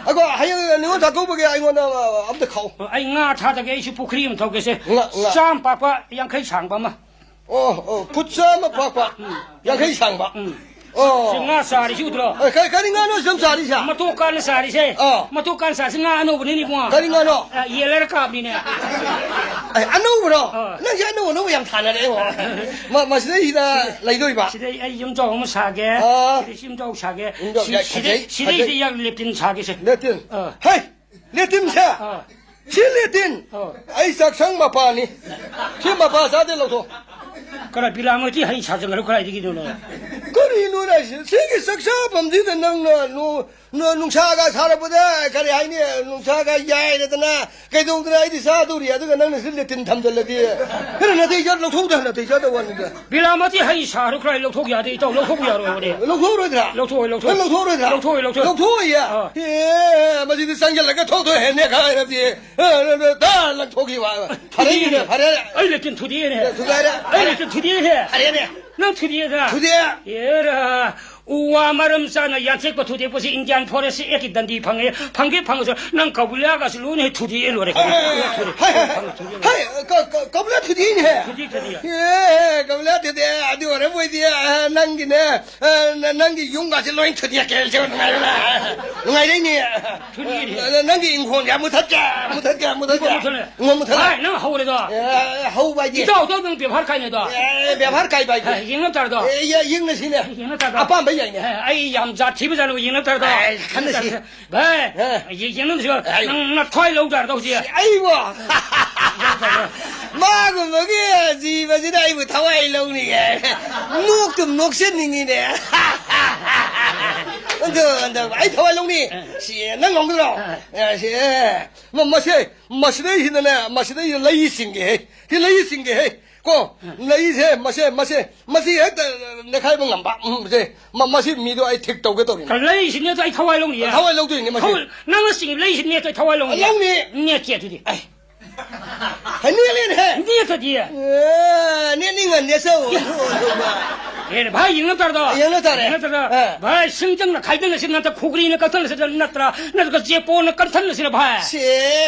ꯑꯗꯣ ꯍꯌꯦꯡ ꯅꯤꯡꯉꯣꯜ ꯆꯥꯛꯀꯧꯕꯒꯤ ꯑꯩꯉꯣꯟꯗ, ꯑ, ꯑꯝꯇ ꯈꯥꯛꯑꯣ꯫ ꯑ, ꯑꯩ ꯉꯥ ꯊꯥꯗꯒꯦ, ꯑꯩꯁꯨ ꯄꯨꯈ꯭ꯔꯤ ꯑꯃ ꯇꯧꯒꯦꯁꯦ꯫ ꯉꯥ, ꯉꯥ꯫ ꯆꯥꯝ ꯄꯥꯛꯄ ꯌꯥꯡꯈꯩ ꯁꯥꯡꯕ ꯑꯃ꯫ ꯑꯣ, ꯑꯣ, ꯐꯨꯠ ꯆꯥꯝꯃ ꯄꯥꯛꯄ, ꯎꯝ꯫ ꯌꯥꯡꯈꯩ ꯁꯥꯡꯕ꯫ ꯎꯝ꯫ ꯑꯣ꯫ ꯁꯤ ꯉꯥ ꯆꯥꯔꯤꯁꯤ ꯎꯗ꯭ꯔꯣ? ꯑꯦ, ꯀ-, ꯀꯔꯤ ꯉꯥꯅꯣ ꯁꯨꯝ ꯆꯥꯔꯤꯁꯦ? ꯃꯇꯣꯛ ꯀꯥꯟꯅ ꯆꯥꯔꯤꯁꯦ꯫ ꯑꯥ꯫ ꯃꯇꯣꯛ ꯀꯥꯟꯅ ꯆꯥꯔꯤꯁꯤ ꯉꯥ ꯑꯅꯧꯕꯅꯤꯅꯦ, ꯏꯕꯨꯡꯉꯣ꯫ ꯀꯔꯤ ꯉꯥꯅꯣ? ꯑ, ꯌꯦꯜꯂꯔ ꯀꯥꯞꯅꯤꯅꯦ꯫ ꯑꯦ, ꯑꯅꯧꯕꯔꯣ? ꯑꯥ꯫ ꯅꯪꯁꯦ ꯑꯅꯧ ꯑꯅꯧꯕ ꯌꯥꯝ ꯊꯥꯅꯔꯦ, ꯏꯕꯨꯡꯉꯣ꯫ ꯃ-, ꯃꯁꯤꯗꯩꯁꯤꯗ ꯂꯩꯗꯣꯏꯕ? ꯁꯤꯗꯩ ꯑꯩ ꯌꯨꯝꯖꯥꯎ ꯑꯃ ꯁꯥꯒꯦ꯫ ꯑꯥ꯫ ꯁꯤꯗꯩ ꯌꯨꯝꯖꯥꯎ ꯁꯥꯒꯦ꯫ ꯌꯨꯝꯖꯥꯎ ꯁꯤ-, ꯌꯥꯏ, ꯁꯤꯗꯩ-, ꯐꯖꯩ, ꯁꯤꯗꯩꯁꯤꯗ ꯐꯖꯩ꯫ ꯌꯥꯝ ꯂꯦꯇꯤꯟ ꯁꯥꯒꯦꯁꯦ꯫ ꯂꯦꯇꯤꯟ꯫ ꯑꯥ꯫ ꯍꯩ! ꯂꯦꯇꯤꯟꯁꯦ! ꯑꯥ꯫ ꯁꯤ ꯂꯦꯇꯤꯟ ꯃꯄꯥꯅꯤ꯫ ꯁꯤ ꯃꯄꯥ ꯆꯥꯗꯦ, ꯂꯧꯊꯣꯛ꯫ ꯀꯔꯥꯏ ꯕꯤꯂꯥꯃꯇꯤ ꯍꯩ ꯁꯥꯖꯟꯈ꯭ꯔꯣ ꯀꯗꯥꯏꯗꯒꯤꯅꯣꯅꯦ? ꯀꯔꯤꯅꯣꯅꯦ ꯍꯥꯏꯁꯦ? ꯁꯤꯒꯤ ꯆꯥꯛ ꯆꯥꯐꯝꯁꯤꯗ ꯅꯪꯅ ꯅꯨ-, ꯅꯨ-, ꯅꯨꯡꯁꯥꯒ ꯁꯥꯔꯛꯄꯗ, ꯀꯔꯤ ꯍꯥꯏꯅꯤ, ꯅꯨꯡꯁꯥꯒ ꯌꯥꯏꯔꯗꯅ ꯀꯩꯗꯧꯗꯅ ꯑꯩꯗꯤ ꯆꯥꯗꯧꯔꯤ, ꯑꯗꯨꯒ ꯅꯪꯅ ꯁꯤ ꯂꯦꯇꯤꯟ ꯊꯝꯖꯜꯂꯗꯤ꯫ ꯈꯔ ꯅꯥꯇꯩ ꯆꯥ-, ꯂꯧꯊꯣꯛꯎꯗ, ꯅꯥꯇꯩ ꯆꯥꯗꯕ ꯋꯥꯅꯤꯗ꯫ ꯕꯤꯂꯥꯃꯇꯤ ꯍꯩ ꯁꯥꯔꯨ ꯈꯔ ꯂꯧꯊꯣꯛ ꯌꯥꯗꯦ, ꯏꯇꯥꯎ, ꯂꯧꯊꯣꯛꯄ ꯌꯥꯔꯣꯏ ꯍꯣꯔꯦꯟ꯫ ꯂꯧꯊꯣꯛꯑꯔꯣꯏꯗ꯭ꯔꯥ? ꯂꯧꯊꯣꯛꯑꯣꯏ, ꯂꯧꯊꯣꯛꯑꯣꯏ꯫ ꯅꯪ ꯂꯧꯊꯣꯛꯑꯔꯣꯏꯗ꯭ꯔꯥ? ꯂꯧꯊꯣꯛꯑꯣꯏ, ꯂꯧꯊꯣꯛꯑꯣꯏ꯫ ꯂꯧꯊꯣꯛꯑꯣꯏꯌꯦ? ꯑꯥ꯫ ꯑꯦ, ꯃꯁꯤꯗꯤ ꯆꯪꯁꯤꯜꯂꯒ ꯊꯣꯛ ꯊꯣꯛ ꯍꯦꯟꯅ ꯈꯥꯏꯔꯗꯤ꯫ ꯑꯦ, ꯅꯪ ꯗꯥ ꯂꯪꯊꯣꯛꯈꯤꯕ ꯍꯥꯏꯕ꯫ ꯐꯔꯦꯅꯦ, ꯊꯨꯗꯦꯛꯑꯦꯅꯦ꯫ ꯐꯔꯦ꯫ ꯑꯩ ꯂꯦꯇꯤꯟ ꯊꯨꯗꯦꯛꯑꯦꯅꯦ꯫ ꯊꯨꯒꯥꯏꯔꯦ꯫ ꯑꯩ ꯂꯦꯇꯤꯟ ꯊꯨꯗꯦꯛꯑꯦꯅꯦ꯫ ꯐꯔꯦꯅꯦ꯫ ꯅꯪ ꯊꯨꯗꯦꯛꯑꯦꯗ꯫ ꯊꯨꯗꯦꯛꯑꯦ꯫ ꯑꯦꯔꯥ, ꯎ ꯋꯥ ꯃꯔꯝ ꯆꯥꯅ ꯌꯥꯟꯊꯦꯛꯄ ꯊꯨꯗꯦꯛꯄꯁꯤ Indian Forest Act ꯀꯤ ꯗꯟꯗꯤ ꯐꯪꯉꯦ꯫ ꯐꯪꯒꯦ ꯐꯪꯉꯁꯨ ꯅꯪ ꯀꯧꯕꯤꯂꯥꯒꯁꯨ ꯂꯣꯏꯅ ꯍꯦꯛ ꯊꯨꯗꯦꯛꯑꯦ ꯂꯣꯏꯔꯦ꯫ ꯍꯩ, ꯍꯩ, ꯍꯩ, ꯍꯩ, ꯀ-, ꯀ-, ꯀꯧꯕꯤꯂꯥ ꯊꯨꯗꯦꯛꯏꯅꯦ꯫ ꯊꯨꯗꯦꯛ, ꯊꯨꯗꯦꯛ꯫ ꯑꯦ, ꯀꯧꯕꯤꯂꯥ ꯊꯨꯗꯦꯛ꯫ ꯑꯗꯨ ꯑꯣꯏꯔꯕꯣꯏꯗꯤ, ꯑ, ꯅꯪꯒꯤꯅꯦ, ꯑ, ꯅ-, ꯅꯪꯒꯤ ꯌꯨꯝꯒꯥꯁꯦ ꯂꯣꯏ ꯊꯨꯗꯦꯛꯀꯦ꯫ ꯅꯨꯡꯉꯥꯏꯔꯦꯅꯦ꯫ ꯊꯨꯗꯦꯛꯏꯅꯦ꯫ ꯅ-, ꯅ-, ꯅꯪꯒꯤ ꯏꯪꯈꯣꯜꯁꯦ ꯃꯨꯊꯠꯀꯦ, ꯃꯨꯊꯠꯀꯦ, ꯃꯨꯊꯠꯀꯦ꯫ ꯏꯪꯈꯣꯜ ꯃꯨꯊꯠꯂꯦ꯫ ꯏꯪꯈꯣꯜ ꯃꯨꯊꯠꯂꯦ꯫ ꯚꯥꯏ, ꯅꯪ ꯍꯧꯔꯦꯗꯣ꯫ ꯑꯦ, ꯍꯧꯕ ꯍꯥꯏꯗꯤ? ꯏꯇꯥꯎ, ꯏꯇꯥꯎ, ꯅꯪ ꯕꯦꯕꯥꯔ ꯀꯥꯏꯅꯦꯗꯣ꯫ ꯑꯦ, ꯕꯦꯕꯥꯔ ꯀꯥꯏꯕ ꯍꯥꯏꯗꯤ? ꯑꯦ, ꯌꯦꯡꯅ ꯇꯥꯔꯗꯣ꯫ ꯑꯦ, ꯌꯦ-, ꯌꯦꯡꯅꯁꯤꯅꯦ꯫ ꯌꯦꯡꯅ ꯇꯥꯔꯗꯣ꯫ ꯑꯄꯥꯝꯕ ꯌꯥꯏꯅꯦ꯫ ꯑꯦ, ꯑꯩ ꯌꯥꯝ ꯖꯥꯠ ꯊꯤꯕ ꯖꯥꯠꯂꯣ, ꯌꯦꯡꯅ ꯇꯥꯔꯗꯣ꯫ ꯑꯦ, ꯈꯟꯅꯁꯤ꯫ ꯚꯥꯏ, ꯑꯦ꯫ ꯌꯦ-, ꯌꯦꯡꯅꯁꯤꯕ꯫ ꯑꯦ꯫ ꯅꯪ ꯅꯊ꯭ꯋꯥꯏ ꯂꯧ ꯇꯥꯔꯗꯣ ꯍꯧꯖꯤꯛ꯫ ꯑꯩꯕꯣ? ꯃꯥꯒꯨꯝꯕꯒꯤ ꯖꯤꯕꯁꯤꯅ ꯑꯩꯕꯨ ꯊꯋꯥꯏ ꯂꯧꯅꯤꯡꯉꯦ꯫ ꯅꯣꯛꯇꯨꯝ ꯅꯣꯛꯆꯅꯤꯡꯉꯤꯅꯦ꯫ ꯑꯗꯨ, ꯑꯗꯨ, ꯑꯩ ꯊꯋꯥꯏ ꯂꯧꯅꯤ꯫ ꯑꯦ꯫ ꯁꯤ, ꯅꯪ ꯉꯝꯒꯗ꯭ꯔꯣ? ꯑꯦ꯫ ꯑꯦ, ꯁꯤ, ꯑꯦ꯫ ꯃ-, ꯃꯁꯦ, ꯃꯁꯤꯗꯩꯁꯤꯗꯅꯦ, ꯃꯁꯤꯗꯩꯁꯤꯗ ꯂꯩ ꯆꯤꯡꯒꯦꯍꯦ꯫ ꯁꯤ ꯂꯩ ꯆꯤꯡꯒꯦꯍꯦ꯫ ꯀꯣ, ꯑꯦ꯫ ꯂꯩꯁꯦ, ꯃꯁꯦ, ꯃꯁꯦ, ꯃꯁꯤ ꯍꯦꯛꯇ ꯅꯦꯈꯥꯏꯕ ꯉꯝꯕ꯫ ꯎꯝ, ꯁꯦ, ꯃ-, ꯃꯁꯤ ꯃꯤꯗꯣ ꯑꯩ ꯊꯤꯛ ꯇꯧꯒꯦ ꯇꯧꯔꯤꯅꯦ꯫ ꯂꯩꯁꯤ ꯅꯦꯠꯇꯣ ꯑꯩ ꯊꯋꯥꯏ ꯂꯧꯅꯤꯌꯦ꯫ ꯊꯋꯥꯏ ꯂꯧꯗꯣꯏꯅꯦ ꯃꯁꯤ꯫ ꯊꯋꯥꯏ-, ꯅꯪꯅ ꯆꯤꯡꯉꯤ ꯂꯩꯁꯤ ꯅꯦꯠꯇꯣ ꯑꯩ ꯊꯋꯥꯏ ꯂꯧꯅꯤꯌꯦ꯫ ꯂꯧꯅꯤ꯫ ꯅꯦꯠꯀꯦ ꯑꯗꯨꯗꯤ꯫ ꯑꯩ꯫ ꯍꯩ, ꯅꯦꯠꯂꯦꯅꯦꯍꯦ꯫ ꯅꯦꯠꯇꯗꯤ꯫ ꯑꯦ, ꯅꯦꯠꯅꯤꯡꯉ ꯅꯦꯠꯆꯧ꯫ ꯑꯦ, ꯚꯥꯏ, ꯌꯦꯡꯅ ꯇꯥꯔꯗꯣ? ꯌꯦꯡꯅ ꯇꯥꯔꯦ꯫ ꯌꯦꯡꯅ ꯇꯥꯔꯗꯣ? ꯑꯦ꯫ ꯚꯥꯏ, ꯁꯤꯡꯖꯪꯅ ꯈꯥꯏꯗꯠꯅꯁꯤ ꯅꯠꯇ꯭ꯔ, ꯈꯨꯒ꯭ꯔꯤꯅ ꯀꯛꯊꯠꯅꯁꯤ ꯅꯠꯇ꯭ꯔ, ꯅꯠꯇ꯭ꯔꯒ ꯆꯦꯄꯣꯅ ꯀꯛꯊꯠꯅꯁꯤꯔ, ꯚꯥꯏ? ꯁꯦ,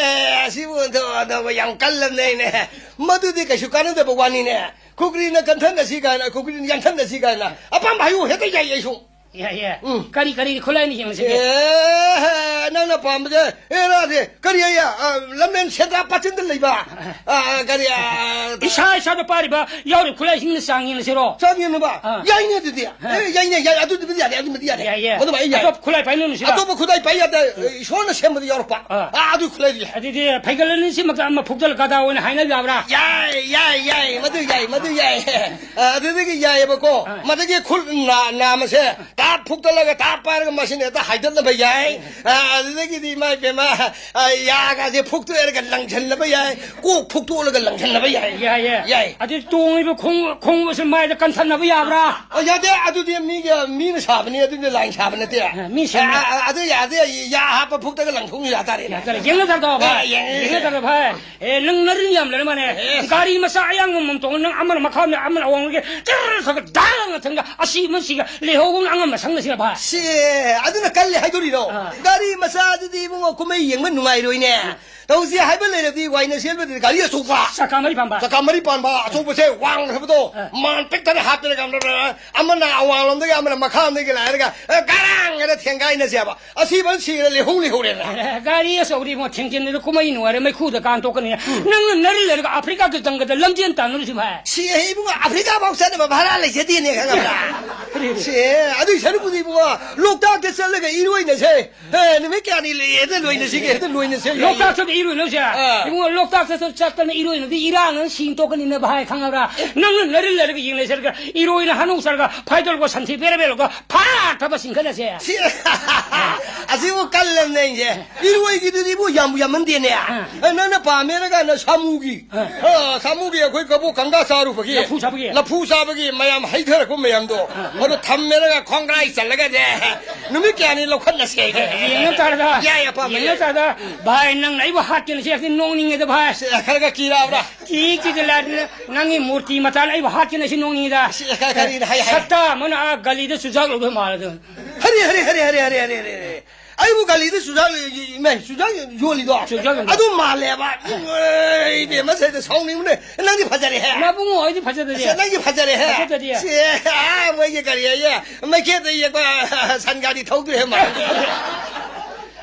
ꯑꯁꯤꯕꯨ ꯑꯣꯟꯊꯣꯛ ꯑꯣꯟꯊꯣꯛꯄ ꯌꯥꯝ ꯀꯜꯂꯝꯅꯦ ꯑꯩꯅꯦ꯫ ꯃꯗꯨꯗꯤ ꯀꯩꯁꯨ ꯀꯥꯟꯅꯗꯕ ꯋꯥꯅꯤꯅꯦ꯫ ꯈꯨꯒ꯭ꯔꯤꯅ ꯀꯟꯊꯠꯅꯁꯤ ꯀꯥꯏꯅ, ꯈꯨꯒ꯭ꯔꯤꯅ ꯌꯥꯟꯊꯠꯅꯁꯤ ꯀꯥꯏꯅ꯫ ꯑꯄꯥꯝꯕ ꯍꯥꯏꯌꯨ, ꯍꯦꯛꯇ ꯌꯥꯏ ꯑꯩꯁꯨ꯫ ꯌꯥꯏ, ꯌꯥꯏ꯫ ꯎꯝ꯫ ꯀꯔꯤ, ꯀꯔꯤ ꯈꯨꯠꯂꯥꯏꯅ ꯌꯦꯡꯉꯁꯤꯒꯦ? ꯑꯦ, ꯅꯪꯅ ꯄꯥꯝꯕꯁꯦ, ꯑꯦ, ꯔꯥꯗꯦ, ꯀꯔꯤ ꯑꯌꯦ? ꯑ, ꯂꯝꯂꯦꯟ ꯁꯦꯟꯗ꯭ꯔꯥ ꯄꯥꯠꯆꯤꯟꯗ ꯂꯩꯕ꯫ ꯑ, ꯑ, ꯀꯔꯤ, ꯑ, ꯏꯁꯥ, ꯏꯁꯥꯗ ꯄꯥꯏꯔꯤꯕ, ꯌꯥꯎꯔꯤꯕ ꯈꯨꯠꯂꯥꯏꯁꯤꯡꯅ ꯆꯥꯡ ꯌꯦꯡꯉꯁꯤꯔꯣ? ꯆꯥꯡ ꯌꯦꯡꯅꯕ? ꯑ꯫ ꯌꯥꯏꯅꯦ ꯑꯗꯨꯗꯤ꯫ ꯑ꯫ ꯑꯦ, ꯌꯥꯏꯅꯦ, ꯌꯥꯏ, ꯑꯗꯨꯗꯤ ꯌꯥꯔꯦ, ꯑꯗꯨꯃꯗꯤ ꯌꯥꯔꯦ꯫ ꯌꯥꯏꯌꯦ꯫ ꯃꯗꯨꯃ ꯑꯩ ꯌꯥꯏ꯫ ꯑꯇꯣꯞꯄ ꯈꯨꯠꯂꯥꯏ ꯄꯥꯏꯅꯔꯨꯁꯤꯔ? ꯑꯇꯣꯞꯄ ꯈꯨꯠꯂꯥꯏ ꯄꯥꯏ ꯌꯥꯗꯦ, ꯏꯁꯣꯔꯅ ꯁꯦꯝꯕꯗ ꯌꯥꯎꯔꯛꯄ꯫ ꯑ꯫ ꯑ, ꯑꯗꯨ ꯈꯨꯠꯂꯥꯏꯗꯤ ꯌꯥꯏ꯫ ꯑꯗꯨꯗꯤ ꯐꯩꯒꯜ ꯑꯅꯤꯁꯤꯃꯛꯇ ꯑꯃ ꯐꯨꯛꯇ ꯂꯒꯥꯗꯥ ꯑꯣꯏꯅ ꯍꯥꯏꯅꯕ ꯌꯥꯕ꯭ꯔꯥ? ꯌꯥꯏ, ꯌꯥꯏ, ꯌꯥꯏ, ꯃꯗꯨ ꯌꯥꯏ, ꯃꯗꯨ ꯌꯥꯏ꯫ ꯑ, ꯑꯗꯨꯗꯒꯤ ꯌꯥꯏꯌꯦꯕꯀꯣ꯫ ꯑ꯫ ꯃꯗꯒꯤ ꯈꯨꯜ ꯅꯥ-, ꯅꯥꯝꯃꯁꯦ ꯇꯥꯞ ꯐꯨꯛꯇꯠꯂꯒ ꯇꯥꯞ ꯄꯥꯏꯔꯒ ꯃꯁꯤꯅ ꯍꯦꯛꯇ ꯍꯥꯏꯗꯠꯅꯕ ꯌꯥꯏ꯫ ꯑ, ꯑꯗꯨꯗꯒꯤꯗꯤ ꯏꯃꯥ ꯏꯕꯦꯝꯃ, ꯑ, ꯌꯥꯒꯁꯦ ꯐꯨꯛꯇꯣꯛꯑꯦꯔꯒ ꯂꯪꯁꯤꯟꯅꯕ ꯌꯥꯏ꯫ ꯀꯣꯛ ꯐꯨꯛꯇꯣꯛꯂꯒ ꯂꯪꯁꯤꯟꯅꯕ ꯌꯥꯏ꯫ ꯌꯥꯏ, ꯌꯥꯏ꯫ ꯌꯥꯏ꯫ ꯑꯗꯨ ꯇꯣꯡꯉꯤꯕ ꯈꯣꯡ-, ꯈꯣꯡꯎꯞ ꯑꯁꯤ ꯃꯥꯏꯗ ꯀꯟꯊꯅꯕ ꯌꯥꯕ꯭ꯔꯥ? ꯑ, ꯌꯥꯗꯦ꯫ ꯑꯗꯨꯗꯤ ꯃꯤꯒ, ꯃꯤꯅ ꯁꯥꯕꯅꯤ꯫ ꯑꯗꯨꯗꯤ ꯂꯥꯏꯅ ꯁꯥꯕ ꯅꯠꯇꯦ꯫ ꯑ, ꯃꯤ ꯁꯦꯝꯃꯦ꯫ ꯑ, ꯑ, ꯑꯗꯨ ꯌꯥꯗꯦ꯫ ꯌꯥ ꯍꯥꯞꯄ ꯐꯨꯛꯇꯒ ꯂꯪꯊꯣꯛꯅ ꯌꯥ ꯇꯥꯔꯦꯅꯦ꯫ ꯌꯥ ꯇꯥꯔꯦ꯫ ꯌꯦꯡꯅ ꯇꯥꯔꯗꯣ ꯚꯥꯏ꯫ ꯑ, ꯌꯦꯡꯉꯦ꯫ ꯌꯦꯡꯅ ꯇꯥꯔꯗꯣ ꯚꯥꯏ꯫ ꯑꯦ, ꯅꯪ ꯅꯔꯤꯟ ꯌꯥꯝ ꯂꯩꯔ ꯃꯥꯅꯦ꯫ ꯑꯦ꯫ ꯒꯥꯔꯤ ꯃꯆꯥ ꯑꯌꯥꯡꯕ ꯑꯃꯃꯝ ꯇꯣꯡꯉ ꯅꯪ ꯑꯃꯅ ꯃꯈꯥ ꯑꯃꯅ, ꯑꯃꯅ ꯑꯋꯥꯡꯒꯤ ꯇꯤꯔ ꯈꯔ ꯈꯔ ꯗꯥꯡ ꯊꯪꯒ ꯑꯁꯤ ꯑꯃ ꯁꯤꯒ ꯂꯩꯍꯧꯕ ꯑꯉꯝꯕ ꯁꯪꯅ ꯁꯤꯒ ꯚꯥꯏ꯫ ꯁꯤ, ꯑꯗꯨꯅ ꯀꯜꯂꯦ ꯍꯥꯏꯗꯣꯔꯤꯔꯣ? ꯑꯥ꯫ ꯒꯥꯔꯤ ꯃꯆꯥꯗꯨꯗꯤ ꯏꯕꯨꯡꯉꯣ ꯀꯨꯝꯍꯩ ꯌꯦꯡꯕ ꯅꯨꯡꯉꯥꯏꯔꯣꯏꯅꯦ꯫ ꯇꯧꯁꯤ ꯍꯥꯏꯕ ꯂꯩꯔꯗꯤ ꯋꯥꯏꯅ ꯁꯦꯝꯕꯗꯗꯤ ꯒꯥꯔꯤ ꯑꯆꯧꯕ꯫ ꯆꯀꯥ ꯃꯔꯤ ꯄꯥꯟꯕ꯫ ꯆꯀꯥ ꯃꯔꯤ ꯄꯥꯟꯕ ꯑꯆꯧꯕꯁꯦ ꯋꯥꯡꯈ꯭ꯔꯕꯗꯣ, ꯑꯥ꯫ ꯃꯥꯟ ꯄꯤꯛ ꯊꯟꯅ ꯍꯥꯞꯇꯅ ꯑꯃꯅ ꯑꯃꯅ ꯑꯋꯥꯡꯂꯣꯝꯗꯒꯤ ꯑꯃꯅ ꯃꯈꯥꯔꯣꯝꯗꯒꯤ ꯂꯥꯛꯑꯒ, ꯑꯦ, ꯒꯥꯔꯥꯡ ꯍꯥꯏꯅ ꯊꯦꯡꯒꯥꯏꯅꯁꯦꯕ꯫ ꯑꯁꯤꯕ ꯁꯤꯔ ꯂꯩꯍꯧ ꯂꯩꯍꯧꯔꯦꯅ꯫ ꯑꯦ, ꯒꯥꯔꯤ ꯑꯆꯧꯕꯗꯤ ꯏꯕꯨꯡꯉꯣ ꯊꯦꯡꯖꯤꯟꯅꯗ ꯀꯨꯝꯍꯩ ꯅꯨꯡꯉꯥꯏꯔꯦ ꯃꯩꯈꯨꯗ ꯀꯥꯟ ꯊꯣꯛꯀꯅꯤ꯫ ꯎꯝ꯫ ꯅꯪꯅ ꯅꯔꯤ ꯂꯩꯔꯒ ꯑꯐ꯭ꯔꯤꯀꯥꯒꯤ ꯖꯪꯒꯜꯗ ꯂꯝꯖꯦꯟ ꯇꯥꯟꯅꯔꯨꯁꯤ ꯚꯥꯏ꯫ ꯁꯤ ꯏꯕꯨꯡꯉꯣ ꯑꯐ꯭ꯔꯤꯀꯥ ꯐꯥꯎ ꯆꯠꯅꯕ ꯚꯔꯥ ꯂꯩꯖꯗꯦꯅꯦ ꯈꯪꯉꯕ꯭ꯔꯥ? ꯁꯤ, ꯑꯗꯨꯏ ꯁꯔꯨꯛꯄꯨꯗꯤ ꯏꯕꯨꯡꯉꯣ ꯂꯣꯛꯇꯥꯛꯇ ꯆꯠꯂꯒ ꯏꯔꯣꯏꯅꯁꯦ꯫ ꯑꯦ, ꯅꯨꯃꯤꯠ ꯀꯌꯥꯅꯤ ꯂꯩ-, ꯍꯦꯛꯇ ꯂꯣꯏꯅꯁꯤꯒꯦ, ꯍꯦꯛꯇ ꯂꯣꯏꯅꯁꯦ꯫ ꯂꯣꯛꯇꯥꯛꯇ ꯏꯔꯣꯏꯅꯁꯦ? ꯑꯥ꯫ ꯏꯕꯨꯡꯉꯣ ꯂꯣꯛꯇꯥꯛꯇ ꯆꯠꯇꯅ ꯏꯔꯣꯏꯅꯗꯤ ꯏꯔꯥꯡꯅ ꯁꯤꯡ ꯇꯣꯛꯀꯅꯤꯅ ꯚꯥꯏ ꯈꯪꯉꯕ꯭ꯔꯥ? ꯅꯪꯅ ꯅꯔꯤ ꯂꯩꯔꯒ ꯌꯦꯡꯅꯁꯦ ꯍꯥꯏꯔꯒ ꯏꯔꯣꯏꯅ ꯍꯅꯨ ꯆꯠꯂꯒ ꯐꯥꯏꯗꯜꯒ ꯁꯟꯊꯤ ꯕꯦꯔꯦ ꯕꯦꯔꯦꯒ ꯐꯥ ꯊꯕ ꯆꯤꯡꯈꯠꯂꯁꯦ꯫ ꯁꯤ-, ꯑꯁꯤꯕꯨ ꯀꯜꯂꯝꯅꯦ ꯑꯩꯁꯦ꯫ ꯏꯔꯣꯏꯒꯤꯗꯨꯗꯤꯕꯨ ꯌꯥꯝ ꯌꯥꯝꯃꯟꯗꯦꯅꯦ꯫ ꯑꯥ꯫ ꯑ, ꯅꯪꯅ ꯄꯥꯝꯃꯦꯔꯒꯅ ꯁꯥꯃꯨꯒꯤ꯫ ꯑꯥ꯫ ꯑ, ꯁꯥꯃꯨꯒꯤ ꯑꯩꯈꯣꯏ ꯀꯕꯣꯛ ꯀꯪꯒꯥ ꯆꯥꯔꯨꯕꯒꯤ꯫ ꯂꯐꯨ ꯆꯥꯕꯒꯤ꯫ ꯂꯐꯨ ꯆꯥꯕꯒꯤ ꯃꯌꯥꯝ ꯍꯩꯊꯔꯛꯄ ꯃꯌꯥꯝꯗꯣ꯫ ꯑꯥ꯫ ꯑꯗꯣ ꯊꯝꯃꯦꯔꯒ ꯈꯣꯡꯒ꯭ꯔꯥꯏ ꯆꯜꯂꯒꯅꯦ꯫ ꯅꯨꯃꯤꯠ ꯀꯌꯥꯅꯤ ꯂꯧꯈꯠꯅꯁꯦ ꯑꯩꯁꯦ? ꯌꯦꯡꯉ ꯇꯥꯔꯗ꯫ ꯌꯥꯏ, ꯑꯄꯥꯝꯕ ꯌꯦꯡꯉ ꯌꯥꯏ꯫ ꯇꯥꯔꯗ꯫ ꯚꯥꯏ, ꯅꯪꯅ ꯑꯩꯕꯨ ꯍꯥꯠꯀꯦꯅ ꯁꯤ ꯅꯣꯛꯅꯤꯡꯉꯦꯗ ꯚꯥꯏ꯫ ꯁꯤ ꯈꯔ ꯈꯔ ꯀꯤꯔꯛꯑꯕ꯭ꯔꯥ? ꯀꯤ ꯀꯤꯗ ꯂꯥꯏꯗꯅ ꯅꯪꯒꯤ ꯃꯨꯔꯇꯤ ꯃꯆꯥꯅ ꯑꯩꯕꯨ ꯍꯥꯠꯀꯦꯅ ꯁꯤ ꯅꯣꯛꯅꯤꯡꯉꯤꯗ꯫ ꯁꯤ ꯀ-, ꯀꯔꯤꯅ ꯍꯥꯏ, ꯍꯥꯏ? ꯁꯠꯇ ꯑꯃꯅ ꯑꯥ ꯒꯂꯤꯗ ꯆꯨꯖꯥꯛ ꯂꯧꯗꯣꯏ ꯃꯥꯜꯂꯗ꯫ ꯍꯔꯤ, ꯍꯔꯤ, ꯍꯔꯤ, ꯍꯔꯤ, ꯍꯔꯤ, ꯍꯔꯤ, ꯍꯔꯤ꯫ ꯑꯩꯕꯨ ꯒꯥꯔꯤꯗ ꯆꯨꯖꯥꯛ, ꯏꯃꯥꯏ, ꯆꯨꯖꯥꯛ ꯌꯣꯜꯂꯤꯗꯣ? ꯆꯨꯖꯥꯛ ꯌꯣꯟꯕ꯫ ꯑꯗꯨ ꯃꯥꯜꯂꯦꯕ꯫ ꯏꯃꯥꯏ, ꯏꯕꯦꯝꯃ, ꯁꯤꯗ ꯁꯥꯎꯅꯤꯡꯕꯅꯦ꯫ ꯅꯪꯗꯤ ꯐꯖꯔꯦꯍꯦ꯫ ꯅꯕꯨꯡꯉꯣ, ꯑꯩꯗꯤ ꯐꯖꯗꯗꯤ꯫ ꯑꯁ, ꯅꯪꯗꯤ ꯐꯖꯔꯦꯍꯦ꯫ ꯐꯖꯗꯗꯤ꯫ ꯁꯦ, ꯑꯥ, ꯃꯣꯏꯒꯤ ꯀꯔꯤ ꯍꯥꯏꯌꯦ? ꯃꯩꯈꯦꯠꯇ ꯌꯦꯛꯄ ꯁꯟ ꯒꯥꯔꯤ ꯊꯧꯗ꯭ꯔꯦ ꯃꯥ꯫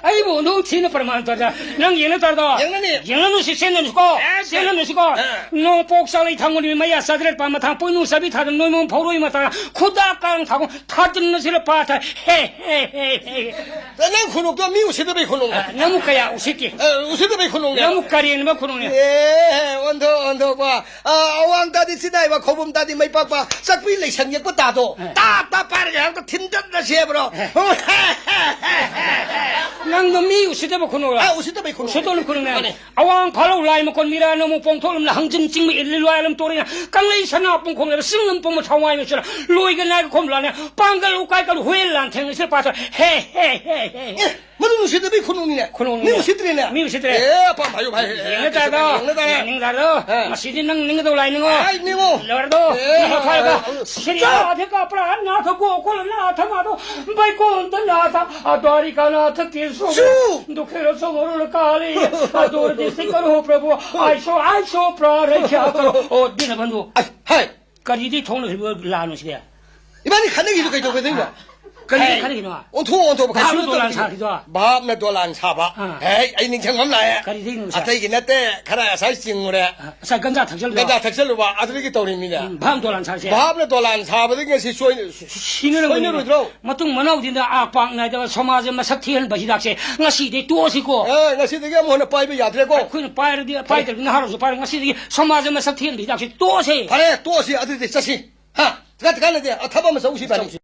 ꯑꯩꯕꯨ ꯑꯣꯟꯊꯣꯛ ꯊꯤꯅ ꯄ꯭ꯔꯃꯥꯟ ꯇꯧꯔꯗ꯫ ꯅꯪ ꯌꯦꯡꯅ ꯇꯥꯔꯗꯣ? ꯌꯦꯡꯅꯅꯤ꯫ ꯌꯦꯡꯅꯅꯨ, ꯁꯤ ꯆꯦꯟꯅꯅꯨꯀꯣ꯫ ꯑꯦ, ꯆꯦꯟꯅꯅꯨꯁꯤꯀꯣ꯫ ꯑꯦ꯫ ꯅꯣꯡꯄꯣꯛ ꯆꯥꯂꯩ ꯊꯥꯡꯒꯣꯜ ꯅꯨꯃꯤꯠ ꯃꯌꯥ ꯆꯥꯗ꯭ꯔꯦꯠ ꯄꯥꯟ ꯃꯊꯥꯡ ꯄꯣꯏꯅꯨ ꯆꯥꯕꯤ ꯊꯥꯗ ꯅꯣꯏꯃꯣꯡ ꯐꯧꯔꯣꯏ ꯃꯇꯥ ꯈꯨꯗꯥ ꯀꯥꯡ ꯊꯥꯒꯣꯡ ꯊꯥꯖꯤꯟꯅ ꯁꯤꯜꯂ ꯄꯥꯊ꯫ ꯍꯦ, ꯍꯦ, ꯍꯦ, ꯍꯦ꯫ ꯅꯪ ꯈꯨꯅꯣꯛꯇꯣ ꯃꯤ ꯎꯁꯤꯠꯇꯕꯩ ꯈꯨꯅꯣꯛꯅꯦ꯫ ꯑ, ꯅꯪꯕꯨ ꯀꯌꯥ ꯎꯁꯤꯠꯇꯦ? ꯑ, ꯎꯁꯤꯠꯇꯕꯩ ꯈꯨꯅꯣꯛꯅꯦ꯫ ꯅꯪꯕꯨ ꯀꯔꯦꯟꯕ ꯈꯨꯅꯣꯛꯅꯦ꯫ ꯑꯦ, ꯑꯣꯟꯊꯣꯛ, ꯑꯣꯟꯊꯣꯛꯄ꯫ ꯑ, ꯑꯋꯥꯡ ꯇꯥꯗꯤ ꯆꯤꯗꯥꯏꯕ, ꯈꯧꯕꯨꯝ ꯇꯥꯗꯤ ꯃꯩ ꯄꯥꯛꯄ, ꯆꯥꯛꯄꯤ ꯂꯩꯁꯟ ꯌꯦꯛꯄ ꯇꯥꯗꯣ꯫ ꯑ꯫ ꯇꯥ, ꯇꯥ ꯄꯥꯏꯔꯒ ꯍꯦꯛꯇ ꯊꯤꯟꯗꯠꯅꯁꯦꯕ꯭ꯔꯣ? ꯑ꯫ ꯅꯪꯗꯣ ꯃꯤ ꯎꯁꯤꯠꯇꯕ ꯈꯨꯅꯣꯛꯂ? ꯑ, ꯎꯁꯤꯠꯇꯕꯩ ꯈꯨꯅꯣꯛ꯫ ꯎꯁꯤꯠꯇꯕ ꯈꯨꯅꯣꯛꯅꯦ꯫ ꯃꯥꯅꯦ꯫ ꯑꯋꯥꯡ ꯐꯥꯂꯧ ꯂꯥꯏ ꯃꯀꯣꯟ ꯃꯤꯔꯥ ꯅꯃꯨ ꯄꯣꯡꯊꯣꯛꯂꯝꯅ ꯍꯪꯖꯤꯟ ꯆꯤꯡꯕ ꯏꯜꯂꯤ ꯂꯣꯏ ꯑꯂꯝ ꯇꯣꯔꯤꯅ ꯀꯪꯂꯩ ꯁꯅꯥ ꯄꯨꯡꯈꯣꯡ ꯂꯩꯕ ꯁꯤꯡꯂꯝ ꯄꯨꯡꯕ ꯊꯋꯥꯏ ꯃꯆꯨꯅ ꯂꯣꯏꯒ ꯅꯥꯏꯒ ꯈꯣꯝ ꯂꯥꯟꯅ ꯄꯥꯡꯒꯜ ꯎꯀꯥꯏ ꯀꯜ ꯍꯨꯌꯦꯜ ꯂꯥꯟ ꯊꯦꯡꯅꯁꯤꯔ ꯄꯥꯊ ꯍꯦ ꯍꯦ ꯍꯦ ꯍꯦ꯫ ꯑꯦ, ꯃꯗꯨ ꯅꯨꯡꯁꯤꯗꯕꯤ ꯈꯨꯅꯨꯡꯅꯤꯅꯦ꯫ ꯈꯨꯅꯨꯡꯅꯤꯅꯦ꯫ ꯃꯤ ꯎꯁꯤꯠꯇ꯭ꯔꯦꯅꯦ꯫ ꯃꯤ ꯎꯁꯤꯠꯇ꯭ꯔꯦ꯫ ꯑꯦ, ꯑꯄꯥꯝ ꯍꯥꯏꯌꯨ ꯚꯥꯏ꯫ ꯌꯦꯡꯉꯦ ꯇꯥꯗꯣ꯫ ꯌꯦꯡꯉꯦ ꯇꯥꯔꯦ꯫ ꯌꯦꯡꯅꯤꯡ ꯇꯥꯗꯣ꯫ ꯑꯦ꯫ ꯉꯁꯤꯗꯤ ꯅꯪ ꯅꯤꯡꯒꯗꯧ ꯂꯥꯏ ꯅꯤꯡꯉꯣ꯫ ꯑꯩ ꯅꯤꯡꯉꯣ꯫ ꯂꯣꯏꯔꯗꯣ꯫ ꯑꯦ, ꯅꯪ ꯐꯥꯏꯕ꯫ ꯑꯦ, ꯑꯦ, ꯁꯤꯔꯤꯌꯥ꯫ ꯆꯥ꯫ ꯑꯙꯤꯀ ꯄ꯭ꯔꯥꯟ ꯅꯥꯊ ꯒꯣꯀꯨꯜ ꯅꯥꯊ ꯃꯥꯙꯣ ꯕꯩꯀꯨꯟꯊ ꯅꯥꯊ ꯑ ꯗ꯭ꯋꯥꯔꯤꯀꯥ ꯅꯥꯊ ꯀꯦꯁꯣ꯫ ꯆꯨ꯫ ꯗꯨꯈꯦꯔ ꯁꯣꯃꯣꯔꯨ ꯀꯥꯂꯤ꯫ ꯑ ꯗꯨꯔ ꯗꯤꯁꯇ꯭ꯔꯤꯛ ꯀꯔꯣ ꯄ꯭ꯔꯚꯨ꯫ ꯑꯥꯏꯁꯣ, ꯑꯥꯏꯁꯣ ꯄ꯭ꯔꯥꯔꯩꯈ꯭ꯌꯥ ꯀꯔꯣ꯫ ꯑꯣ, ꯗꯤꯅꯕꯟꯙꯨ꯫ ꯑꯁ, ꯍꯥꯏ꯫ ꯀꯔꯤꯗꯤ ꯊꯣꯛꯅꯈꯤꯕ ꯂꯥꯟꯅꯣ ꯁꯤꯗꯤ? ꯏꯕꯥꯅꯤ ꯈꯠꯅꯈꯤꯗꯣ ꯀꯩꯗꯧꯒꯗꯣꯏꯅꯣ? ꯀꯔꯤꯗꯤ ꯍꯦ, ꯈꯠꯅꯈꯤꯅꯣ? ꯑꯣꯟꯊꯣꯛ ꯑꯣꯟꯊꯣꯛꯄ ꯚꯥꯞꯅ ꯀꯩꯁꯨ ꯗꯣꯂꯥꯟ ꯇꯧꯗꯦ꯫ ꯁꯥꯈꯤꯗꯣ? ꯚꯥꯞꯅ ꯗꯣꯂꯥꯟ ꯁꯥꯕ꯫ ꯑꯥ꯫ ꯍꯦ, ꯑꯩ ꯅꯤꯡꯁꯤꯡꯕ ꯑꯃ ꯂꯥꯛꯑꯦ꯫ ꯀꯔꯤꯗꯩꯅꯣ ꯁꯥ-? ꯑꯇꯩꯒꯤ ꯅꯠꯇꯦ, ꯈꯔ ꯉꯁꯥꯏ ꯆꯤꯡꯉꯨꯔꯦ꯫ ꯑꯥ, ꯉꯁꯥꯏ ꯒꯟꯖꯥ ꯊꯛꯆꯜꯂꯨꯕ? ꯒꯟꯖꯥ ꯊꯛꯆꯜꯂꯨꯕ, ꯑꯗꯨꯗꯒꯤ ꯇꯧꯔꯤꯃꯤꯅꯦ꯫ ꯎꯝ, ꯚꯥꯞꯅ ꯗꯣꯂꯥꯟ ꯁꯥꯁꯦ꯫ ꯚꯥꯞꯅ ꯗꯣꯂꯥꯟ ꯁꯥꯕꯗꯒꯤ ꯉꯁꯤ ꯁꯣꯏ-, ꯁꯤꯅꯔꯝꯒꯅꯤ꯫ ꯁꯣꯏꯅꯔꯣꯏꯗ꯭ꯔꯣ? ꯃꯇꯨꯡ ꯃꯅꯥꯎꯗꯤꯟꯗ ꯑꯥ ꯄꯥꯛ ꯅꯥꯏꯗꯕ ꯁꯃꯥꯖ ꯃꯁꯛ ꯊꯤꯍꯟꯕ ꯍꯤꯗꯥꯛꯁꯦ ꯉꯁꯤꯗꯩ ꯇꯣꯛꯑꯁꯤꯀꯣ꯫ ꯑꯦ, ꯉꯁꯤꯗꯒꯤ ꯑꯃꯨꯛ ꯍꯟꯅ ꯄꯥꯏꯕ ꯌꯥꯗ꯭ꯔꯦꯀꯣ꯫ ꯑꯩꯈꯣꯏꯅ ꯄꯥꯏꯔꯗꯤ, ꯄꯥꯏꯗ꯭ꯔꯗꯤ ꯅꯍꯥꯔꯣꯜꯁꯨ ꯄꯥꯏꯔꯣꯏ꯫ ꯉꯁꯤꯗꯒꯤ ꯁꯃꯥꯖ ꯃꯁꯛ ꯊꯤꯍꯟꯕ ꯍꯤꯗꯥꯛꯁꯦ ꯇꯣꯛꯑꯁꯦ꯫ ꯐꯔꯦ, ꯇꯣꯛꯑꯁꯤ, ꯑꯗꯨꯗꯤ ꯆꯠꯁꯤ꯫ ꯍꯥ? ꯀꯥꯟ-, ꯀꯥꯟꯅꯗꯦ, ꯑꯊꯕꯛ ꯑꯃ ꯆꯧꯁꯤ ꯏꯕꯥꯅꯤ꯫ ꯆꯧꯁꯤ꯫